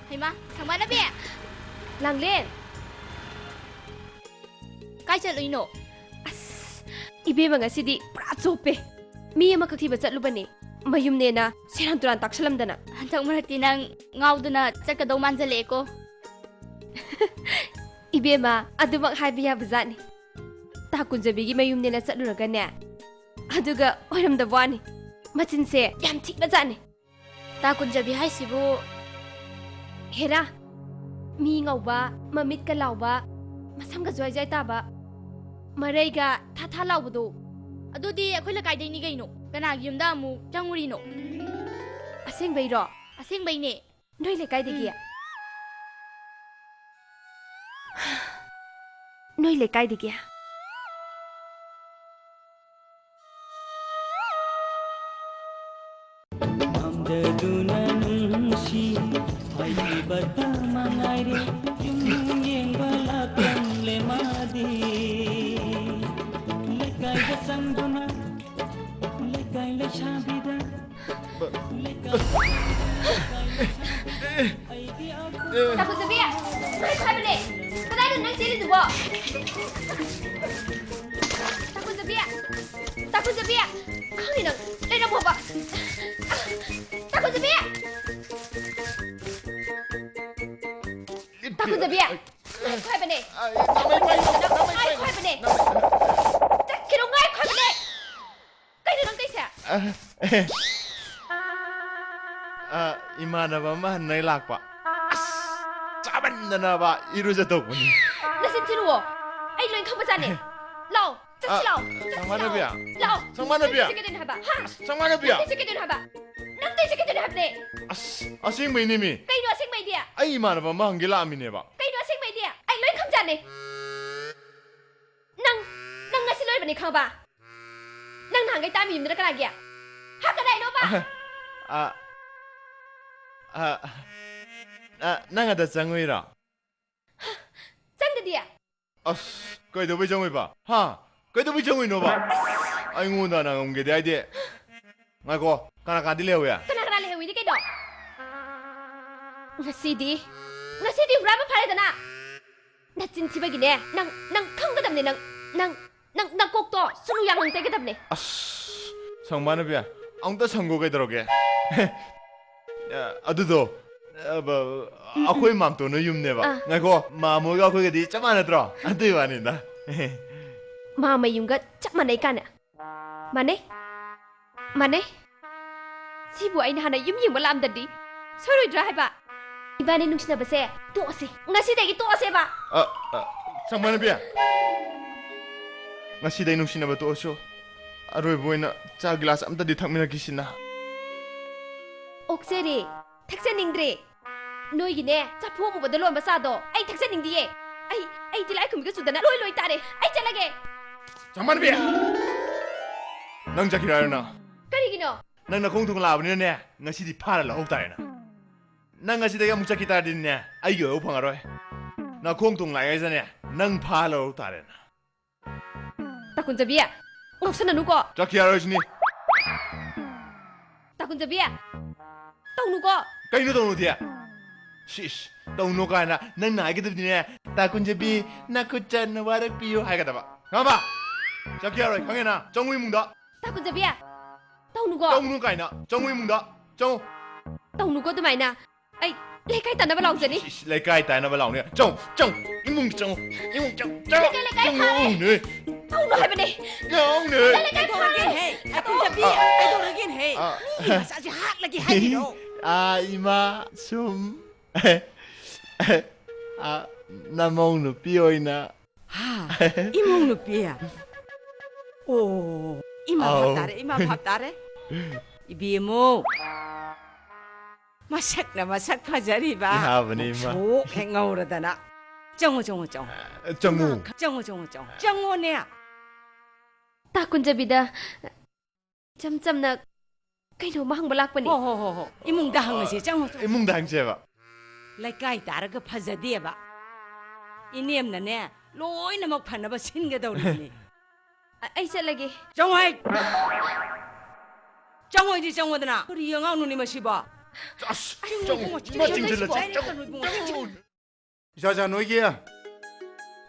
ꯍꯩꯃꯥ, ꯁꯪꯕꯥꯅꯕꯤ! ꯂꯥꯡꯂꯦꯟ! ꯀꯥꯏ ꯆꯠꯂꯨꯏꯅꯣ? ꯑꯁ, ꯏꯕꯦꯝꯃ ꯉꯁꯤꯗꯤ ꯄꯨꯔꯥ ꯆꯣꯞꯄꯦ꯫ ꯃꯤ ꯑꯃꯈꯛ ꯊꯤꯕ ꯆꯠꯂꯨꯕꯅꯦ꯫ ꯃꯌꯨꯝꯅꯦꯅ ꯁꯦꯔꯥꯟ ꯇꯨꯔꯥꯟ ꯇꯥꯛꯁꯜꯂꯝꯗꯅ꯫ ꯍꯟꯗꯛ ꯃꯔꯛꯇꯤ ꯅꯪ ꯉꯥꯎꯗꯅ ꯆꯠꯀꯗꯧ ꯃꯥꯟꯖꯜꯂꯛꯑꯦꯀꯣ꯫ ꯏꯕꯦꯝꯃ, ꯑꯗꯨꯃꯛ ꯍꯥꯏꯕ ꯌꯥꯕꯖꯥꯠꯅꯤ꯫ ꯇꯥ ꯀꯨꯟꯖꯕꯤꯒꯤ ꯃꯌꯨꯝꯅꯦꯅ ꯆꯠꯂꯨꯔꯒꯅꯦ, ꯑꯗꯨꯒ ꯑꯣꯏꯔꯝꯗꯕ ꯋꯥꯅꯤ꯫ ꯃꯆꯤꯟꯁꯦ ꯌꯥꯝ ꯊꯤꯕꯖꯥꯠꯅꯤ꯫ ꯇꯥ ꯀꯨꯟꯖꯕꯤ ꯍꯥꯏꯁꯤꯕꯨ? ꯍꯦꯔꯥ, ꯃꯤ ꯉꯧꯕ, ꯃꯃꯤꯠꯀ ꯂꯥꯎꯕ, ꯃꯁꯝꯒ ꯖ꯭ꯋꯥꯏ ꯖ꯭ꯋꯥꯏ ꯇꯥꯕ, ꯃꯔꯩꯒ ꯊꯥ ꯊꯥ ꯂꯥꯎꯕꯗꯣ꯫ ꯑꯗꯨꯗꯤ ꯑꯩꯈꯣꯏ ꯂꯩꯀꯥꯏꯗꯩꯅꯤ ꯀꯩꯅꯣ꯫ ꯀꯅꯥꯒꯤ ꯌꯨꯝꯗ ꯑꯃꯨꯛ ꯆꯪꯉꯨꯔꯤꯅꯣ? ꯑꯁꯦꯡꯕꯩꯔꯣ? ꯑꯁꯦꯡꯕꯩꯅꯦ꯫ ꯅꯣꯏ ꯂꯩꯀꯥꯏꯗꯒꯤ? ꯎꯝ꯫ ꯅꯣꯏ ꯂꯩꯀꯥꯏꯗꯒꯤ? ꯃꯥꯡꯖꯗꯨꯅ ꯅꯨꯡꯁꯤ ꯍꯥꯏꯈꯤꯕꯇ ꯃꯉꯥꯏꯔꯦ꯫ ꯌꯨꯝ ꯌꯦꯡꯕ ꯂꯥꯛꯂꯝꯂꯦ ꯃꯥꯗꯤ꯫ ꯂꯩꯀꯥꯏꯗ ꯆꯪꯗꯨꯅ ꯂꯩꯀꯥꯏ ꯂꯩꯁꯥꯕꯤꯗ ꯂꯩꯀꯥꯏ ꯇꯥꯈꯨꯖꯕꯤ! ꯉꯥꯏꯈꯣ ꯍꯥꯏꯕꯅꯦ! ꯀꯗꯥꯏꯗꯅꯣ ꯅꯪ ꯆꯦꯜꯂꯤꯗꯨꯕꯣ? ꯇꯥꯈꯨꯖꯕꯤ! ꯇꯥꯈꯨꯖꯕꯤ! ꯈꯪꯅꯤ ꯅꯪ! ꯂꯩꯔꯝꯃꯣꯕ! ꯇꯥꯈꯨꯖꯕꯤ! ꯇꯥꯈꯨꯖꯕꯤ! ꯉꯥꯏꯈꯣ ꯍꯥꯏꯕꯅꯦ! ꯑꯩ, ꯅꯃꯩ ꯄꯥꯏꯅꯨ, ꯅꯃꯩ ꯄꯥꯏꯅꯨ, ꯉꯥꯏꯈꯣ ꯍꯥꯏꯕꯅꯦ! ꯅꯃꯩ ꯆꯠꯈꯤꯅꯨ, ꯉꯥꯏꯈꯣ ꯍꯥꯏꯕꯅꯦ! ꯀꯩꯅꯣ ꯅꯪ ꯇꯧꯏꯁꯦ? ꯑ, ꯑꯦ꯫ ꯑ, ꯏꯃꯥꯟꯅꯕ ꯑꯃ ꯍꯟꯅꯩ ꯂꯥꯛꯄ꯫ ꯑꯁ, ꯆꯥꯃꯟꯗꯅꯕ ꯏꯔꯨꯖꯊꯣꯛꯄꯅꯤ꯫ ꯅꯆꯤꯟ ꯊꯤꯅꯨꯋꯣ꯫ ꯑꯩ ꯂꯣꯏ ꯈꯪꯕꯖꯥꯠꯅꯤ꯫ ꯂꯥꯛꯑꯣ, ꯆꯠꯁꯤ ꯑ, ꯂꯥꯛꯑꯣ, ꯆꯠꯁꯤ ꯁꯪꯕꯥꯟꯅꯕꯤ꯫ ꯂꯥꯛꯑꯣ꯫ ꯂꯥꯛꯑꯣ꯫ ꯁꯪꯕꯥꯟꯅꯕꯤ꯫ ꯅꯪ ꯆꯠꯀꯦ ꯀꯩꯗꯧꯔꯤꯅꯣ ꯍꯥꯏꯕ? ꯍꯥ? ꯁꯪꯕꯥꯟꯅꯕꯤ꯫ ꯅꯪ ꯆꯠꯀꯦ ꯀꯩꯗꯧꯔꯤꯅꯣ ꯍꯥꯏꯕ? ꯅꯪ ꯇꯧꯏꯁꯦ ꯀꯩꯗꯧꯔꯤꯅꯣ ꯍꯥꯏꯕꯅꯦ? ꯑꯁ, ꯑꯁꯦꯡꯕꯩꯅꯦꯃꯤ꯫ ꯀꯩꯅꯣ ꯑꯁꯦꯡꯕꯩꯗꯤ? ꯑꯩ ꯏꯃꯥꯟꯅꯕ ꯑꯃ ꯍꯪꯒꯦ ꯂꯥꯛꯑꯝꯃꯤꯅꯦꯕ꯫ ꯀꯩꯅꯣ ꯑꯁꯦꯡꯕꯩꯗꯤ? ꯑꯩ ꯂꯣꯏ ꯈꯪꯖꯥꯠꯅꯤ꯫ ꯅꯪ, ꯅꯪ ꯉꯁꯤ ꯂꯣꯏꯕꯅꯤ ꯈꯪꯉꯕ? ꯅꯪ ꯅꯍꯥꯟꯒꯩ ꯇꯥꯛꯑꯝꯃꯤ ꯌꯨꯝꯗꯨꯅ ꯀꯅꯥꯒꯤ? ꯍꯥ, ꯀꯅꯥꯏꯅꯣꯕ? ꯑ, ꯑ, ꯑ, ꯑ, ꯅꯪ ꯑꯗ ꯆꯪꯉꯨꯏꯔꯣ? ꯆꯪꯗꯗꯤ꯫ ꯑꯁ, ꯀꯩꯗꯧꯕꯩ ꯆꯪꯉꯣꯏꯕ? ꯍꯥ? ꯀꯩꯗꯧꯕꯩ ꯆꯪꯉꯣꯏꯅꯣꯕ? ꯑꯩꯉꯣꯟꯗ ꯅꯪ ꯉꯝꯒꯦꯗꯤ ꯍꯥꯏꯗꯤ꯫ ꯉꯥꯏꯈꯣ, ꯀꯅꯥ ꯀꯅꯥꯗꯤ ꯂꯩꯍꯧꯋꯤ? ꯀꯅꯥ ꯀꯅꯥ ꯂꯩꯍꯧꯋꯤꯗꯤ ꯀꯩꯅꯣ? ꯉꯁꯤꯗꯤ, ꯉꯁꯤꯗꯤ ꯍꯨꯔꯥꯟꯕ ꯐꯥꯔꯦꯗꯅ꯫ ꯅꯆꯤꯟ ꯊꯤꯕꯒꯤꯅꯦ꯫ ꯅꯪ, ꯅꯪ ꯈꯪꯒꯗꯕꯅꯦ ꯅꯪ꯫ ꯅꯪ, ꯅꯪ ꯅꯀꯣꯛꯇꯣ ꯁꯨꯅꯨ ꯌꯥꯡꯂꯪ ꯇꯩꯒꯗꯕꯅꯦ꯫ ꯑꯁ, ꯁꯪꯕꯥꯅꯕꯤ, ꯑꯃꯨꯛꯇ ꯁꯪꯒꯣ ꯀꯩꯗꯧꯔꯒꯦ? ꯑ, ꯑꯗꯨꯗꯣ, ꯑ, ꯕ-, ꯑꯩꯈꯣꯏ ꯃꯥꯝꯇꯣꯟ ꯍꯣꯏ ꯌꯨꯝꯅꯦꯕ꯫ ꯑꯥ꯫ ꯉꯥꯏꯈꯣ, ꯃꯥꯝꯃ ꯍꯣꯏꯒ ꯑꯩꯈꯣꯏꯒꯗꯤ ꯆꯞ ꯃꯥꯟꯅꯗ꯭ꯔꯣ? ꯑꯗꯨꯏ ꯋꯥꯅꯤꯗ꯫ ꯃꯥꯝꯃ ꯌꯨꯝꯒ ꯆꯞ ꯃꯥꯟꯅꯩ ꯀꯥꯏꯅ꯫ ꯃꯥꯟꯅꯩ꯫ ꯃꯥꯟꯅꯩ꯫ ꯁꯤꯕꯨ ꯑꯩꯅ ꯍꯥꯟꯅ ꯌꯨꯝ ꯌꯦꯡꯕ ꯂꯥꯛꯑꯝꯗꯗꯤ ꯁꯣꯏꯔꯣꯏꯗ꯭ꯔꯥ ꯍꯥꯏꯕ? ꯏꯕꯥꯅꯤ ꯅꯨꯡꯁꯤꯅꯕꯁꯦ ꯇꯣꯛꯑꯁꯦ꯫ ꯉꯁꯤꯗꯒꯤ ꯇꯣꯛꯑꯁꯦꯕ꯫ ꯑ, ꯑ, ꯁꯪꯕꯥꯅꯕꯤ꯫ ꯉꯁꯤꯗꯩ ꯅꯨꯡꯁꯤꯅꯕ ꯇꯣꯛꯑꯁꯨ꯫ ꯑꯔꯣꯏꯕ ꯑꯣꯏꯅ ꯆꯥ ꯒꯤꯂꯥꯁ ꯑꯝꯇꯗꯤ ꯊꯛꯃꯤꯟꯅꯈꯤꯁꯤꯅ꯫ ꯑꯣꯛꯆꯔꯦ꯫ ꯊꯛꯆꯅꯤꯡꯗ꯭ꯔꯦ꯫ ꯅꯣꯏꯒꯤꯅꯦ, ꯆꯐꯨ ꯑꯃꯨꯕꯗ ꯂꯣꯟꯕ ꯆꯥꯗꯣ ꯑꯩ ꯊꯛꯆꯅꯤꯡꯗꯤꯌꯦ꯫ ꯑꯩ, ꯑꯩ ꯇꯤꯜꯂꯥꯏꯈꯨꯝꯕꯤꯒ ꯆꯨꯗꯅ ꯂꯣꯏ ꯂꯣꯏ ꯇꯥꯔꯦ꯫ ꯑꯩ ꯆꯠꯂꯒꯦ꯫ ꯁꯪꯕꯥꯅꯕꯤ! ꯅꯪ ꯆꯠꯈꯤꯔꯣ ꯍꯥꯏꯔꯣ ꯅꯪ? ꯀꯔꯤꯒꯤꯅꯣ? ꯅꯪ ꯅꯈꯣꯡ ꯊꯣꯡ ꯂꯥꯛꯑꯕꯅꯤꯅꯅꯦ, ꯉꯁꯤꯗꯤ ꯐꯥꯔ ꯂꯧꯍꯧ ꯇꯥꯔꯦꯅ꯫ ꯅꯪ ꯉꯁꯤꯗꯒꯤ ꯑꯃꯨꯛ ꯆꯠꯈꯤ ꯇꯥꯔꯗꯤꯅꯦ, ꯑꯩꯒꯤ ꯑꯣꯏꯍꯧ ꯐꯪꯉꯔꯣꯏ꯫ ꯅꯈꯣꯡ ꯊꯣꯡ ꯂꯥꯛꯏꯉꯩꯗꯅꯦ, ꯅꯪ ꯐꯥꯔ ꯂꯧꯍꯧ ꯇꯥꯔꯦꯅ꯫ ꯇꯥ ꯀꯨꯟꯖꯕꯤ, ꯉꯥꯎꯁꯟꯅꯅꯨꯀꯣ꯫ ꯆꯠꯈꯤ ꯌꯥꯔꯣꯏ ꯁꯤꯅꯤ꯫ ꯇꯥ ꯀꯨꯟꯖꯕꯤ, ꯇꯧꯅꯨꯀꯣ꯫ ꯀꯩꯅꯣ ꯇꯧꯅꯨꯗꯤ? ꯁꯤꯁ, ꯇꯧꯅꯨ ꯀꯥꯏꯅ ꯅꯪꯅ ꯍꯥꯏꯒꯗꯕꯗꯤꯅꯦ, "ꯇꯥ ꯀꯨꯟꯖꯕꯤ, ꯅꯈꯨꯠ ꯆꯟꯅ ꯋꯥꯔꯛꯄꯤꯌꯨ" ꯍꯥꯏꯒꯗꯕ꯫ ꯈꯪꯉꯕ? ꯆꯠꯈꯤ ꯌꯥꯔꯣꯏ, ꯈꯪꯉꯦꯅ? ꯆꯪꯉꯨ ꯏꯃꯨꯡꯗ꯫ ꯇꯥ ꯀꯨꯟꯖꯕꯤ, ꯇꯧꯅꯨꯀꯣ꯫ ꯇꯧꯅꯨ ꯀꯥꯏꯅ, ꯆꯪꯉꯨ ꯏꯃꯨꯡꯗ, ꯆꯪꯉꯨ꯫ ꯇꯧꯅꯨꯀꯣ ꯑꯗꯨꯃꯥꯏꯅ꯫ ꯑꯩ ꯂꯩꯀꯥꯏ ꯇꯥꯟꯅꯕ ꯂꯥꯎꯖꯅꯤ꯫ ꯏꯁ, ꯂꯩꯀꯥꯏ ꯇꯥꯟꯅꯕ ꯂꯥꯎꯅꯤ꯫ ꯆꯪꯉꯨ, ꯆꯪꯉꯨ, ꯏꯃꯨꯡ ꯆꯪꯉꯨ, ꯏꯃꯨꯡ ꯆꯪꯉꯨ, ꯆꯪꯉꯨ꯫ ꯂꯩꯀꯥꯏ, ꯂꯩꯀꯥꯏ ꯆꯪꯉꯨ, ꯐꯥꯔꯦ꯫ ꯏꯃꯨꯡꯅꯦ꯫ ꯇꯧꯅꯨ ꯍꯥꯏꯕꯅꯦ꯫ ꯌꯥꯎꯅꯦ꯫ ꯂꯩꯀꯥꯏ, ꯂꯩꯀꯥꯏ ꯐꯥꯔꯦ꯫ ꯀꯩꯗꯧꯔꯒꯦꯅꯦꯍꯦ? ꯑꯩ ꯀꯨꯟꯖꯕꯤ, ꯑꯥ꯫ ꯀꯩꯗꯧꯔꯒꯦꯅꯦꯍꯦ? ꯑꯥ꯫ ꯃꯤ ꯃꯆꯥꯁꯦ ꯍꯥꯠꯂꯒꯦ ꯍꯥꯏꯔꯤꯔꯣ? ꯑꯥ, ꯏꯃꯥ, ꯁꯨꯝ꯫ ꯑꯥ, ꯅꯃꯧ ꯅꯨꯄꯤ ꯑꯣꯏꯅ꯫ ꯍꯥ? ꯏꯃꯧ ꯅꯨꯄꯤ? ꯑꯣ, ꯏꯃꯥ ꯑꯧ꯫ ꯚꯥꯞ ꯇꯥꯔꯦ, ꯏꯃꯥ ꯚꯥꯞ ꯇꯥꯔꯦ꯫ ꯏꯕꯦꯝꯃꯣ꯫ ꯃꯁꯛꯅ ꯃꯁꯛ ꯐꯖꯔꯤꯕ꯫ ꯌꯥꯕꯅꯤ, ꯏꯃꯥ꯫ ꯃꯨꯛꯁꯨꯛ ꯍꯦꯛ ꯉꯧꯔꯗꯅ꯫ ꯆꯪꯉꯣ, ꯆꯪꯉꯣ, ꯆꯪꯉꯣ꯫ ꯆꯪꯉꯨ꯫ ꯏꯃꯥ, ꯆꯪꯉꯣ, ꯆꯪꯉꯣ, ꯆꯪꯉꯣ꯫ ꯆꯪꯉꯣꯅꯦ꯫ ꯇꯥ ꯀꯨꯟꯖꯕꯤꯗ ꯏꯆꯝ ꯆꯝꯅ ꯀꯩꯅꯣꯝꯃ ꯍꯪꯕ ꯂꯥꯛꯄꯅꯤ꯫ ꯍꯣ, ꯍꯣ, ꯍꯣ, ꯍꯣ꯫ ꯏꯃꯨꯡꯗ ꯍꯪꯉꯁꯤ, ꯆꯪꯉꯣ, ꯆꯪꯉꯣ꯫ ꯏꯃꯨꯡꯗ ꯍꯪꯁꯦꯕ꯫ ꯂꯩꯀꯥꯏ ꯇꯥꯔꯒ ꯐꯖꯗꯦꯕ꯫ ꯏꯅꯦꯝꯅꯅꯦ, ꯂꯣꯏꯅꯃꯛ ꯐꯅꯕ ꯁꯤꯟꯒꯗꯧꯔꯤꯕꯅꯤ꯫ ꯑ-, ꯑꯩ ꯆꯠꯂꯒꯦ꯫ ꯆꯪꯉꯣ ꯍꯦ! ꯆꯪꯉꯣ ꯍꯥꯏꯗꯤ ꯆꯪꯉꯣꯗꯅ꯫ ꯀꯔꯤ ꯑꯉꯥꯡꯅꯣꯅꯦ ꯃꯁꯤꯕꯣ? ꯑꯁ, ꯑꯩ ꯆꯪꯉꯣ, ꯏꯕꯨꯡꯉꯣ, ꯏꯃꯥ ꯆꯪꯉꯣ, ꯆꯪꯁꯤꯜꯂꯣ, ꯆꯪꯉꯣ, ꯆꯪꯉꯣ, ꯆꯪꯉꯣ, ꯏꯕꯨꯡꯉꯣ, ꯆꯪꯉꯣ꯫ ꯆꯪꯉꯣ꯫ ꯏꯆꯥ, ꯏꯆꯥ, ꯅꯣꯏꯒꯤ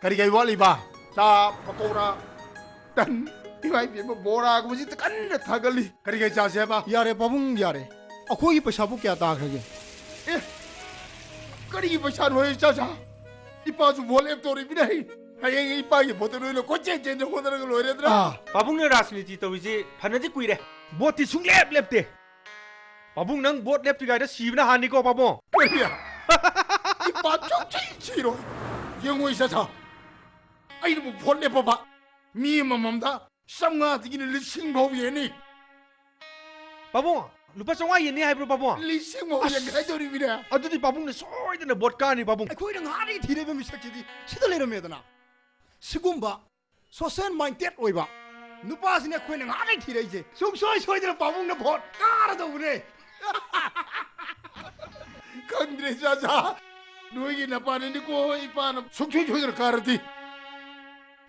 ꯀꯔꯤ ꯀꯔꯤ ꯋꯥꯠꯂꯤꯕ? ꯆꯥ, ꯄꯀꯧꯔꯥ, ꯇꯟ, ꯏꯃꯥ ꯏꯕꯦꯝꯃ, ꯕꯣꯔꯥꯒꯨꯝꯕꯁꯤ ꯀꯟꯅ ꯊꯥꯒꯠꯂꯤ꯫ ꯀꯔꯤ ꯀꯔꯤ ꯆꯥꯁꯦ ꯍꯥꯏꯕ? ꯌꯥꯔꯦ, ꯄꯥꯕꯨꯡ, ꯌꯥꯔꯦ꯫ ꯑꯩꯈꯣꯏꯒꯤ ꯄꯩꯁꯥꯕꯨ ꯀꯌꯥ ꯇꯥꯈ꯭ꯔꯒꯦ? ꯑꯦ, ꯀꯔꯤꯒꯤ ꯄꯩꯁꯥꯅꯣ, ꯏꯆꯥ, ꯏꯆꯥ? ꯏꯄꯥꯁꯨ ꯚꯣꯠ ꯂꯦꯞꯇꯧꯔꯤꯕꯅꯤ꯫ ꯍꯌꯦꯡ ꯏꯄꯥꯒꯤ ꯚꯣꯠꯇ ꯅꯣꯏꯅ ꯀꯣꯏꯆꯦꯟ ꯆꯦꯟꯅ ꯍꯣꯠꯅꯔꯒ ꯂꯣꯏꯔꯦꯗꯅ꯫ ꯑꯥ꯫ ꯄꯥꯕꯨꯡꯅ ꯔꯥꯖꯅꯤꯇꯤ ꯇꯧꯔꯤꯁꯤ ꯐꯅꯗꯤ ꯀꯨꯏꯔꯦ꯫ ꯚꯣꯠꯇꯤ ꯁꯨꯡꯂꯦꯞ ꯂꯦꯞꯇꯦ꯫ ꯄꯥꯕꯨꯡ, ꯅꯪ ꯚꯣꯠ ꯂꯦꯞꯇ꯭ꯔꯤꯉꯩꯗ ꯁꯤꯕꯅ ꯍꯥꯟꯅꯤꯀꯣ, ꯄꯥꯕꯨꯡ꯫ ꯀꯔꯤ? ꯏꯄꯥ ꯁꯨꯡꯁꯤ ꯁꯤꯔꯣꯏ꯫ ꯌꯦꯡꯉꯣ, ꯏꯆꯥ, ꯏꯆꯥ꯫ ꯑꯩꯅꯕꯨ ꯚꯣꯠ ꯂꯦꯞꯄꯕ, ꯃꯤ ꯑꯃꯃꯝꯗ ꯆꯥꯝꯃꯉꯥꯗꯒꯤꯅ ꯂꯤꯁꯤꯡ ꯐꯥꯎ ꯌꯦꯟꯅꯤ꯫ ꯄꯥꯕꯨꯡ, ꯂꯨꯄꯥ ꯆꯥꯝꯃꯉꯥ ꯌꯦꯟꯅꯤ ꯍꯥꯏꯕ꯭ꯔꯣ, ꯄꯥꯕꯨꯡ? ꯂꯤꯁꯤꯡ ꯐꯥꯎ ꯑꯁ! ꯌꯦꯟꯒꯥꯏꯗꯧꯔꯤꯕꯅꯦ꯫ ꯑꯗꯨꯗꯤ ꯄꯥꯕꯨꯡꯅ ꯁꯣꯏꯗꯅ ꯚꯣꯠ ꯀꯥꯅꯤ, ꯄꯥꯕꯨꯡ꯫ ꯑꯩꯈꯣꯏꯅ ꯉꯍꯥꯟꯗꯒꯤ ꯊꯤꯔꯛꯏꯕ ꯃꯤꯁꯛꯁꯤꯗꯤ ꯁꯤꯗ ꯂꯩꯔꯝꯃꯦꯗꯅ꯫ ꯁꯤꯒꯨꯝꯕ social minded ꯑꯣꯏꯕ, ꯅꯨꯄꯥꯁꯤꯅꯦ ꯑꯩꯈꯣꯏꯅ ꯉꯥꯏ ꯊꯤꯔꯛꯏꯁꯦ꯫ ꯁꯨꯡꯁꯣꯏ ꯁꯣꯏꯗꯅ ꯄꯥꯕꯨꯡꯅ ꯚꯣꯠ ꯀꯥꯔꯗꯧꯕꯅꯦ꯫ ꯈꯪꯗ꯭ꯔꯦ ꯆꯥꯆꯥ, ꯅꯣꯏꯒꯤ ꯅꯄꯥꯅꯤꯀꯣ ꯏꯄꯥꯅ ꯁꯨꯡꯁꯣꯏ ꯁꯣꯏꯗꯅ ꯀꯥꯔꯗꯤ꯫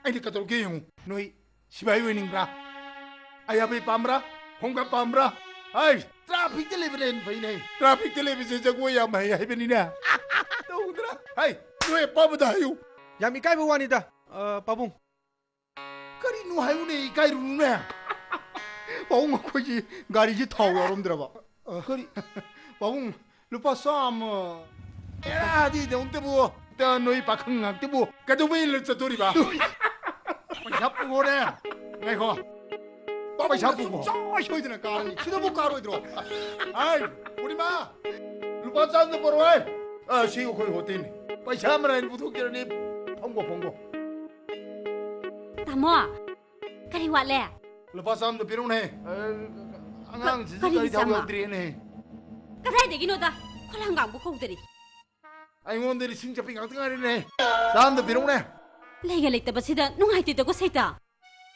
ꯑꯩꯅ ꯀꯩꯗꯧꯔꯒꯦ ꯌꯦꯡꯉꯨ꯫ ꯅꯣꯏ ꯁꯤꯐꯥꯏ ꯑꯣꯏꯅꯤꯡꯕ꯭ꯔꯥ? ꯑꯌꯥꯕꯩ ꯄꯥꯝꯕ꯭ꯔꯥ? ꯍꯣꯝꯒꯥꯔꯗ ꯄꯥꯝꯕ꯭ꯔꯥ? ꯍꯥꯏ, ꯇ꯭ꯔꯥꯐꯤꯛꯇ ꯂꯩꯕꯅ ꯍꯦꯟꯅ ꯐꯩꯅꯦ꯫ ꯇ꯭ꯔꯥꯐꯤꯛꯇ ꯂꯩꯕꯁꯦ ꯖꯒꯣꯏ ꯌꯥꯝ ꯍꯩ ꯍꯥꯏꯕꯅꯤꯅꯦ꯫ ꯇꯧꯗ꯭ꯔꯥ? ꯍꯥꯏ, ꯅꯣꯏ ꯑꯄꯥꯝꯕꯗ ꯍꯥꯏꯌꯨ꯫ ꯌꯥꯝ ꯏꯀꯥꯏꯕ ꯋꯥꯅꯤꯗ, ꯑ, ꯄꯥꯕꯨꯡ꯫ ꯀꯔꯤꯅꯣ ꯍꯥꯏꯌꯨꯅꯦ, ꯏꯀꯥꯏꯔꯨꯅꯨꯅꯦ꯫ ꯄꯥꯕꯨꯡ, ꯑꯩꯈꯣꯏꯒꯤ ꯒꯥꯔꯤꯁꯤ ꯊꯥꯎ ꯌꯥꯎꯔꯝꯗ꯭ꯔꯕ? ꯀꯔꯤ? ꯄꯥꯕꯨꯡ, ꯂꯨꯄꯥ ꯆꯥꯝꯃ꯫ ꯑꯦꯔꯥꯗꯤ ꯑꯃꯨꯛꯇꯕꯨ, ꯇ ꯅꯣꯏ ꯄꯥꯈꯪ ꯉꯥꯛꯇꯕꯨ ꯀꯩꯗꯧꯕꯩ ꯏꯜꯂ ꯆꯠꯇꯣꯔꯤꯕ? ꯄꯩꯁꯥ ꯄꯨꯈꯣꯅꯦ꯫ ꯉꯥꯏꯈꯣ꯫ ꯄꯥꯕꯨꯡ, ꯄꯩꯁꯥ ꯄꯨꯈꯣ꯫ ꯁꯨꯡꯁꯣꯏ ꯁꯣꯏꯗꯅ ꯀꯥꯔꯅꯤ꯫ ꯁꯤꯗꯕꯨ ꯀꯥꯔꯣꯏꯗ꯭ꯔꯣ? ꯍꯥꯏ, ꯄꯨꯔꯅꯤꯃꯥ, ꯂꯨꯄꯥ ꯆꯥꯝꯗ ꯄꯣꯔꯛꯑꯣ꯫ ꯑ, ꯁꯤ ꯑꯩꯈꯣꯏ ꯍꯣꯇꯦꯜꯅꯤ꯫ ꯄꯩꯁꯥ ꯃꯔꯥꯏꯅ ꯄꯨꯊꯣꯛꯆꯔꯅꯤ꯫ ꯐꯝꯈꯣ, ꯐꯝꯈꯣ꯫ ꯇꯥꯃꯣ, ꯀꯔꯤ ꯋꯥꯠꯂꯦ? ꯂꯨꯄꯥ ꯆꯥꯝꯗ ꯄꯤꯔꯛꯎꯅꯦ꯫ ꯑ, ꯑꯉꯥꯡꯁꯤꯁꯨ ꯀꯔꯤꯒꯤ ꯒꯥꯔꯤ ꯊꯥꯎ ꯆꯥꯝꯃ? ꯌꯥꯎꯗ꯭ꯔꯦꯅꯦ꯫ ꯀꯗꯥꯏꯗꯒꯤꯅꯣꯗ? ꯈꯣꯂꯥꯡꯒꯥꯡꯕꯨ ꯀꯧꯗꯔꯤ꯫ ꯑꯩꯉꯣꯟꯗ ꯂꯤꯁꯤꯡ ꯆꯠꯄꯤ ꯉꯥꯛꯇ ꯉꯥꯏꯔꯦꯅꯦ꯫ ꯆꯥꯝꯗ ꯄꯤꯔꯛꯎꯅꯦ꯫ ꯂꯩꯒ ꯂꯩꯇꯕꯁꯤꯗ ꯅꯨꯡꯉꯥꯏꯇꯦꯗꯀꯣ, ꯁꯩꯇ꯫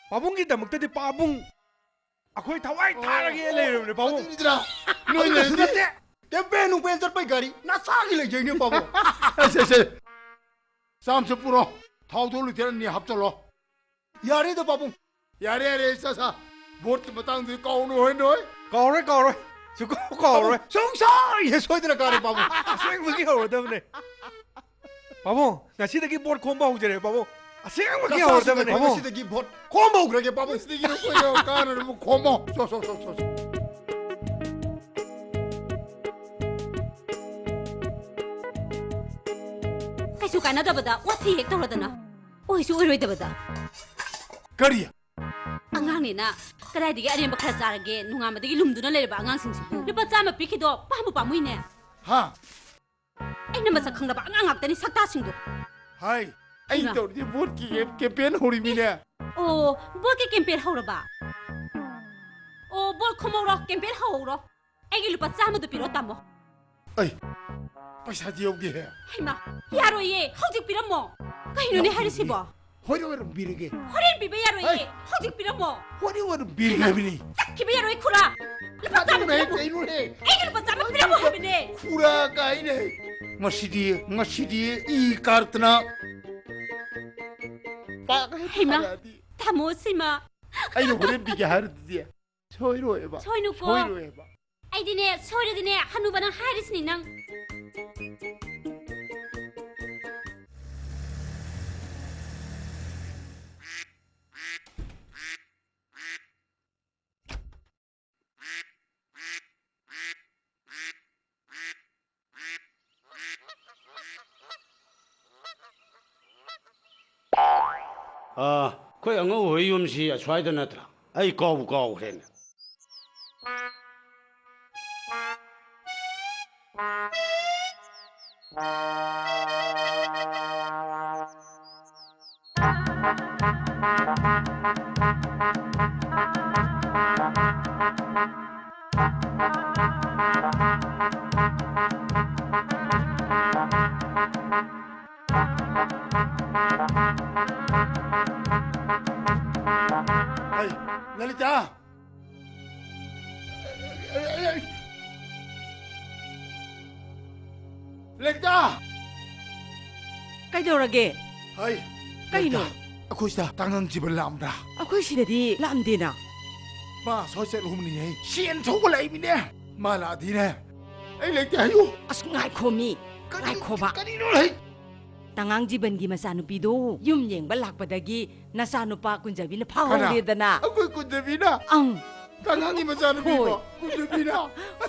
ꯄꯥꯕꯨꯡꯒꯤꯗꯃꯛꯇꯗꯤ ꯄꯥꯕꯨꯡ ꯑꯩꯈꯣꯏ ꯊꯋꯥꯏ ꯊꯥꯔꯒꯦ ꯂꯩꯔꯕꯅꯦ, ꯄꯥꯕꯨꯡ꯫ ꯑꯗꯨꯅꯤꯗꯅ꯫ ꯅꯣꯏ ꯑꯗꯨꯁꯨ ꯂꯩꯔꯗꯤ ꯅꯠꯇꯦ꯫ ꯀꯦꯝꯄꯦꯟ ꯅꯨꯡꯄꯦꯟ ꯆꯠꯄꯩ ꯒꯥꯔꯤ ꯅꯆꯥꯒꯤ ꯂꯩꯖꯩꯅꯦ, ꯄꯥꯕꯨꯡ꯫ ꯑꯁꯦ, ꯑꯁꯦ꯫ ꯆꯥꯝ ꯆꯠꯄꯨꯔꯣ? ꯊꯥꯎꯗꯣ ꯂꯤꯇꯔ ꯑꯅꯤ ꯍꯥꯞꯆꯜꯂꯣ꯫ ꯌꯥꯔꯦꯗ, ꯄꯥꯕꯨꯡ꯫ ꯌꯥꯔꯦ, ꯌꯥꯔꯦ, ꯆꯥ, ꯆꯥ꯫ ꯚꯣꯠꯀꯤ ꯃꯇꯥꯡꯗꯨꯗꯤ ꯀꯥꯎꯅꯨ ꯍꯣꯏ ꯅꯣꯏ꯫ ꯀꯥꯎꯔꯣꯏ, ꯀꯥꯎꯔꯣꯏ꯫ ꯁꯨꯡꯀꯥꯎ ꯀꯥꯎꯔꯣꯏ꯫ ꯄꯥꯕꯨꯡ, ꯁꯨꯡꯁꯣꯏ ꯍꯦꯛ ꯁꯣꯏꯗꯅ ꯀꯥꯔꯦ, ꯄꯥꯕꯨꯡ꯫ ꯑꯁꯦꯡꯕꯒꯤ ꯍꯧꯔꯗꯕꯅꯦ꯫ ꯄꯥꯕꯨꯡ, ꯉꯁꯤꯗꯒꯤ ꯚꯣꯠ ꯈꯣꯝꯕ ꯍꯧꯖꯔꯦ, ꯄꯥꯕꯨꯡ꯫ ꯑꯁꯦꯡꯕꯒꯤ ꯆꯥꯛ ꯆꯥꯁꯤ ꯍꯧꯔꯗꯕꯅꯦ, ꯀꯩꯅꯣ, ꯄꯥꯕꯨꯡ꯫ ꯉꯁꯤꯗꯒꯤ ꯚꯣꯠ ꯈꯣꯝꯕ ꯍꯧꯈ꯭ꯔꯒꯦ, ꯄꯥꯕꯨꯡ꯫ ꯉꯁꯤꯗꯒꯤ ꯅꯈꯣꯏꯅ ꯀꯥꯅꯅꯕ ꯈꯣꯝꯃꯣ꯫ ꯆꯣ, ꯆꯣ, ꯆꯣ, ꯆꯣ, ꯆꯣ꯫ ꯀꯩꯁꯨ ꯀꯥꯟꯅꯗꯕꯗ ꯋꯥꯊꯤ ꯍꯦꯛ ꯇꯧꯔꯗꯅ꯫ ꯑꯣꯏꯁꯨ ꯑꯣꯏꯔꯣꯏꯗꯕꯗ꯫ ꯀꯔꯤ? ꯑꯉꯥꯡꯅꯦꯅ ꯀꯗꯥꯏꯗꯒꯤ ꯑꯔꯦꯝꯕ ꯈꯔ ꯆꯥꯔꯒꯦ? ꯅꯣꯡꯉꯥꯟꯕꯗꯒꯤ ꯂꯨꯝꯗꯨꯅ ꯂꯩꯔꯕ ꯑꯉꯥꯡꯁꯤꯡꯁꯤꯕꯨ꯫ ꯂꯨꯄꯥ ꯆꯥꯝꯃ ꯄꯤꯈꯤꯗꯣ ꯄꯥꯝꯕꯨ ꯄꯥꯝꯃꯨꯏꯅꯦ꯫ ꯍꯥ? ꯑꯩꯅ ꯃꯁꯛ ꯈꯪꯗꯕ ꯑꯉꯥꯡ ꯉꯥꯛꯇꯅꯤ ꯁꯛꯇꯥꯁꯤꯡꯗꯣ꯫ ꯍꯥꯏ, ꯑꯩ ꯍꯩꯃꯥ꯫ ꯇꯧꯔꯤꯁꯦ ꯚꯣꯠꯀꯤ ꯀꯦꯝ-, ꯀꯦꯝꯄꯦꯟ ꯍꯧꯔꯤꯃꯤꯅꯦ꯫ ꯑꯣ, ꯚꯣꯠꯀꯤ ꯀꯦꯝꯄꯦꯟ ꯍꯧꯔꯕ? ꯑꯣ, ꯚꯣꯠ ꯈꯣꯝꯍꯧꯔꯣ, ꯀꯦꯝꯄꯦꯟ ꯍꯧꯍꯧꯔꯣ꯫ ꯑꯩꯒꯤ ꯂꯨꯄꯥ ꯆꯥꯝꯃꯗꯣ ꯄꯤꯔꯣ, ꯇꯥꯃꯣ꯫ ꯑꯩ, ꯄꯩꯁꯥꯗꯤ ꯌꯧꯗꯦꯍꯦ꯫ ꯍꯩꯃꯥ, ꯌꯥꯔꯣꯏꯌꯦ, ꯍꯧꯖꯤꯛ ꯄꯤꯔꯝꯃꯣ꯫ ꯀꯩꯅꯣꯅꯦ ꯌꯥꯎꯗꯦ꯫ ꯍꯥꯏꯔꯤꯁꯤꯕꯣ? ꯍꯣꯔꯦꯟ ꯑꯣꯏꯅ ꯄꯤꯔꯒꯦ꯫ ꯍꯣꯔꯦꯟ ꯄꯤꯕ ꯌꯥꯔꯣꯏꯌꯦ꯫ ꯍꯩ! ꯍꯧꯖꯤꯛ ꯄꯤꯔꯝꯃꯣ꯫ ꯍꯣꯔꯦꯟ ꯑꯣꯏꯅ ꯄꯤꯔꯒꯦ ꯍꯥꯏꯕꯅꯤ꯫ ꯆꯠꯈꯤꯕ ꯌꯥꯔꯣꯏ, ꯈꯨꯔꯥ꯫ ꯂꯨꯄꯥ ꯆꯥꯝꯃ ꯀꯩꯅꯣꯅꯦ, ꯄꯤꯔꯝꯃꯣ꯫ ꯀꯩꯅꯣꯅꯦ? ꯑꯩꯒꯤ ꯂꯨꯄꯥ ꯆꯥꯝꯃ ꯄꯤꯔꯝꯃꯣ ꯍꯥꯏꯕꯅꯦ꯫ ꯈꯨꯔꯥ ꯀꯥꯏꯅꯦ꯫ ꯉꯁꯤꯗꯤ, ꯉꯁꯤꯗꯤ ꯏ ꯀꯥꯔꯛꯇꯅ ꯄꯥꯛ ꯍꯩꯃꯥ! ꯐꯥꯔꯛꯑꯗꯤ꯫ ꯇꯥꯃꯣ ꯁꯤꯃ꯫ ꯑꯩꯅ ꯍꯣꯔꯦꯟ ꯄꯤꯒꯦ ꯍꯥꯏꯔꯗꯨꯗꯤ꯫ ꯁꯣꯏꯔꯣꯏꯕ꯫ ꯁꯣꯏꯅꯨꯀꯣ꯫ ꯁꯣꯏꯔꯣꯏꯕ꯫ ꯑꯩꯗꯤꯅꯦ, ꯁꯣꯏꯔꯗꯤꯅꯦ, ꯍꯅꯨꯕꯅ ꯍꯥꯏꯔꯤꯁꯤꯅꯤ ꯅꯪ꯫ ꯑꯥ, ꯑꯩꯈꯣꯏ ꯑꯉꯧ ꯍꯣꯏ ꯌꯨꯝꯁꯤ ꯑꯁ꯭ꯋꯥꯏꯗ ꯅꯠꯇ꯭ꯔꯥ? ꯑꯩ ꯀꯥꯎꯕꯨ ꯀꯥꯎꯈ꯭ꯔꯦꯅꯦ꯫ ꯍꯩ, ꯂꯂꯤꯇꯥ! ꯂꯂꯤꯇꯥ! ꯀꯩꯗꯧꯔꯒꯦ? ꯍꯩ, ꯀꯩꯅꯣ? ꯂꯂꯤꯇꯥ, ꯑꯩꯈꯣꯏ ꯁꯤꯗ ꯇꯥꯡꯉꯪ ꯖꯤꯕꯟ ꯂꯥꯛꯑꯝꯕ꯭ꯔꯥ? ꯑꯩꯈꯣꯏ ꯁꯤꯗꯗꯤ ꯂꯥꯛꯑꯝꯗꯦꯅ꯫ ꯃꯥ ꯑꯁ꯭ꯋꯥꯏ ꯆꯠꯂꯨꯕꯅꯤꯅꯦ꯫ ꯁꯦꯟ ꯊꯧꯕ ꯂꯥꯛꯏꯃꯤꯅꯦ꯫ ꯃꯥ ꯂꯥꯛꯑꯗꯤꯅꯦ, ꯑꯩ ꯂꯩꯇꯦ ꯍꯥꯏꯌꯨ꯫ ꯑꯁ, ꯉꯥꯏꯈꯣꯃꯤ, ꯀꯔꯤ-, ꯉꯥꯏꯈꯣꯕ꯫ ꯀꯔꯤꯅꯣ ꯍꯩ? ꯇꯥꯡꯉꯪ ꯖꯤꯕꯟꯒꯤ ꯃꯆꯥꯅꯨꯄꯤꯗꯣ ꯌꯨꯝ ꯌꯦꯡꯕ ꯂꯥꯛꯄꯗꯒꯤ ꯅꯆꯥꯅꯨꯄꯥ ꯀꯨꯟꯖꯕꯤꯅ ꯀꯅꯥ? ꯐꯥꯍꯧꯔꯦꯗꯅ꯫ ꯑꯩꯈꯣꯏ ꯀꯨꯟꯖꯕꯤꯅ? ꯑꯪ꯫ ꯇꯥꯡꯉꯪꯒꯤ ꯃꯆꯥꯅꯨꯄꯤꯕꯣ? ꯍꯣꯏ꯫ ꯀꯨꯟꯖꯕꯤꯅ?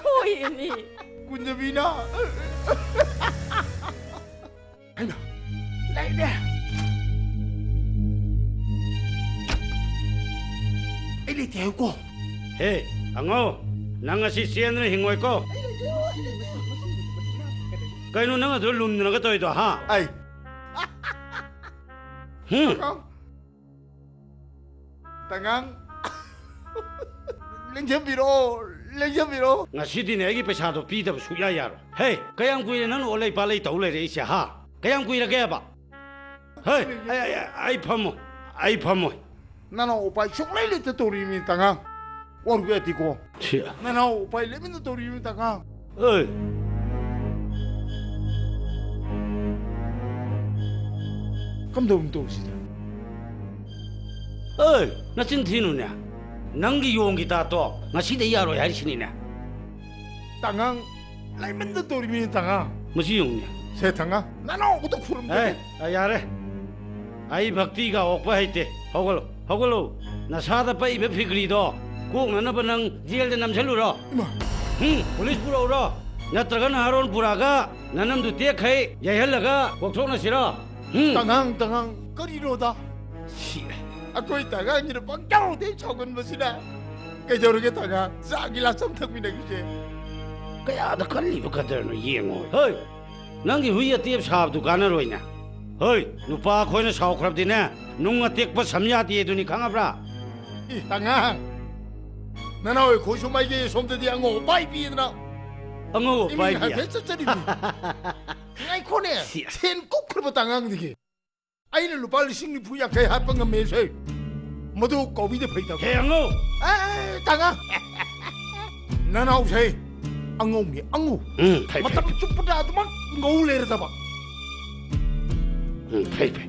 ꯍꯣꯏꯃꯤ꯫ ꯀꯨꯟꯖꯕꯤꯅ? ꯍꯩꯃꯥ, ꯂꯩꯔꯦ꯫ ꯑꯩ ꯂꯩꯇꯦ ꯍꯥꯏꯌꯨꯀꯣ꯫ ꯍꯦ, ꯑꯉꯧ, ꯅꯪ ꯉꯁꯤ ꯆꯦꯟꯗꯅ ꯍꯤꯡꯉꯣꯏꯀꯣ꯫ ꯀꯩꯅꯣ ꯅꯪ ꯑꯗꯨ ꯂꯨꯝꯗꯅꯒ ꯇꯧꯔꯤꯗꯣ, ꯍꯥ? ꯑꯩ꯫ ꯍꯨꯝ꯫ ꯇꯉꯥꯡ꯫ ꯂꯦꯡꯖꯟꯕꯤꯔꯣ, ꯂꯦꯡꯖꯟꯕꯤꯔꯣ꯫ ꯉꯁꯤꯗꯤꯅꯦ ꯑꯩꯒꯤ ꯄꯩꯁꯥꯗꯣ ꯄꯤꯗꯕ ꯁꯨꯛꯌꯥ ꯌꯥꯔꯣꯏ꯫ ꯍꯦ, ꯀꯌꯥꯝ ꯀꯨꯏꯔꯦ ꯅꯪꯅ ꯑꯣꯠꯂꯩ ꯄꯥꯜꯂꯩ ꯇꯧ ꯂꯩꯔꯛꯏꯁꯦ, ꯍꯥ? ꯀꯌꯥꯝ ꯀꯨꯏꯔꯒꯦꯕ? ꯍꯩ, ꯑꯩ, ꯑꯩ, ꯑꯩ ꯐꯝꯃꯣꯏ꯫ ꯑꯩ ꯐꯝꯃꯣꯏ꯫ ꯅꯅꯥꯎ ꯎꯄꯥꯏ ꯁꯨꯡꯂꯩ ꯂꯩꯇ ꯇꯧꯔꯤꯃꯤ ꯇꯉꯥꯡ꯫ ꯋꯥꯔꯨꯕ ꯌꯥꯗꯦꯀꯣ꯫ ꯁꯤ꯫ ꯅꯅꯥꯎ ꯎꯄꯥꯏ ꯂꯩꯃꯟꯗ ꯇꯧꯔꯤꯃꯤ ꯇꯉꯥꯡ꯫ ꯑꯦ꯫ ꯀꯝꯗꯧꯅ ꯇꯧꯁꯤꯗ? ꯑꯦ, ꯅꯆꯤꯟ ꯊꯤꯅꯨꯅꯦ꯫ ꯅꯪꯒꯤ ꯌꯣꯡꯒꯤ ꯗꯥꯛꯇꯣ ꯉꯁꯤꯗꯩ ꯌꯥꯔꯣꯏ ꯍꯥꯏꯔꯤꯁꯤꯅꯤꯅꯦ꯫ ꯇꯉꯥꯡ ꯂꯩꯃꯟꯗ ꯇꯧꯔꯤꯃꯤ ꯇꯉꯥꯡ꯫ ꯃꯁꯤ ꯌꯦꯡꯉꯨꯅꯦ꯫ ꯁꯦ ꯇꯉꯥꯡ, ꯅꯅꯥꯎꯕꯗ ꯈꯨꯔꯨꯝꯗꯦ꯫ ꯑꯦ, ꯑ, ꯌꯥꯔꯦ꯫ ꯑꯩ ꯚꯛꯇꯤꯒ ꯑꯣꯛꯄ ꯍꯩꯇꯦ꯫ ꯍꯧꯒꯠꯂꯣ, ꯍꯧꯒꯠꯂꯣ꯫ ꯅꯁꯥꯗ ꯄꯛꯏꯕ ꯐꯤꯒ꯭ꯔꯤꯗꯣ ꯀꯣꯛꯅꯅꯕ ꯅꯪ ꯖꯦꯜꯗ ꯅꯝꯁꯤꯜꯂꯨꯔꯣ꯫ ꯏꯃꯥ꯫ ꯎꯝ, ꯄꯨꯂꯤꯁ ꯄꯨꯔꯛꯎꯔꯣ? ꯅꯠꯇ꯭ꯔꯒ ꯅꯍꯥꯔꯣꯟ ꯄꯨꯔꯛꯑꯒ ꯅꯅꯝꯗꯨ ꯇꯦꯛꯈꯩ ꯌꯩꯍꯜꯂꯒ ꯀꯣꯛꯊꯣꯛꯅꯁꯤꯔꯣ? ꯎꯝ꯫ ꯇꯉꯥꯡ, ꯇꯉꯥꯡ, ꯀꯔꯤꯅꯣꯗ? ꯁꯤ꯫ ꯑꯩꯈꯣꯏ ꯇꯉꯥꯡꯁꯤꯅ ꯄꯪꯇꯧꯗ ꯁꯥꯎꯒꯟꯕꯁꯤꯅ꯫ ꯀꯩꯗꯧꯔꯒꯦ ꯇꯉꯥꯡ? ꯆꯥ ꯒꯤꯂꯥꯁ ꯑꯃ ꯊꯛꯃꯤꯟꯅꯈꯤꯁꯦ꯫ ꯀꯌꯥꯗ ꯀꯜꯂꯤꯕ ꯀꯗꯔꯅꯣ ꯌꯦꯡꯉꯣ꯫ ꯍꯣꯏ, ꯅꯪꯒꯤ ꯍꯨꯏ ꯑꯇꯦꯞ ꯁꯥꯕꯗꯨ ꯀꯥꯟꯅꯔꯣꯏꯅꯦ꯫ ꯍꯣꯏ, ꯅꯨꯄꯥ ꯑꯩꯈꯣꯏꯅ ꯁꯥꯎꯈ꯭ꯔꯕꯗꯤꯅꯦ, ꯅꯨꯡ ꯑꯇꯦꯛꯄ ꯁꯝ ꯌꯥꯗꯦ ꯑꯗꯨꯅꯤ, ꯈꯪꯉꯕ꯭ꯔꯥ? ꯏ, ꯇꯉꯥꯡ꯫ ꯅꯅꯥꯎ ꯑꯩꯈꯣꯏꯁꯨ ꯃꯥꯏꯀꯩ ꯁꯣꯝꯗꯗꯤ ꯑꯉꯧ ꯑꯄꯥꯏ ꯄꯤꯗꯅ꯫ ꯑꯉꯧ ꯏꯃꯤꯡ ꯑꯄꯥꯏꯕꯤ? ꯍꯥꯏꯐꯦꯠ ꯆꯠꯆꯔꯤꯕꯅꯤ꯫ ꯉꯥꯏꯈꯣꯅꯦ, ꯁꯤ꯫ ꯁꯦꯟ ꯀꯨꯞꯈ꯭ꯔꯕ ꯇꯉꯥꯡꯗꯒꯤ ꯑꯩꯅ ꯂꯨꯄꯥ ꯂꯤꯁꯤꯡ ꯅꯤꯐꯨ ꯌꯥꯡꯈꯩ ꯍꯥꯞꯄ ꯉꯝꯃꯦ ꯁꯦ꯫ ꯃꯗꯨ ꯀꯧꯕꯤꯗ ꯐꯩꯗꯕ꯫ ꯍꯦ ꯑꯉꯧ! ꯑꯦ, ꯇꯉꯥꯡ! ꯅꯅꯥꯎꯁꯦ ꯑꯉꯧꯅꯤ, ꯑꯉꯧ꯫ ꯎꯝ, ꯐꯩ, ꯐꯩ, ꯃꯇꯝ ꯐꯩ꯫ ꯆꯨꯞꯄꯗ ꯑꯗꯨꯃꯛ ꯉꯧ ꯂꯩꯔꯗꯕ꯫ ꯎꯝ, ꯐꯩ, ꯐꯩ꯫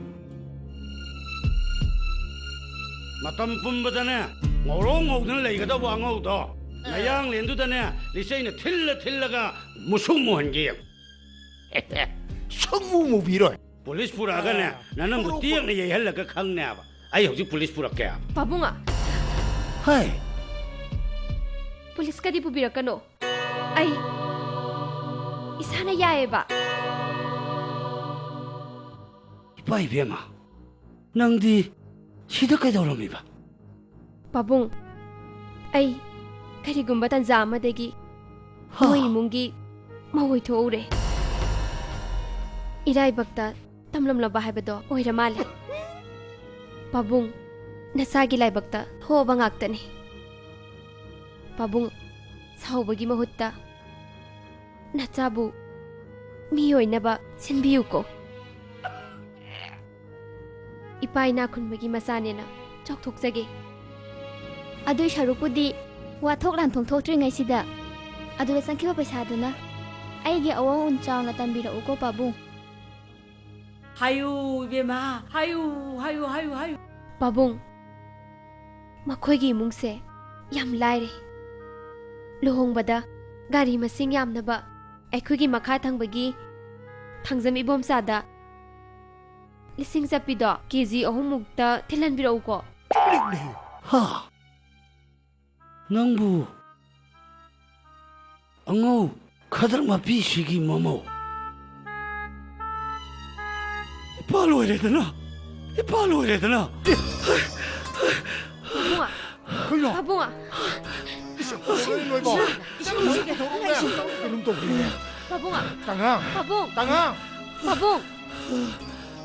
ꯃꯇꯝ ꯄꯨꯝꯕꯗꯅꯦ ꯉꯧꯔꯣꯛ ꯉꯧꯗꯅ ꯂꯩꯒꯗꯧꯕ ꯑꯉꯧꯗꯣ, ꯑꯦ꯫ ꯅꯌꯥꯡꯂꯦꯟꯗꯨꯗꯅꯦ ꯂꯤꯆꯩꯅ ꯊꯤꯜꯂ ꯊꯤꯜꯂꯒ ꯃꯨꯁꯨꯛ ꯃꯨꯍꯟꯒꯦ ꯌꯦꯡꯉꯨ꯫ ꯁꯨꯡꯃꯨ ꯃꯨꯕꯤꯔꯣꯏ꯫ ꯄꯨꯂꯤꯁ ꯄꯨꯔꯛꯑꯒꯅꯦ, ꯑꯦ꯫ ꯅꯅꯝꯗꯨ ꯄꯨꯔꯛꯑꯣ, ꯇꯦꯛꯅ ꯌꯩꯍꯜꯂꯒ ꯈꯪꯅꯦꯕ꯫ ꯑꯩ ꯍꯧꯖꯤꯛ ꯄꯨꯂꯤꯁ ꯄꯨꯔꯛꯀꯦ ꯍꯥꯏꯕ꯫ ꯄꯥꯕꯨꯡ! ꯍꯩ! ꯄꯨꯂꯤꯁꯀꯗꯤ ꯄꯨꯕꯤꯔꯛꯀꯅꯣ꯫ ꯑꯩ ꯏꯁꯥꯅ ꯌꯥꯏꯌꯦꯕ꯫ ꯏꯄꯥ ꯏꯕꯦꯝꯃ, ꯅꯪꯗꯤ ꯁꯤꯗ ꯀꯩꯗꯧꯔꯝꯃꯤꯕ? ꯄꯥꯕꯨꯡ, ꯑꯩ ꯀꯔꯤꯒꯨꯝꯕ ꯇꯟꯖꯥ ꯑꯃꯗꯒꯤ ꯍꯥ? ꯃꯣꯏ ꯏꯃꯨꯡꯒꯤ ꯃꯧ ꯑꯣꯏꯊꯣꯛꯎꯔꯦ꯫ ꯏꯔꯥꯏꯕꯛꯇ ꯇꯝꯂꯝꯂꯕ ꯍꯥꯏꯕꯗꯣ ꯑꯣꯏꯔ ꯃꯥꯜꯂꯦ꯫ ꯄꯥꯕꯨꯡ, ꯅꯆꯥꯒꯤ ꯂꯥꯏꯕꯛꯇ ꯊꯣꯛꯑꯕ ꯉꯥꯛꯇꯅꯤ꯫ ꯄꯥꯕꯨꯡ, ꯁꯥꯎꯕꯒꯤ ꯃꯍꯨꯠꯇ ꯅꯆꯥꯕꯨ ꯃꯤ ꯑꯣꯏꯅꯕ ꯁꯤꯟꯕꯤꯌꯨꯀꯣ꯫ ꯏꯄꯥ ꯏꯅꯥꯛ ꯈꯨꯟꯕꯒꯤ ꯃꯆꯥꯅꯦꯅ ꯆꯥꯎꯊꯣꯛꯆꯒꯦ꯫ ꯑꯗꯨꯏ ꯁꯔꯨꯛꯄꯨꯗꯤ ꯋꯥꯊꯣꯛ ꯂꯥꯟꯊꯣꯛ ꯊꯣꯛꯇ꯭ꯔꯤꯉꯩꯁꯤꯗ ꯑꯗꯨꯗ ꯆꯪꯈꯤꯕ ꯄꯩꯁꯥꯗꯨꯅ ꯑꯩꯒꯤ ꯑꯋꯥ ꯎꯟ ꯆꯥꯎꯅ ꯇꯝꯕꯤꯔꯛꯎꯀꯣ, ꯄꯥꯕꯨꯡ꯫ ꯍꯥꯏꯌꯨ, ꯏꯕꯦꯝꯃ, ꯍꯥꯏꯌꯨ, ꯍꯥꯏꯌꯨ, ꯍꯥꯏꯌꯨ, ꯍꯥꯏꯌꯨ꯫ ꯄꯥꯕꯨꯡ, ꯃꯈꯣꯏꯒꯤ ꯏꯃꯨꯡꯁꯦ ꯌꯥꯝ ꯂꯥꯏꯔꯦ꯫ ꯂꯨꯍꯣꯡꯕꯗ ꯒꯥꯔꯤ ꯃꯁꯤꯡ ꯌꯥꯝꯅꯕ ꯑꯩꯈꯣꯏꯒꯤ ꯃꯈꯥ ꯊꯪꯕꯒꯤ ꯊꯥꯡꯖꯝ ꯏꯕꯣꯝꯆꯥꯗ ꯂꯤꯁꯤꯡ ꯆꯠꯄꯤꯗꯣ ꯀꯦ ꯖꯤ ꯑꯍꯨꯝꯃꯨꯛꯇ ꯊꯤꯜꯍꯟꯕꯤꯔꯛꯎꯀꯣ꯫ ꯍꯥ? ꯅꯪꯕꯨ ꯑꯉꯧ ꯈꯗ꯭ꯔꯛ ꯃꯄꯤꯁꯤꯒꯤ ꯃꯃꯧ꯫ ꯏꯄꯥ ꯂꯣꯏꯔꯦꯗꯅ! ꯏꯄꯥ ꯂꯣꯏꯔꯦꯗꯅ! ꯄꯥꯕꯨꯡ, ꯀꯩꯅꯣ? ꯄꯥꯕꯨꯡ, ꯏꯁ, ꯀꯩꯅꯣ ꯅꯣꯏꯕꯣ? ꯏꯁꯤꯡ, ꯏꯁꯤꯡ ꯄꯨꯊꯣꯔꯛꯎꯅꯦ꯫ ꯏꯁꯤꯡ꯫ ꯀꯩꯅꯣꯝ ꯇꯧꯈ꯭ꯔꯦꯅꯦ꯫ ꯄꯥꯕꯨꯡ, ꯇꯉꯥꯡ! ꯄꯥꯕꯨꯡ, ꯇꯉꯥꯡ! ꯄꯥꯕꯨꯡ,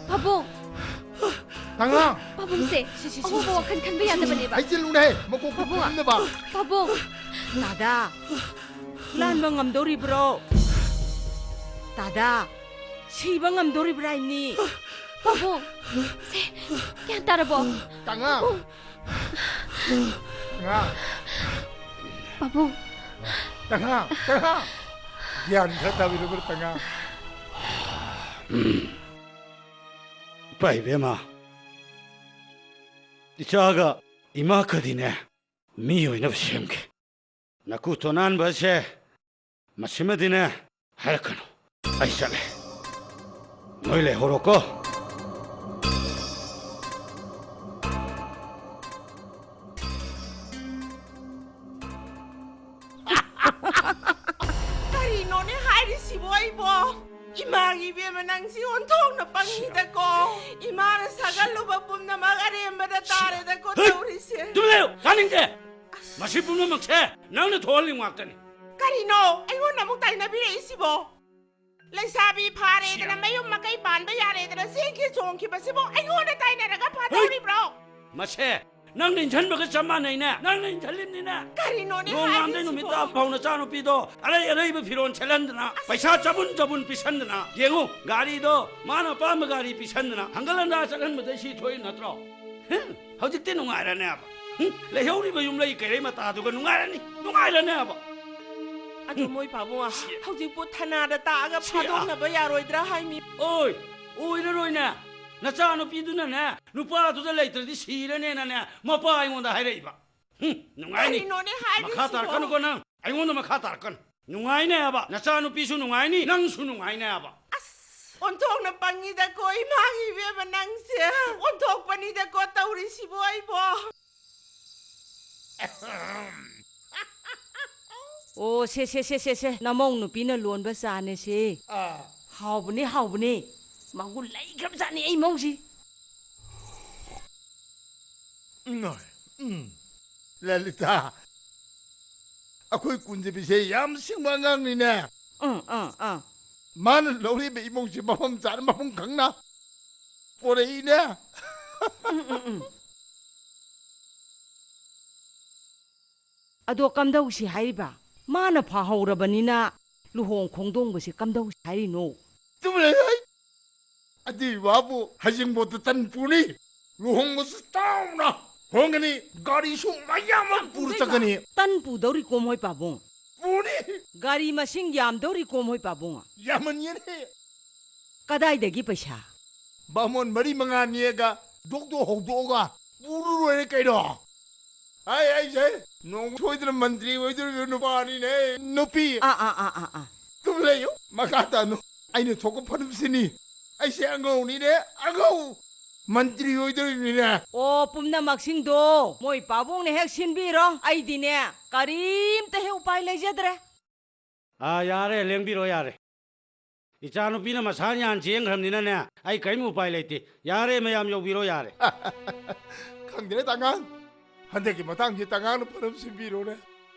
ꯄꯥꯕꯨꯡ꯫ ꯇꯉꯥꯡ! ꯄꯥꯕꯨꯡꯁꯦ ꯁꯤ, ꯁꯤ, ꯁꯤ, ꯑꯍꯣꯡꯕ ꯁꯤ, ꯋꯥꯈꯜ ꯈꯟꯕ ꯁꯤ, ꯌꯥꯗꯕꯅꯦꯕ꯫ ꯍꯩꯖꯤꯜꯂꯨꯅꯦ, ꯃꯀꯣꯛꯇ ꯄꯥꯕꯨꯡ, ꯄꯨꯝꯅꯕ꯫ ꯄꯥꯕꯨꯡ꯫ ꯗꯥꯗꯥ, ꯂꯥꯟꯕ ꯉꯝꯗꯧꯔꯤꯕ꯭ꯔꯣ? ꯗꯥꯗꯥ, ꯁꯤꯕ ꯉꯝꯗꯧꯔꯤꯕ꯭ꯔꯥ ꯍꯥꯏꯕꯅꯤ? ꯄꯥꯕꯨꯡ, ꯁꯦ, ꯒ꯭ꯌꯥꯟ ꯇꯥꯔꯕꯣ? ꯇꯉꯥꯡ! ꯄꯥꯕꯨꯡ꯫ ꯇꯉꯥꯡ! ꯄꯥꯕꯨꯡ꯫ ꯇꯉꯥꯡ! ꯇꯉꯥꯡ! ꯒ꯭ꯌꯥꯟ ꯈꯔ ꯇꯥꯕꯤꯔꯕ꯭ꯔꯥ, ꯇꯉꯥꯡ? ꯏꯄꯥ ꯏꯕꯦꯝꯃ, ꯏꯆꯥꯒ ꯏꯃꯥꯒꯗꯤꯅꯦ, ꯃꯤ ꯑꯣꯏꯅꯕ ꯁꯦꯝꯒꯦ꯫ ꯅꯀꯨ ꯇꯣꯅꯥꯟꯕꯁꯦ ꯃꯁꯤꯃꯗꯤꯅꯦ ꯍꯥꯏꯔꯛꯀꯅꯨ꯫ ꯑꯩ ꯆꯠꯂꯦ꯫ ꯅꯣꯏ ꯂꯩꯍꯧꯔꯣꯀꯣ꯫ ꯀꯔꯤꯅꯣꯅꯦ ꯍꯥꯏꯔꯤꯁꯤꯕꯣ ꯑꯩꯕꯣ? ꯏꯃꯥꯒꯤ ꯏꯕꯦꯝꯃ, ꯅꯪꯁꯤ ꯑꯣꯟꯊꯣꯛꯅ ꯄꯪꯉꯤꯗꯀꯣ꯫ ꯏꯃꯥꯅ ꯁꯥꯒꯠꯂꯨꯕ ꯄꯨꯝꯅꯃꯛ ꯑꯔꯦꯝꯕꯗ ꯇꯥꯔꯦꯗꯀꯣ ꯍꯩ! ꯇꯧꯔꯤꯁꯦ꯫ ꯇꯨꯃꯤꯟ ꯂꯩꯌꯨ! ꯇꯥꯅꯤꯡꯗꯦ! ꯃꯁꯤ ꯄꯨꯝꯅꯃꯛꯁꯦ ꯅꯪꯅ ꯊꯣꯛꯍꯜꯂꯤ ꯉꯥꯛꯇꯅꯤ꯫ ꯀꯔꯤꯅꯣ ꯑꯩꯉꯣꯟꯗ ꯑꯃꯨꯛ ꯇꯥꯏꯅꯕꯤꯔꯛꯏꯁꯤꯕꯣ? ꯂꯩꯁꯥꯕꯤ ꯐꯥꯔꯦꯗꯅ, ꯁꯤꯌꯥ꯫ ꯃꯌꯨꯝ ꯃꯀꯩ ꯄꯥꯟꯕ ꯌꯥꯔꯦꯗꯅ ꯆꯦꯟꯈꯤ ꯆꯣꯡꯈꯤꯕꯁꯤꯕꯨ ꯑꯩꯉꯣꯟꯗ ꯇꯥꯏꯅꯔꯒ ꯐꯗꯧꯔꯤꯕ꯭ꯔꯣ? ꯃꯁꯦ ꯅꯪꯅ ꯏꯟꯁꯤꯟꯕꯒ ꯆꯞ ꯃꯥꯟꯅꯩꯅꯦ꯫ ꯅꯪꯅ ꯏꯟꯁꯤꯜꯂꯤꯕꯅꯤꯅꯦ꯫ ꯀꯔꯤꯅꯣꯅꯦ ꯅꯣꯡꯉꯥꯟꯕꯗꯩ ꯍꯥꯏꯔꯤꯁꯤꯕꯣ? ꯅꯨꯃꯤꯠ ꯇꯥ ꯐꯥꯎ ꯅꯆꯥꯅꯨꯄꯤꯗꯣ ꯑꯔꯩ ꯑꯔꯩꯕ ꯐꯤꯔꯣꯜ ꯁꯦꯠꯍꯟꯗꯅ, ꯄꯩꯁꯥ ꯆꯕꯨꯟ ꯆꯕꯨꯟ ꯄꯤꯁꯟꯗꯅ꯫ ꯌꯦꯡꯉꯨ, ꯒꯥꯔꯤꯗꯣ ꯃꯥꯅ ꯑꯄꯥꯝꯕ ꯒꯥꯔꯤ ꯄꯤꯁꯟꯗꯅ ꯍꯪꯒꯠ ꯍꯟꯗꯥ ꯆꯠꯍꯟꯕꯗꯩ ꯁꯤ ꯊꯣꯛꯏ ꯅꯠꯇ꯭ꯔꯣ? ꯍꯝ, ꯍꯧꯖꯤꯛꯇꯤ ꯅꯨꯡꯉꯥꯏꯔꯅꯦꯕ꯫ ꯍꯝ, ꯂꯩꯍꯧꯔꯤꯕ ꯌꯨꯝꯂꯩ ꯀꯩꯔꯩ ꯃꯇꯥꯗꯨꯒ ꯅꯨꯡꯉꯥꯏꯔꯅꯤ, ꯅꯨꯡꯉꯥꯏꯔꯅꯦꯕ꯫ ꯑꯗꯣ ꯃꯣꯏ ꯄꯥꯕꯨꯡ, ꯁꯤ- ꯍꯧꯖꯤꯛꯄꯨ ꯊꯅꯥꯗ ꯇꯥꯛꯑꯒ ꯁꯤ- ꯐꯥꯗꯣꯛꯅꯕ ꯌꯥꯔꯣꯏꯗ꯭ꯔꯥ ꯍꯥꯏꯃꯤ? ꯑꯣꯏ, ꯑꯣꯏꯔꯔꯣꯏꯅꯦ꯫ ꯅꯆꯥꯅꯨꯄꯤꯗꯨꯅꯅꯦ, ꯅꯨꯄꯥꯗꯨꯗ ꯂꯩꯇ꯭ꯔꯗꯤ ꯁꯤꯔꯅꯦꯅꯅꯦ, ꯃꯄꯥ ꯑꯩꯉꯣꯟꯗ ꯍꯥꯏꯔꯛꯏꯕ꯫ ꯍꯝ, ꯅꯨꯡꯉꯥꯏꯅꯤ꯫ ꯀꯔꯤꯅꯣꯅꯦ ꯍꯥꯏꯔꯤꯁꯤꯕꯣ? ꯃꯈꯥ ꯇꯥꯔꯛꯀꯅꯨꯀꯣ ꯅꯪ꯫ ꯑꯩꯉꯣꯟꯗ ꯃꯈꯥ ꯇꯥꯔꯛꯀꯅꯨ꯫ ꯅꯨꯡꯉꯥꯏꯅꯦ ꯍꯥꯏꯕ꯫ ꯅꯆꯥꯅꯨꯄꯤꯁꯨ ꯅꯨꯡꯉꯥꯏꯅꯤ, ꯅꯪꯁꯨ ꯅꯨꯡꯉꯥꯏꯅꯦ ꯍꯥꯏꯕ꯫ ꯑꯁ, ꯑꯣꯟꯊꯣꯛꯅ ꯄꯪꯉꯤꯗꯀꯣ, ꯏꯃꯥꯒꯤ ꯏꯕꯦꯝꯃ ꯅꯪꯁꯦ꯫ ꯑꯣꯟꯊꯣꯛꯄꯅꯤꯗꯀꯣ ꯇꯧꯔꯤꯁꯤꯕꯣ ꯑꯩꯕꯣ꯫ ꯑꯣ, ꯁꯦ, ꯁꯦ, ꯁꯦ, ꯁꯦ, ꯁꯦ, ꯅꯃꯧ ꯅꯨꯄꯤꯅ ꯂꯣꯟꯕ ꯆꯥꯅꯦ ꯁꯦ꯫ ꯑꯥ꯫ ꯍꯥꯎꯕꯅꯦ, ꯍꯥꯎꯕꯅꯦ꯫ ꯃꯒꯨꯟ ꯂꯩꯈ꯭ꯔꯕꯖꯥꯠꯅꯤ ꯑꯩ ꯃꯧꯁꯤ꯫ ꯎꯝ, ꯎꯝ꯫ ꯂꯂꯤꯇꯥ, ꯑꯩꯈꯣꯏ ꯀꯨꯟꯖꯕꯤꯁꯦ ꯌꯥꯝ ꯁꯤꯡꯕ ꯑꯉꯥꯡꯅꯤꯅꯦ꯫ ꯎꯝ, ꯎꯝ, ꯎꯝ꯫ ꯃꯥꯅ ꯂꯧꯔꯤꯕ ꯏꯃꯧꯁꯦ ꯃꯐꯝ ꯆꯥꯅ, ꯃꯐꯝ ꯈꯪꯅ ꯄꯣꯔꯛꯏꯅꯦ꯫ ꯎꯝ, ꯎꯝ, ꯎꯝ꯫ ꯑꯗꯣ ꯀꯝꯗꯧꯁꯤ ꯍꯥꯏꯔꯤꯕ? ꯃꯥꯅ ꯐꯥꯍꯧꯔꯕꯅꯤꯅ ꯂꯨꯍꯣꯡ ꯈꯣꯡꯗꯣꯡꯕꯁꯤ ꯀꯝꯗꯧꯁꯤ ꯍꯥꯏꯔꯤꯅꯣ? ꯇꯨꯃꯤꯟ ꯂꯩꯌꯨ ꯍꯩ! ꯑꯗꯨꯏ ꯋꯥꯕꯨ ꯍꯌꯦꯡꯕꯣꯠꯇ ꯇꯟ ꯄꯨꯅꯤ꯫ ꯂꯨꯍꯣꯡꯕꯁꯨ ꯆꯥꯎꯅ ꯍꯣꯡꯒꯅꯤ, ꯒꯥꯔꯤꯁꯨ ꯃꯌꯥꯝ ꯑꯃ ꯄꯨꯔ ꯆꯠꯀꯅꯤ꯫ ꯇꯟ ꯄꯨꯗꯧꯔꯤ ꯀꯣꯝꯍꯣꯏ ꯄꯥꯕꯨꯡ꯫ ꯄꯨꯅꯤ꯫ ꯒꯥꯔꯤ ꯃꯁꯤꯡ ꯌꯥꯝꯗꯧꯔꯤ ꯀꯣꯝꯍꯣꯏ ꯄꯥꯕꯨꯡ꯫ ꯌꯥꯝꯃꯟꯒꯅꯤ꯫ ꯀꯗꯥꯏꯗꯒꯤ ꯄꯩꯁꯥ? ꯕꯥꯃꯣꯟ ꯃꯔꯤ ꯃꯉꯥ ꯅꯦꯛꯑꯒ ꯗꯣꯛ ꯗꯣꯛ ꯍꯧꯗꯣꯛꯑꯒ ꯄꯨꯔ ꯂꯣꯏꯔꯦ ꯀꯩꯅꯣ꯫ ꯑꯩ, ꯑꯩꯁꯦ ꯅꯣꯡꯃ ꯁꯣꯏꯗꯅ ꯃꯟꯇ꯭ꯔꯤ ꯑꯣꯏꯗꯧꯔꯤꯕ ꯅꯨꯄꯥꯅꯤꯅꯦ, ꯅꯨꯄꯤ꯫ ꯑꯥ, ꯑꯥ, ꯑꯥ, ꯑꯥ, ꯑꯥ꯫ ꯇꯨꯝ ꯂꯩꯌꯨ, ꯃꯈꯥ ꯇꯥꯅꯨ꯫ ꯑꯩꯅ ꯊꯣꯛꯄ ꯐꯅꯝꯁꯤꯅꯤ꯫ ꯑꯩꯁꯦ ꯑꯉꯧꯅꯤꯅꯦ, ꯑꯉꯧ꯫ ꯃꯟꯇ꯭ꯔꯤ ꯑꯣꯏꯗꯧꯔꯤꯕꯅꯤꯅꯦ꯫ ꯑꯣ, ꯄꯨꯝꯅꯃꯛꯁꯤꯡꯗꯣ ꯃꯣꯏ ꯄꯥꯕꯨꯡꯅ ꯍꯦꯛ ꯁꯤꯟꯕꯤꯔꯣ꯫ ꯑꯩꯗꯤꯅꯦ, ꯀꯔꯤꯝꯇ ꯍꯦꯛ ꯎꯄꯥꯏ ꯂꯩꯖꯗ꯭ꯔꯦ꯫ ꯑꯥ, ꯌꯥꯔꯦ, ꯂꯦꯡꯕꯤꯔꯣ, ꯌꯥꯔꯦ꯫ ꯏꯆꯥꯅꯨꯄꯤꯅ ꯃꯁꯥ ꯌꯥꯟ ꯆꯦꯟꯈ꯭ꯔꯕꯅꯤꯅꯅꯦ, ꯑꯩ ꯀꯔꯤꯝ ꯎꯄꯥꯏ ꯂꯩꯇꯦ꯫ ꯌꯥꯔꯦ, ꯃꯌꯥꯝ ꯌꯧꯕꯤꯔꯣ, ꯌꯥꯔꯦ꯫ ꯈꯪꯗ꯭ꯔꯦ, ꯇꯉꯥꯡ꯫ ꯍꯟꯗꯛꯀꯤ ꯃꯇꯥꯡꯁꯤ ꯇꯉꯥꯡꯅ ꯐꯅꯕ ꯁꯤꯟꯕꯤꯔꯣꯅꯦ꯫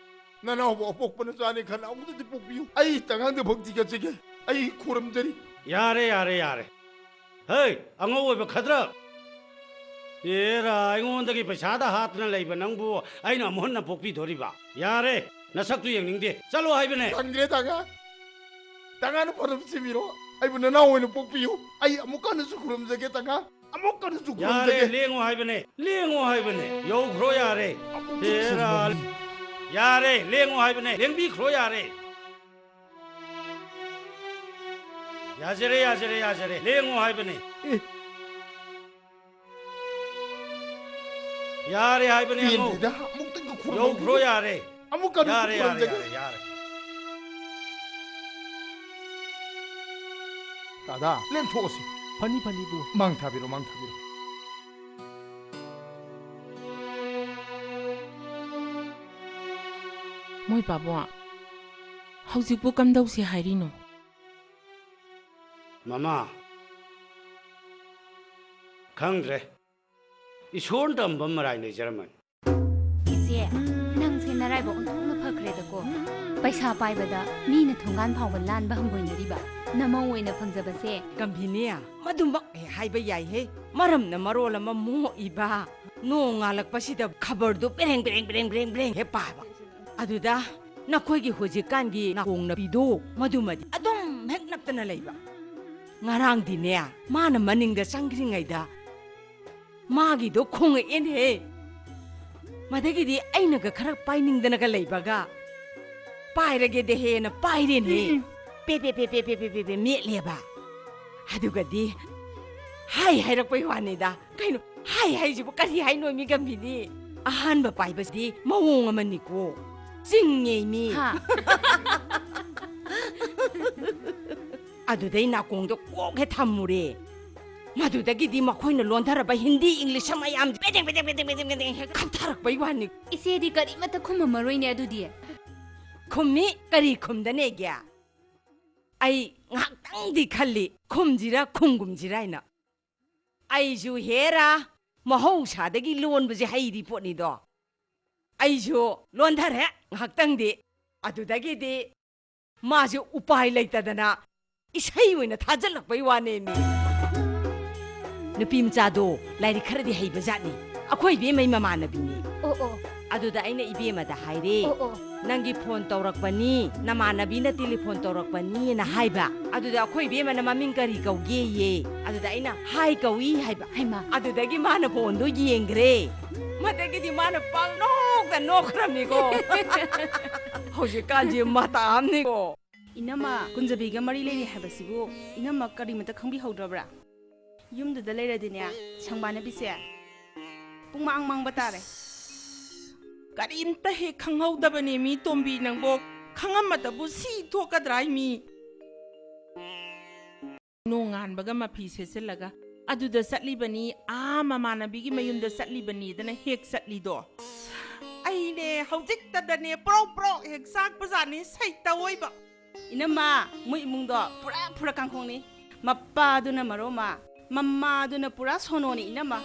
ꯅꯅꯥꯎꯕ ꯑꯄꯣꯛꯄ ꯅꯆꯥꯅꯤ ꯈꯟ ꯑꯃꯨꯛꯇꯗꯤ ꯄꯣꯛꯄꯤꯌꯨ꯫ ꯑꯩ ꯇꯉꯥꯡꯗ ꯚꯛꯇꯤ ꯀꯠꯆꯒꯦ꯫ ꯑꯩ ꯈꯨꯔꯨꯝꯖꯔꯤ꯫ ꯌꯥꯔꯦ, ꯌꯥꯔꯦ, ꯌꯥꯔꯦ꯫ ꯍꯩ, ꯑꯉꯧ ꯑꯣꯏꯕ ꯈꯗ꯭ꯔꯛ! ꯑꯦꯔꯥ, ꯑꯩꯉꯣꯟꯗꯒꯤ ꯄꯩꯁꯥꯗ ꯍꯥꯠꯇꯅ ꯂꯩꯕ ꯅꯪꯕꯨ ꯑꯩꯅ ꯑꯃꯨꯛ ꯍꯟꯅ ꯄꯣꯛꯄꯤꯗꯣꯔꯤꯕ? ꯌꯥꯔꯦ, ꯅꯁꯛꯇꯨ ꯌꯦꯡꯅꯤꯡꯗꯦ꯫ ꯆꯠꯂꯣ ꯍꯥꯏꯕꯅꯦ꯫ ꯈꯪꯗ꯭ꯔꯦ ꯇꯥꯉꯥ꯫ ꯇꯥꯉꯥꯅ ꯐꯅꯕ ꯁꯤꯟꯕꯤꯔꯣ꯫ ꯑꯩꯕꯨ ꯅꯅꯥꯎ ꯑꯣꯏꯅ ꯄꯣꯛꯄꯤꯌꯨ꯫ ꯑꯩ ꯑꯃꯨꯛ ꯍꯟꯅꯁꯨ ꯈꯨꯔꯨꯝꯖꯒꯦ ꯇꯥꯉꯥ꯫ ꯑꯃꯨꯛ ꯍꯟꯅꯁꯨ ꯌꯥꯔꯦ, ꯈꯨꯔꯨꯝꯖꯒꯦ꯫ ꯂꯦꯡꯉꯣ ꯍꯥꯏꯕꯅꯦ꯫ ꯂꯦꯡꯉꯣ ꯍꯥꯏꯕꯅꯦ꯫ ꯌꯧꯈ꯭ꯔꯣ ꯌꯥꯔꯦ꯫ ꯑꯃꯨꯛꯁꯨ ꯍꯦꯔꯥ꯫ ꯈꯨꯔꯨꯝꯃꯤ꯫ ꯌꯥꯔꯦ, ꯂꯦꯡꯉꯣ ꯍꯥꯏꯕꯅꯦ꯫ ꯂꯦꯡꯕꯤꯈ꯭ꯔꯣ ꯌꯥꯔꯦ꯫ ꯌꯥꯖꯔꯦ, ꯌꯥꯖꯔꯦ, ꯌꯥꯖꯔꯦ꯫ ꯂꯦꯡꯉꯣ ꯍꯥꯏꯕꯅꯦ꯫ ꯑꯦ꯫ ꯌꯥꯔꯦ ꯍꯥꯏꯕꯅꯦ, ꯑꯉꯧ꯫ ꯄꯦꯟꯗꯦꯗ, ꯑꯃꯨꯛꯇꯪꯒ ꯈꯨꯔꯨꯝꯍꯧꯕꯗ꯫ ꯌꯧꯈ꯭ꯔꯣ ꯌꯥꯔꯦ꯫ ꯑꯃꯨꯛꯀ ꯑꯗꯨꯝ ꯌꯥꯔꯦ, ꯌꯥꯔꯦ, ꯈꯨꯔꯨꯝꯖꯒꯦ꯫ ꯌꯥꯔꯦ, ꯌꯥꯔꯦ꯫ ꯗꯥꯗꯥ, ꯂꯦꯡꯊꯣꯛꯑꯁꯤ꯫ ꯐꯅꯤ, ꯐꯅꯤ, ꯏꯕꯨꯡꯉꯣ꯫ ꯃꯥꯡ ꯊꯥꯕꯤꯔꯣ, ꯃꯥꯡ ꯊꯥꯕꯤꯔꯣ꯫ ꯃꯣꯏ ꯄꯥꯕꯨꯡ, ꯍꯧꯖꯤꯛꯄꯨ ꯀꯝꯗꯧꯁꯦ ꯍꯥꯏꯔꯤꯅꯣ? ꯃꯃꯥ, ꯈꯪꯗ꯭ꯔꯦ꯫ ꯏꯁꯣꯔꯅ ꯇꯝꯕ ꯃꯔꯥꯏ ꯂꯩꯖꯔꯝꯃꯅꯤ꯫ ꯏꯆꯦ, ꯅꯪꯁꯦ ꯅꯔꯥꯏꯕꯛ ꯑꯣꯟꯊꯣꯛꯅ ꯐꯈ꯭ꯔꯦꯗꯀꯣ꯫ ꯄꯩꯁꯥ ꯄꯥꯏꯕꯗ ꯃꯤꯅ ꯊꯣꯡꯒꯥꯟ ꯐꯥꯎꯕ ꯂꯥꯟꯕ ꯍꯪꯒꯣꯏꯅꯔꯤꯕ ꯅꯃꯧ ꯑꯣꯏꯅ ꯐꯪꯖꯕꯁꯦ꯫ ꯒꯝꯚꯤꯅꯤ, ꯃꯗꯨꯃꯛ ꯍꯦꯛ ꯍꯥꯏꯕ ꯌꯥꯏꯍꯦ꯫ ꯃꯔꯝꯅ ꯃꯔꯣꯜ ꯑꯃ ꯃꯣꯛꯏꯕ꯫ ꯅꯣꯡ ꯉꯥꯜꯂꯛꯄꯁꯤꯗ ꯈꯕꯔꯗꯨ ꯕ꯭ꯔꯦꯡ, ꯕ꯭ꯔꯦꯡ, ꯕ꯭ꯔꯦꯡ, ꯕ꯭ꯔꯦꯡ, ꯕ꯭ꯔꯦꯡ ꯍꯦꯛ ꯄꯥꯕ꯫ ꯑꯗꯨꯗ ꯅꯈꯣꯏꯒꯤ ꯍꯧꯖꯤꯛꯀꯥꯟꯒꯤ ꯅꯥꯀꯣꯡ ꯅꯥꯄꯤꯗꯣ, ꯃꯗꯨꯃꯗꯤ ꯑꯗꯨꯝ ꯍꯦꯛ ꯅꯞꯇꯅ ꯂꯩꯕ꯫ ꯉꯔꯥꯡꯗꯤꯅꯦ, ꯃꯥꯅ ꯃꯅꯤꯡꯗ ꯆꯪꯈ꯭ꯔꯤꯉꯩꯗ ꯃꯥꯒꯤꯗꯣ ꯈꯣꯡꯉꯛꯑꯦꯅꯦꯍꯦ꯫ ꯃꯗꯒꯤꯗꯤ ꯑꯩꯅꯒ ꯈꯔ ꯄꯥꯏꯅꯤꯡꯗꯅꯒ ꯂꯩꯕꯒ, ꯄꯥꯏꯔꯒꯦꯗꯦ ꯍꯦꯅ ꯄꯥꯏꯔꯦꯅꯦ꯫ ꯎꯝ, ꯎꯝ꯫ ꯄꯦ, ꯄꯦ, ꯄꯦ ꯃꯦꯠꯂꯦꯕ꯫ ꯑꯗꯨꯒꯗꯤ ꯍꯥꯏ ꯍꯥꯏꯔꯛꯄꯩ ꯋꯥꯅꯤꯗ꯫ ꯀꯩꯅꯣ, ꯍꯥꯏ ꯍꯥꯏꯁꯤꯕꯨ ꯀꯔꯤ ꯍꯥꯏꯅꯣ, ꯃꯤ ꯒꯝꯚꯤꯅꯤ? ꯑꯍꯥꯟꯕ ꯄꯥꯏꯕꯁꯤꯗꯤ ꯃꯑꯣꯡ ꯑꯃꯅꯤꯀꯣ, ꯆꯤꯡꯉꯦ ꯃꯤ꯫ ꯍꯥ? ꯑꯗꯨꯗꯩ ꯅꯥꯀꯣꯡꯗꯣ ꯀꯣꯛ ꯍꯦꯛ ꯊꯝꯃꯨꯔꯦ꯫ ꯃꯗꯨꯗꯒꯤꯗꯤ ꯃꯈꯣꯏꯅ ꯂꯣꯟꯊꯔꯕ ꯍꯤꯟꯗꯤ, ꯏꯪꯂꯤꯁ ꯃꯌꯥꯝ ꯕꯦꯗꯦꯡ, ꯕꯦꯗꯦꯡ, ꯕꯦꯗꯦꯡ, ꯕꯦꯗꯦꯡ, ꯕꯦꯗꯦꯡ ꯍꯦꯛ ꯈꯞꯊꯔꯛꯄꯩ ꯋꯥꯅꯤ꯫ ꯏꯆꯦꯗꯤ ꯀꯔꯤꯃꯠꯇ ꯈꯨꯝꯃꯝꯃꯔꯣꯏꯅꯦ ꯑꯗꯨꯗꯤ꯫ ꯈꯨꯝꯃꯤ, ꯀꯔꯤ ꯈꯨꯝꯗꯅꯦꯒꯦ? ꯑꯩ ꯉꯥꯏꯍꯥꯛꯇꯪꯗꯤ ꯈꯜꯂꯤ, ꯈꯨꯝꯁꯤꯔꯥ ꯈꯨꯝꯒꯨꯝꯁꯤꯔꯥ ꯍꯥꯏꯅ꯫ ꯑꯩꯁꯨ ꯍꯦꯔꯥ, ꯃꯍꯧꯁꯥꯗꯒꯤ ꯂꯣꯟꯕꯁꯦ ꯍꯩꯔꯤ ꯄꯣꯠꯅꯤꯗꯣ꯫ ꯑꯩꯁꯨ ꯂꯣꯟꯊꯔꯦ ꯉꯥꯏꯍꯥꯛꯇꯪꯗꯤ꯫ ꯑꯗꯨꯗꯒꯤꯗꯤ ꯃꯥꯁꯦ ꯎꯄꯥꯏ ꯂꯩꯇꯗꯅ ꯏꯁꯩ ꯑꯣꯏꯅ ꯊꯥꯖꯤꯜꯂꯛꯄꯩ ꯋꯥꯅꯦꯃꯤ꯫ ꯅꯨꯄꯤ ꯃꯆꯥꯗꯣ ꯂꯥꯏꯔꯤꯛ ꯈꯔꯗꯤ ꯍꯩꯕ ꯖꯥꯠꯅꯤ꯫ ꯑꯩꯈꯣꯏ ꯏꯕꯦꯝꯃꯩ ꯃꯃꯥꯟꯅꯕꯤꯅꯤ꯫ ꯑꯣ ꯑꯣ ꯑꯗꯨꯗ ꯑꯩꯅ ꯏꯕꯦꯝꯃꯗ ꯍꯥꯏꯔꯦ, ꯑꯣ ꯑꯣ "ꯅꯪꯒꯤ ꯐꯣꯟ ꯇꯧꯔꯛꯄꯅꯤ, ꯅꯃꯥꯟꯅꯕꯤꯅ ꯇꯦꯂꯤꯐꯣꯟ ꯇꯧꯔꯛꯄꯅꯤꯅ ꯍꯥꯏꯕ꯫ ꯑꯗꯨꯗ ꯑꯩꯈꯣꯏ ꯏꯕꯦꯝꯃꯅ ꯃꯃꯤꯡ ꯀꯔꯤ ꯀꯧꯒꯦꯌꯦ?" ꯑꯗꯨꯗ ꯑꯩꯅ "ꯍꯥꯏ ꯀꯧꯏ" ꯍꯥꯏꯕ꯫ ꯍꯩꯃꯥ꯫ ꯑꯗꯨꯗꯒꯤ ꯃꯥꯅ ꯐꯣꯟꯗꯣ ꯌꯦꯡꯈ꯭ꯔꯦ꯫ ꯃꯗꯒꯤꯗꯤ ꯃꯥꯅ ꯄꯪꯅꯣꯛꯇ ꯅꯣꯛꯈ꯭ꯔꯕꯅꯤꯀꯣ꯫ ꯍꯧꯖꯤꯛꯀꯥꯟꯁꯦ ꯃꯇꯥ ꯑꯃꯅꯤꯀꯣ꯫ ꯏꯅꯝꯃ, ꯀꯨꯟꯖꯕꯤꯒ ꯃꯔꯤ ꯂꯩꯅꯩ ꯍꯥꯏꯕꯁꯤꯕꯨ ꯏꯅꯝꯃ ꯀꯔꯤꯃꯇ ꯈꯪꯕꯤꯍꯧꯗ꯭ꯔꯕ꯭ꯔꯥ? ꯌꯨꯝꯗꯨꯗ ꯂꯩꯔꯗꯤꯅꯦ, ꯁꯪꯕꯥꯅꯕꯤꯁꯦ ꯄꯨꯡꯃꯥꯡ ꯃꯥꯡꯕ ꯇꯥꯔꯦ꯫ ꯀꯔꯤꯝꯇ ꯍꯦꯛ ꯈꯪꯍꯧꯗꯕꯅꯦ ꯃꯤ ꯇꯣꯝꯕꯤ ꯅꯪꯕꯣ꯫ ꯈꯪꯉꯝꯃꯗꯕꯨ ꯁꯤ ꯊꯣꯛꯀꯗ꯭ꯔꯥ ꯍꯥꯏ ꯃꯤ꯫ ꯅꯣꯡꯉꯥꯟꯕꯒ ꯃꯐꯤ ꯁꯦꯠꯆꯜꯂꯒ ꯑꯗꯨꯗ ꯆꯠꯂꯤꯕꯅꯤ, ꯑꯥ ꯃꯃꯥꯟꯅꯕꯤꯒꯤ ꯃꯌꯨꯝꯗ ꯆꯠꯂꯤꯕꯅꯤꯗꯅ ꯍꯦꯛ ꯆꯠꯂꯤꯗꯣ꯫ ꯑꯩꯅꯦ ꯍꯧꯖꯤꯛꯇꯗꯅꯦ ꯄ꯭ꯔꯣꯛ ꯄ꯭ꯔꯣꯛ ꯍꯦꯛ ꯆꯥꯛꯄꯖꯥꯠꯅꯤ ꯁꯩꯇ ꯑꯣꯏꯕ꯫ ꯏꯅꯝꯃ, ꯃꯣꯏ ꯏꯃꯨꯡꯗꯣ ꯄꯨꯔꯥ ꯐꯨꯔ ꯀꯥꯡꯈꯣꯡꯅꯤ꯫ ꯃꯄꯥꯗꯨꯅ ꯃꯔꯣꯝꯃ, ꯃꯃꯥꯗꯨꯅ ꯄꯨꯔꯥ ꯁꯣꯅꯣꯅꯤ ꯏꯅꯝꯃ꯫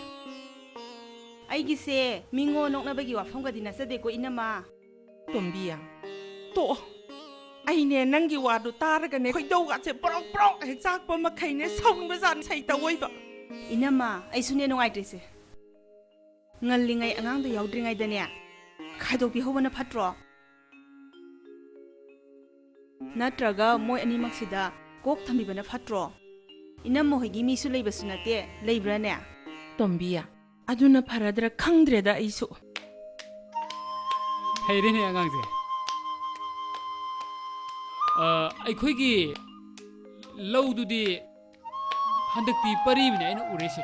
ꯑꯩꯒꯤꯁꯦ ꯃꯤꯉꯣꯟ ꯅꯣꯛꯅꯕꯒꯤ ꯋꯥꯐꯝꯒꯗꯤ ꯅꯠꯆꯗꯦꯀꯣ ꯏꯅꯝꯃ꯫ ꯇꯣꯝꯕꯤ, ꯇꯣꯛꯑꯣ꯫ ꯑꯩꯅꯦ ꯅꯪꯒꯤ ꯋꯥꯗꯨ ꯇꯥꯔꯒꯅꯦ ꯈꯣꯏꯗꯧꯒꯁꯦ ꯄ꯭ꯔꯣꯛ ꯄ꯭ꯔꯣꯛ ꯍꯦꯛ ꯆꯥꯛꯄ ꯃꯈꯩꯅꯦ ꯁꯥꯎꯅꯤꯡꯕꯖꯥꯠꯅꯤ ꯁꯩꯇ ꯑꯣꯏꯕ꯫ ꯏꯅꯝꯃ, ꯑꯩꯁꯨꯅꯦ ꯅꯨꯡꯉꯥꯏꯇ꯭ꯔꯤꯁꯦ꯫ ꯉꯜꯂꯤꯉꯩ ꯑꯉꯥꯡꯗꯣ ꯌꯥꯎꯗ꯭ꯔꯤꯉꯩꯗꯅꯦ ꯈꯥꯏꯗꯣꯛꯄꯤꯍꯧꯕꯅ ꯐꯠꯇ꯭ꯔꯣ? ꯅꯠꯇ꯭ꯔꯒ ꯃꯣꯏ ꯑꯅꯤꯃꯛꯁꯤꯗ ꯀꯣꯛ ꯊꯝꯕꯤꯕꯅ ꯐꯠꯇ꯭ꯔꯣ? ꯏꯅꯝꯃ ꯍꯣꯏꯒꯤ ꯃꯤꯁꯨ ꯂꯩꯕꯁꯨ ꯅꯠꯇꯦ, ꯂꯩꯕ꯭ꯔꯥꯅꯦ? ꯇꯣꯝꯕꯤ, ꯑꯗꯨꯅ ꯐꯔꯗ꯭ꯔꯥ ꯈꯪꯗ꯭ꯔꯦꯗ ꯑꯩꯁꯨ꯫ ꯍꯩꯔꯦꯅꯦ ꯑꯉꯥꯡꯁꯦ꯫ ꯑ, ꯑꯩꯈꯣꯏꯒꯤ ꯂꯧꯗꯨꯗꯤ ꯍꯟꯗꯛꯇꯤ ꯄꯔꯤꯕꯅꯦ ꯑꯩꯅ ꯎꯔꯤꯁꯦ꯫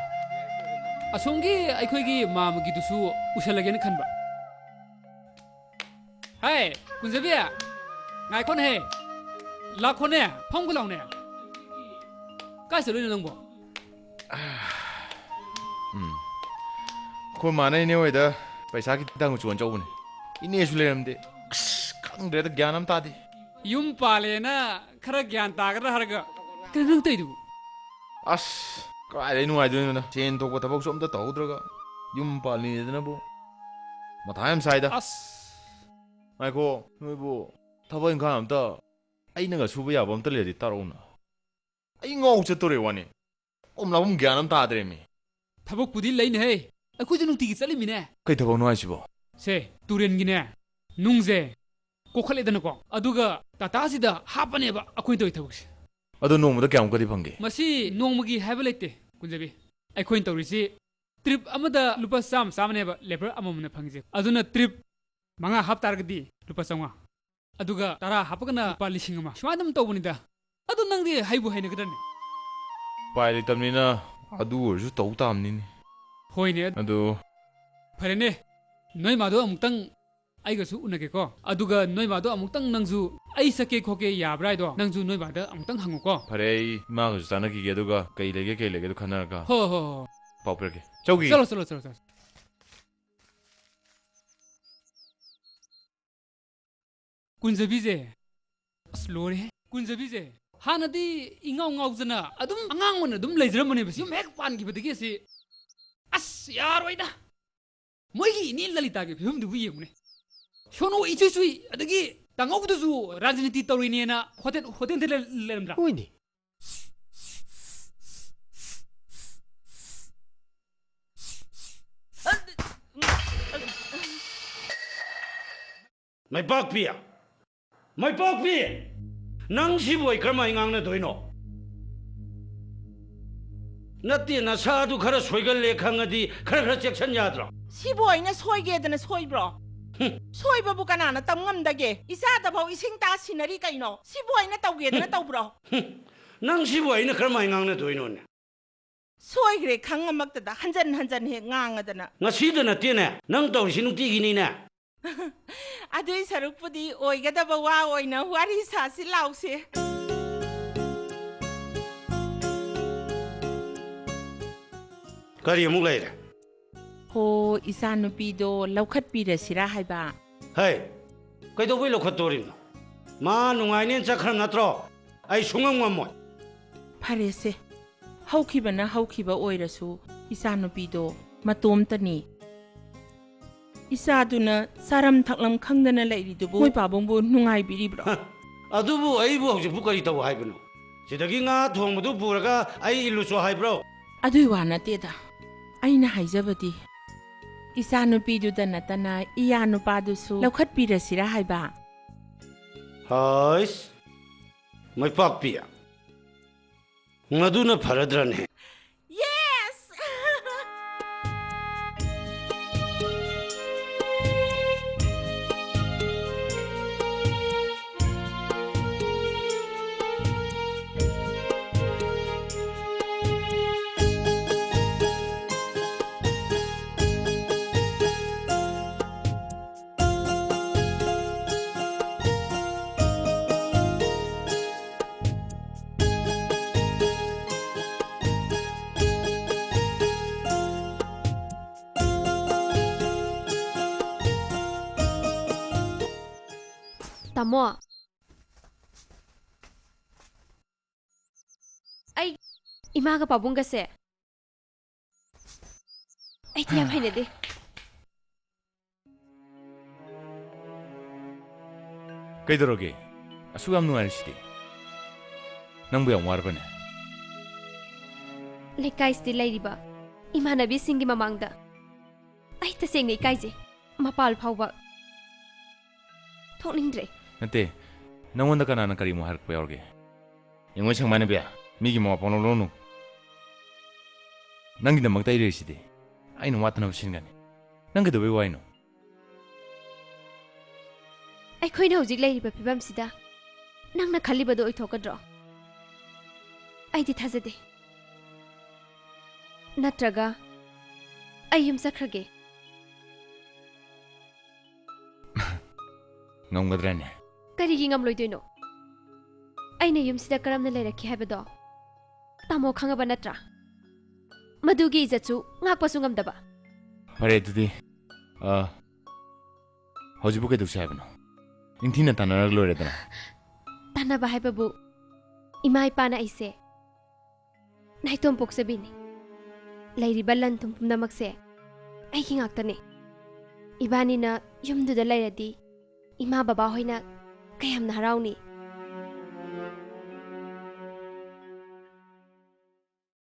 ꯑꯁꯣꯝꯒꯤ ꯑꯩꯈꯣꯏꯒꯤ ꯃꯥꯝꯃꯒꯤꯗꯨꯁꯨ ꯎꯁꯜꯂꯒꯦꯅ ꯈꯟꯕ꯫ ꯍꯥꯏ, ꯀꯨꯟꯖꯕꯤ, ꯉꯥꯏꯈꯣꯅꯦꯍꯦ꯫ ꯂꯥꯛꯈꯣꯅꯦ, ꯐꯝꯒ ꯂꯥꯎꯅꯦ꯫ ꯀꯥꯏ ꯆꯠꯂꯨꯏꯅꯣ ꯅꯪꯕꯣ? ꯎꯝ꯫ ꯑꯩꯈꯣꯏ ꯃꯥꯅ ꯏꯅꯦ ꯍꯣꯏꯗ ꯄꯩꯁꯥ ꯈꯤꯇꯪ ꯆꯣꯟ ꯆꯧꯕꯅꯦ꯫ ꯏꯅꯦꯁꯨ ꯂꯩꯔꯝꯗꯦ꯫ ꯑꯁ, ꯈꯪꯗ꯭ꯔꯦꯗ, ꯒ꯭ꯌꯥꯟ ꯑꯃ ꯇꯥꯗꯦ꯫ ꯌꯨꯝ ꯄꯥꯜꯂꯦꯅ ꯈꯔ ꯒ꯭ꯌꯥꯟ ꯇꯥꯒꯗ꯭ꯔꯥ ꯍꯥꯏꯔꯒ ꯀꯩꯅꯣ ꯅꯪ ꯇꯧꯏꯗꯨꯕꯨ? ꯑꯁ, ꯀꯗꯥꯏꯗꯩ ꯅꯨꯡꯉꯥꯏꯗꯣꯏꯅꯣꯗ? ꯁꯦꯟ ꯊꯣꯛꯄ ꯊꯕꯛꯁꯨ ꯑꯝꯇ ꯇꯧꯍꯧꯗ꯭ꯔꯒ ꯌꯨꯝ ꯄꯥꯜꯂꯤꯅꯦꯗꯅꯕꯨ ꯃꯊꯥ ꯌꯥꯝ ꯁꯥꯏꯗ꯫ ꯑꯁ꯫ ꯉꯥꯏꯈꯣ, ꯅꯣꯏꯕꯨ ꯊꯕꯛ ꯏꯪꯈꯥꯡ ꯑꯝꯇ ꯑꯩꯅꯒ ꯁꯨꯕ ꯌꯥꯕ ꯑꯝꯇ ꯂꯩꯔꯗꯤ ꯇꯥꯔꯛꯎꯅ꯫ ꯑꯩ ꯉꯥꯎ ꯆꯠꯇꯣꯔꯦ ꯋꯥꯅꯤ꯫ ꯑꯣꯝ ꯂꯥꯛꯐꯝ ꯒ꯭ꯌꯥꯟ ꯑꯃ ꯇꯥꯗ꯭ꯔꯦꯃꯤ꯫ ꯊꯕꯛꯄꯨꯗꯤ ꯂꯩꯅꯦꯍꯦ, ꯑꯩꯈꯣꯏꯁꯨ ꯅꯨꯡꯇꯤꯒꯤ ꯆꯠꯂꯤꯃꯤꯅꯦ꯫ ꯀꯩ ꯊꯕꯛꯅꯣ ꯍꯥꯏꯁꯤꯕꯣ? ꯁꯦ, ꯇꯨꯔꯦꯟꯒꯤꯅꯦ, ꯅꯨꯡꯁꯦ ꯀꯣꯛꯈꯠꯂꯦꯗꯅꯀꯣ, ꯑꯗꯨꯒ ꯇꯥꯇꯥꯁꯤꯗ ꯍꯥꯞꯄꯅꯦꯕ ꯑꯩꯈꯣꯏꯅ ꯇꯧꯔꯤ ꯊꯕꯛꯁꯦ꯫ ꯑꯗꯣ ꯅꯣꯡꯃꯗ ꯀꯌꯥꯃꯨꯛꯀꯗꯤ ꯐꯪꯒꯦ? ꯃꯁꯤ ꯅꯣꯡꯃꯒꯤ ꯍꯥꯏꯕ ꯂꯩꯇꯦ, ꯀꯨꯟꯖꯕꯤ꯫ ꯑꯩꯈꯣꯏꯅ ꯇꯧꯔꯤꯁꯤ ꯇ꯭ꯔꯤꯞ ꯑꯃꯗ ꯂꯨꯄꯥ ꯆꯥꯝꯃ ꯆꯥꯝꯃꯅꯦꯕ ꯂꯦꯕꯔ ꯑꯃꯃꯝꯅ ꯐꯪꯉꯤꯁꯦ꯫ ꯑꯗꯨꯅ ꯇ꯭ꯔꯤꯞ ꯃꯉꯥ ꯍꯥꯞ ꯇꯥꯔꯒꯗꯤ ꯂꯨꯄꯥ ꯆꯥꯝꯃꯉꯥ, ꯑꯗꯨꯒ ꯇꯔꯥ ꯍꯥꯞꯄꯒꯅ ꯂꯨꯄꯥ ꯂꯤꯁꯤꯡ ꯑꯃ꯫ ꯁꯨꯃꯥꯏꯅ ꯑꯗꯨꯝ ꯇꯧꯕꯅꯤꯗ꯫ ꯑꯗꯨ ꯅꯪꯗꯤ ꯍꯩꯕꯨ ꯍꯩꯅꯒꯗ꯭ꯔꯅꯦ? ꯎꯄꯥꯏ ꯂꯩꯇꯕꯅꯤꯅ ꯑꯗꯨ ꯑꯣꯏꯔꯁꯨ ꯇꯧ ꯇꯥꯕꯅꯤꯅꯦ꯫ ꯍꯣꯏꯅꯦ꯫ ꯑꯗꯨ ꯐꯔꯦꯅꯦ, ꯅꯣꯏ ꯃꯥꯗꯣ ꯑꯃꯨꯛꯇꯪ ꯑꯩꯒꯁꯨ ꯎꯅꯒꯦꯀꯣ꯫ ꯑꯗꯨꯒ ꯅꯣꯏ ꯃꯥꯗꯣ ꯑꯃꯨꯛꯇꯪ ꯅꯪꯁꯨ "ꯑꯩ ꯆꯠꯀꯦ ꯈꯣꯠꯀꯦ ꯌꯥꯕ꯭ꯔꯥ" ꯍꯥꯏꯗꯣ ꯅꯪꯁꯨ ꯅꯣꯏ ꯃꯥꯗ ꯑꯃꯨꯛꯇꯪ ꯍꯪꯉꯨꯀꯣ꯫ ꯐꯔꯦ, ꯑꯩ ꯏꯃꯥꯒꯁꯨ ꯆꯥꯟꯅꯈꯤꯒꯦ, ꯑꯗꯨꯒ ꯀꯩ ꯂꯩꯒꯦ ꯀꯩ ꯂꯩꯒꯦꯗꯣ ꯈꯟꯅꯔꯒ ꯍꯣ, ꯍꯣ, ꯍꯣ꯫ ꯄꯥꯎ ꯄꯤꯔꯛꯀꯦ꯫ ꯆꯧꯒꯤ꯫ ꯆꯠꯂꯣ, ꯆꯠꯂꯣ, ꯆꯠꯂꯣ, ꯆꯠꯂꯣ꯫ ꯀꯨꯟꯖꯕꯤꯁꯦ, ꯑꯁ, ꯂꯣꯏꯔꯦꯍꯦ꯫ ꯀꯨꯟꯖꯕꯤꯁꯦ ꯍꯥꯟꯅꯗꯤ ꯏꯉꯥꯎ ꯉꯥꯎꯗꯅ ꯑꯗꯨꯝ ꯑꯉꯥꯡ ꯑꯣꯏꯅ ꯑꯗꯨꯝ ꯂꯩꯖꯔꯝꯕꯅꯦꯕ꯫ ꯌꯨꯝ ꯍꯦꯛ ꯄꯥꯟꯈꯤꯕꯗꯒꯤ ꯑꯁꯤ, ꯑꯁ, ꯌꯥꯔꯣꯏꯗ꯫ ꯃꯣꯏꯒꯤ ꯏꯅꯦ ꯂꯂꯤꯇꯥꯒꯤ ꯐꯤꯕꯝꯗꯨꯕꯨ ꯌꯦꯡꯉꯨꯅꯦ꯫ ꯁꯣꯅꯣ ꯏꯆꯨ ꯆꯨꯏ, ꯑꯗꯒꯤ ꯇꯥꯡꯍꯧꯗꯨꯁꯨ ꯔꯥꯖꯅꯤꯇꯤ ꯇꯧꯔꯤꯅꯦꯅ ꯍꯣꯇꯦꯜ, ꯍꯣꯇꯦꯜꯗ ꯂꯩ-, ꯂꯩꯔꯝꯗ꯭ꯔꯥ? ꯍꯣꯏꯅꯦ꯫ ꯃꯩꯄꯥꯛꯄꯤ! ꯃꯩꯄꯥꯛꯄꯤ! ꯅꯪ ꯁꯤꯕꯨ ꯑꯩ ꯀꯔꯝꯍꯥꯏꯅ ꯉꯥꯡꯅꯗꯣꯏꯅꯣ? ꯅꯠꯇꯦ, ꯅꯁꯥꯗꯨ ꯈꯔ ꯁꯣꯏꯒꯜꯂꯦ ꯈꯪꯉꯗꯤ ꯈꯔ ꯈꯔ ꯆꯦꯛꯁꯟ ꯌꯥꯗ꯭ꯔꯣ? ꯁꯤꯕꯨ ꯑꯩꯅ ꯁꯣꯏꯒꯦꯗꯅ ꯁꯣꯏꯕ꯭ꯔꯣ? ꯍꯨꯝ꯫ ꯁꯣꯏꯕꯕꯨ ꯀꯅꯥꯅ ꯇꯝ ꯉꯝꯗꯒꯦ? ꯏꯆꯥꯗꯐꯥꯎ ꯏꯁꯤꯡ ꯇꯥ ꯁꯤꯟꯅꯔꯤ ꯀꯩꯅꯣ? ꯁꯤꯕꯨ ꯑꯩꯅ ꯇꯧꯒꯦꯗꯅ ꯍꯨꯝ꯫ ꯇꯧꯕ꯭ꯔꯣ? ꯍꯨꯝ꯫ ꯅꯪ ꯁꯤꯕꯨ ꯑꯩꯅ ꯀꯔꯝꯍꯥꯏꯅ ꯉꯥꯡꯅꯗꯣꯏꯅꯣꯅꯦ? ꯁꯣꯏꯈ꯭ꯔꯦ ꯈꯪꯉꯃꯛꯇꯗ ꯍꯟꯖꯟ ꯍꯟꯖꯟ ꯍꯦꯛ ꯉꯥꯡꯉꯗꯅ꯫ ꯉꯁꯤꯗ ꯅꯠꯇꯦꯅꯦ ꯅꯪ ꯇꯧꯔꯤꯁꯤ, ꯅꯨꯡꯇꯤꯒꯤꯅꯤꯅꯦ꯫ ꯑꯗꯨꯏ ꯁꯔꯨꯛꯄꯨꯗꯤ ꯑꯣꯏꯒꯗꯕ ꯋꯥ ꯑꯣꯏꯅ ꯋꯥꯔꯤ ꯁꯥꯁꯤ ꯂꯥꯎꯁꯦ꯫ ꯀꯔꯤ ꯑꯃꯨꯛ ꯂꯩꯔꯦ? ꯍꯣ, ꯏꯆꯥꯅꯨꯄꯤꯗꯣ ꯂꯧꯈꯠꯄꯤꯔꯁꯤꯔꯥ ꯍꯥꯏꯕ꯫ ꯍꯩ, ꯀꯩꯗꯧꯕꯩ ꯂꯧꯈꯠꯇꯣꯔꯤꯕꯅꯣ? ꯃꯥ ꯅꯨꯡꯉꯥꯏꯅꯦꯅ ꯆꯠꯈ꯭ꯔ ꯅꯠꯇ꯭ꯔꯣ? ꯑꯩ ꯁꯨꯡꯉꯝ ꯉꯝꯃꯣꯏ꯫ ꯐꯔꯦꯁꯦ, ꯍꯧꯈꯤꯕꯅ ꯍꯧꯈꯤꯕ ꯑꯣꯏꯔꯁꯨ, ꯏꯆꯥꯅꯨꯄꯤꯗꯣ ꯃꯇꯣꯝꯇꯅꯤ꯫ ꯏꯆꯥꯗꯨꯅ ꯆꯥꯔꯝ ꯊꯛꯂꯝ ꯈꯪꯗꯅ ꯂꯩꯔꯤꯗꯨꯕꯨ ꯃꯣꯏ ꯄꯥꯕꯨꯡꯕꯨ ꯅꯨꯡꯉꯥꯏꯕꯤꯔꯤꯕ꯭ꯔꯣ? ꯍ, ꯑꯗꯨꯕꯨ ꯑꯩꯕꯨ ꯍꯧꯖꯤꯛꯄꯨ ꯀꯔꯤ ꯇꯧ ꯍꯥꯏꯕꯅꯣ? ꯁꯤꯗꯒꯤ ꯉꯥ ꯊꯣꯡꯕꯗꯨ ꯄꯨꯔꯒ ꯑꯩ ꯏꯜꯂꯨꯁꯣ ꯍꯥꯏꯕ꯭ꯔꯣ? ꯑꯗꯨꯏ ꯋꯥ ꯅꯠꯇꯦꯗ꯫ ꯑꯩꯅ ꯍꯥꯏꯖꯕꯗꯤ, ꯏꯆꯥꯅꯨꯄꯤꯗꯨꯗ ꯅꯠꯇꯅ ꯏꯌꯥ ꯅꯨꯄꯥꯗꯨꯁꯨ ꯂꯧꯈꯠꯄꯤꯔꯁꯤꯔꯥ ꯍꯥꯏꯕ꯫ ꯍꯥꯏꯁ, ꯃꯥꯏꯄꯥꯛꯄꯤ, ꯃꯗꯨꯅ ꯐꯔꯗ꯭ꯔꯅꯦ? Yes! ꯇꯥꯃꯣ, ꯑꯩ ꯏꯃꯥꯒ ꯄꯥꯕꯨꯡꯒꯁꯦ ꯑꯩꯗꯤ ꯌꯥꯝ ꯍꯩꯅꯗꯦ꯫ ꯀꯩꯗꯧꯔꯒꯦ? ꯑꯁꯨꯛ ꯌꯥꯝ ꯅꯨꯡꯉꯥꯏꯔꯤꯁꯤꯗꯤ꯫ ꯅꯪꯕꯨ ꯌꯥꯝ ꯋꯥꯔꯕꯅꯦ? ꯂꯩꯀꯥꯏꯁꯤꯗ ꯂꯩꯔꯤꯕ ꯏꯃꯥꯟꯅꯕꯤꯁꯤꯡꯒꯤ ꯃꯃꯥꯡꯗ ꯑꯩ ꯇꯁꯦꯡꯅ ꯏꯀꯥꯏꯖꯩ꯫ ꯃꯄꯥꯜ ꯐꯥꯎꯕ ꯊꯣꯛꯅꯤꯡꯗ꯭ꯔꯦ꯫ ꯅꯠꯇꯦ, ꯅꯪꯉꯣꯟꯗ ꯀꯅꯥꯅ ꯀꯔꯤꯃꯨꯛ ꯍꯥꯏꯔꯛꯄ ꯌꯥꯎꯔꯒꯦ? ꯌꯦꯡꯉꯣ ꯁꯦꯡꯃꯥꯏꯅꯕꯤ, ꯃꯤꯒꯤ ꯃꯋꯥ ꯄꯪꯂꯧ ꯂꯧꯅꯨ꯫ ꯅꯪꯒꯤꯗꯃꯛꯇ ꯑꯩ ꯂꯩꯔꯤꯁꯤꯗꯤ꯫ ꯑꯩꯅ ꯋꯥꯠꯇꯅꯕ ꯁꯤꯟꯒꯅꯤ꯫ ꯅꯪ ꯀꯩꯗꯧꯕꯩ ꯋꯥꯏꯅꯣ? ꯑꯩꯈꯣꯏꯅ ꯍꯧꯖꯤꯛ ꯂꯩꯔꯤꯕ ꯐꯤꯕꯝꯁꯤꯗ ꯅꯪꯅ ꯈꯜꯂꯤꯕꯗꯣ ꯑꯣꯏꯊꯣꯛꯀꯗ꯭ꯔꯣ? ꯑꯩꯗꯤ ꯊꯥꯖꯗꯦ꯫ ꯅꯠꯇ꯭ꯔꯒ ꯑꯩ ꯌꯨꯝ ꯆꯠꯈ꯭ꯔꯒꯦ꯫ ꯉꯝꯒꯗ꯭ꯔꯅꯦ? ꯀꯔꯤꯒꯤ ꯉꯝꯂꯣꯏꯗꯣꯏꯅꯣ? ꯑꯩꯅ ꯌꯨꯝꯁꯤꯗ ꯀꯔꯝꯅ ꯂꯩꯔꯛꯈꯤ ꯍꯥꯏꯕꯗꯣ ꯇꯥꯃꯣ ꯈꯪꯉꯕ ꯅꯠꯇ꯭ꯔꯥ? ꯃꯗꯨꯒꯤ ꯏꯖꯠꯁꯨ ꯉꯥꯛꯄꯁꯨ ꯉꯝꯗꯕ꯫ ꯐꯔꯦ ꯑꯗꯨꯗꯤ, ꯑ, ꯍꯧꯖꯤꯛꯄꯨ ꯀꯩꯗꯧꯁꯤ ꯍꯥꯏꯕꯅꯣ? ꯅꯤꯡꯊꯤꯅ ꯇꯥꯟꯅꯔꯒ ꯂꯣꯏꯔꯦꯗꯅ꯫ ꯇꯥꯟꯅꯕ ꯍꯥꯏꯕꯕꯨ ꯏꯃꯥ ꯏꯄꯥꯅ ꯑꯩꯁꯦ ꯅꯥꯏꯇꯣꯝ ꯄꯣꯛꯆꯕꯤꯅꯤ꯫ ꯂꯩꯔꯤꯕ ꯂꯟ ꯊꯨꯝ ꯄꯨꯝꯅꯃꯛꯁꯦ ꯑꯩꯒꯤ ꯉꯥꯛꯇꯅꯤ꯫ ꯏꯕꯥꯅꯤꯅ ꯌꯨꯝꯗꯨꯗ ꯂꯩꯔꯗꯤ ꯏꯃꯥ ꯕꯕꯥ ꯍꯣꯏꯅ ꯀꯌꯥꯝꯅ ꯍꯔꯥꯎꯅꯤ꯫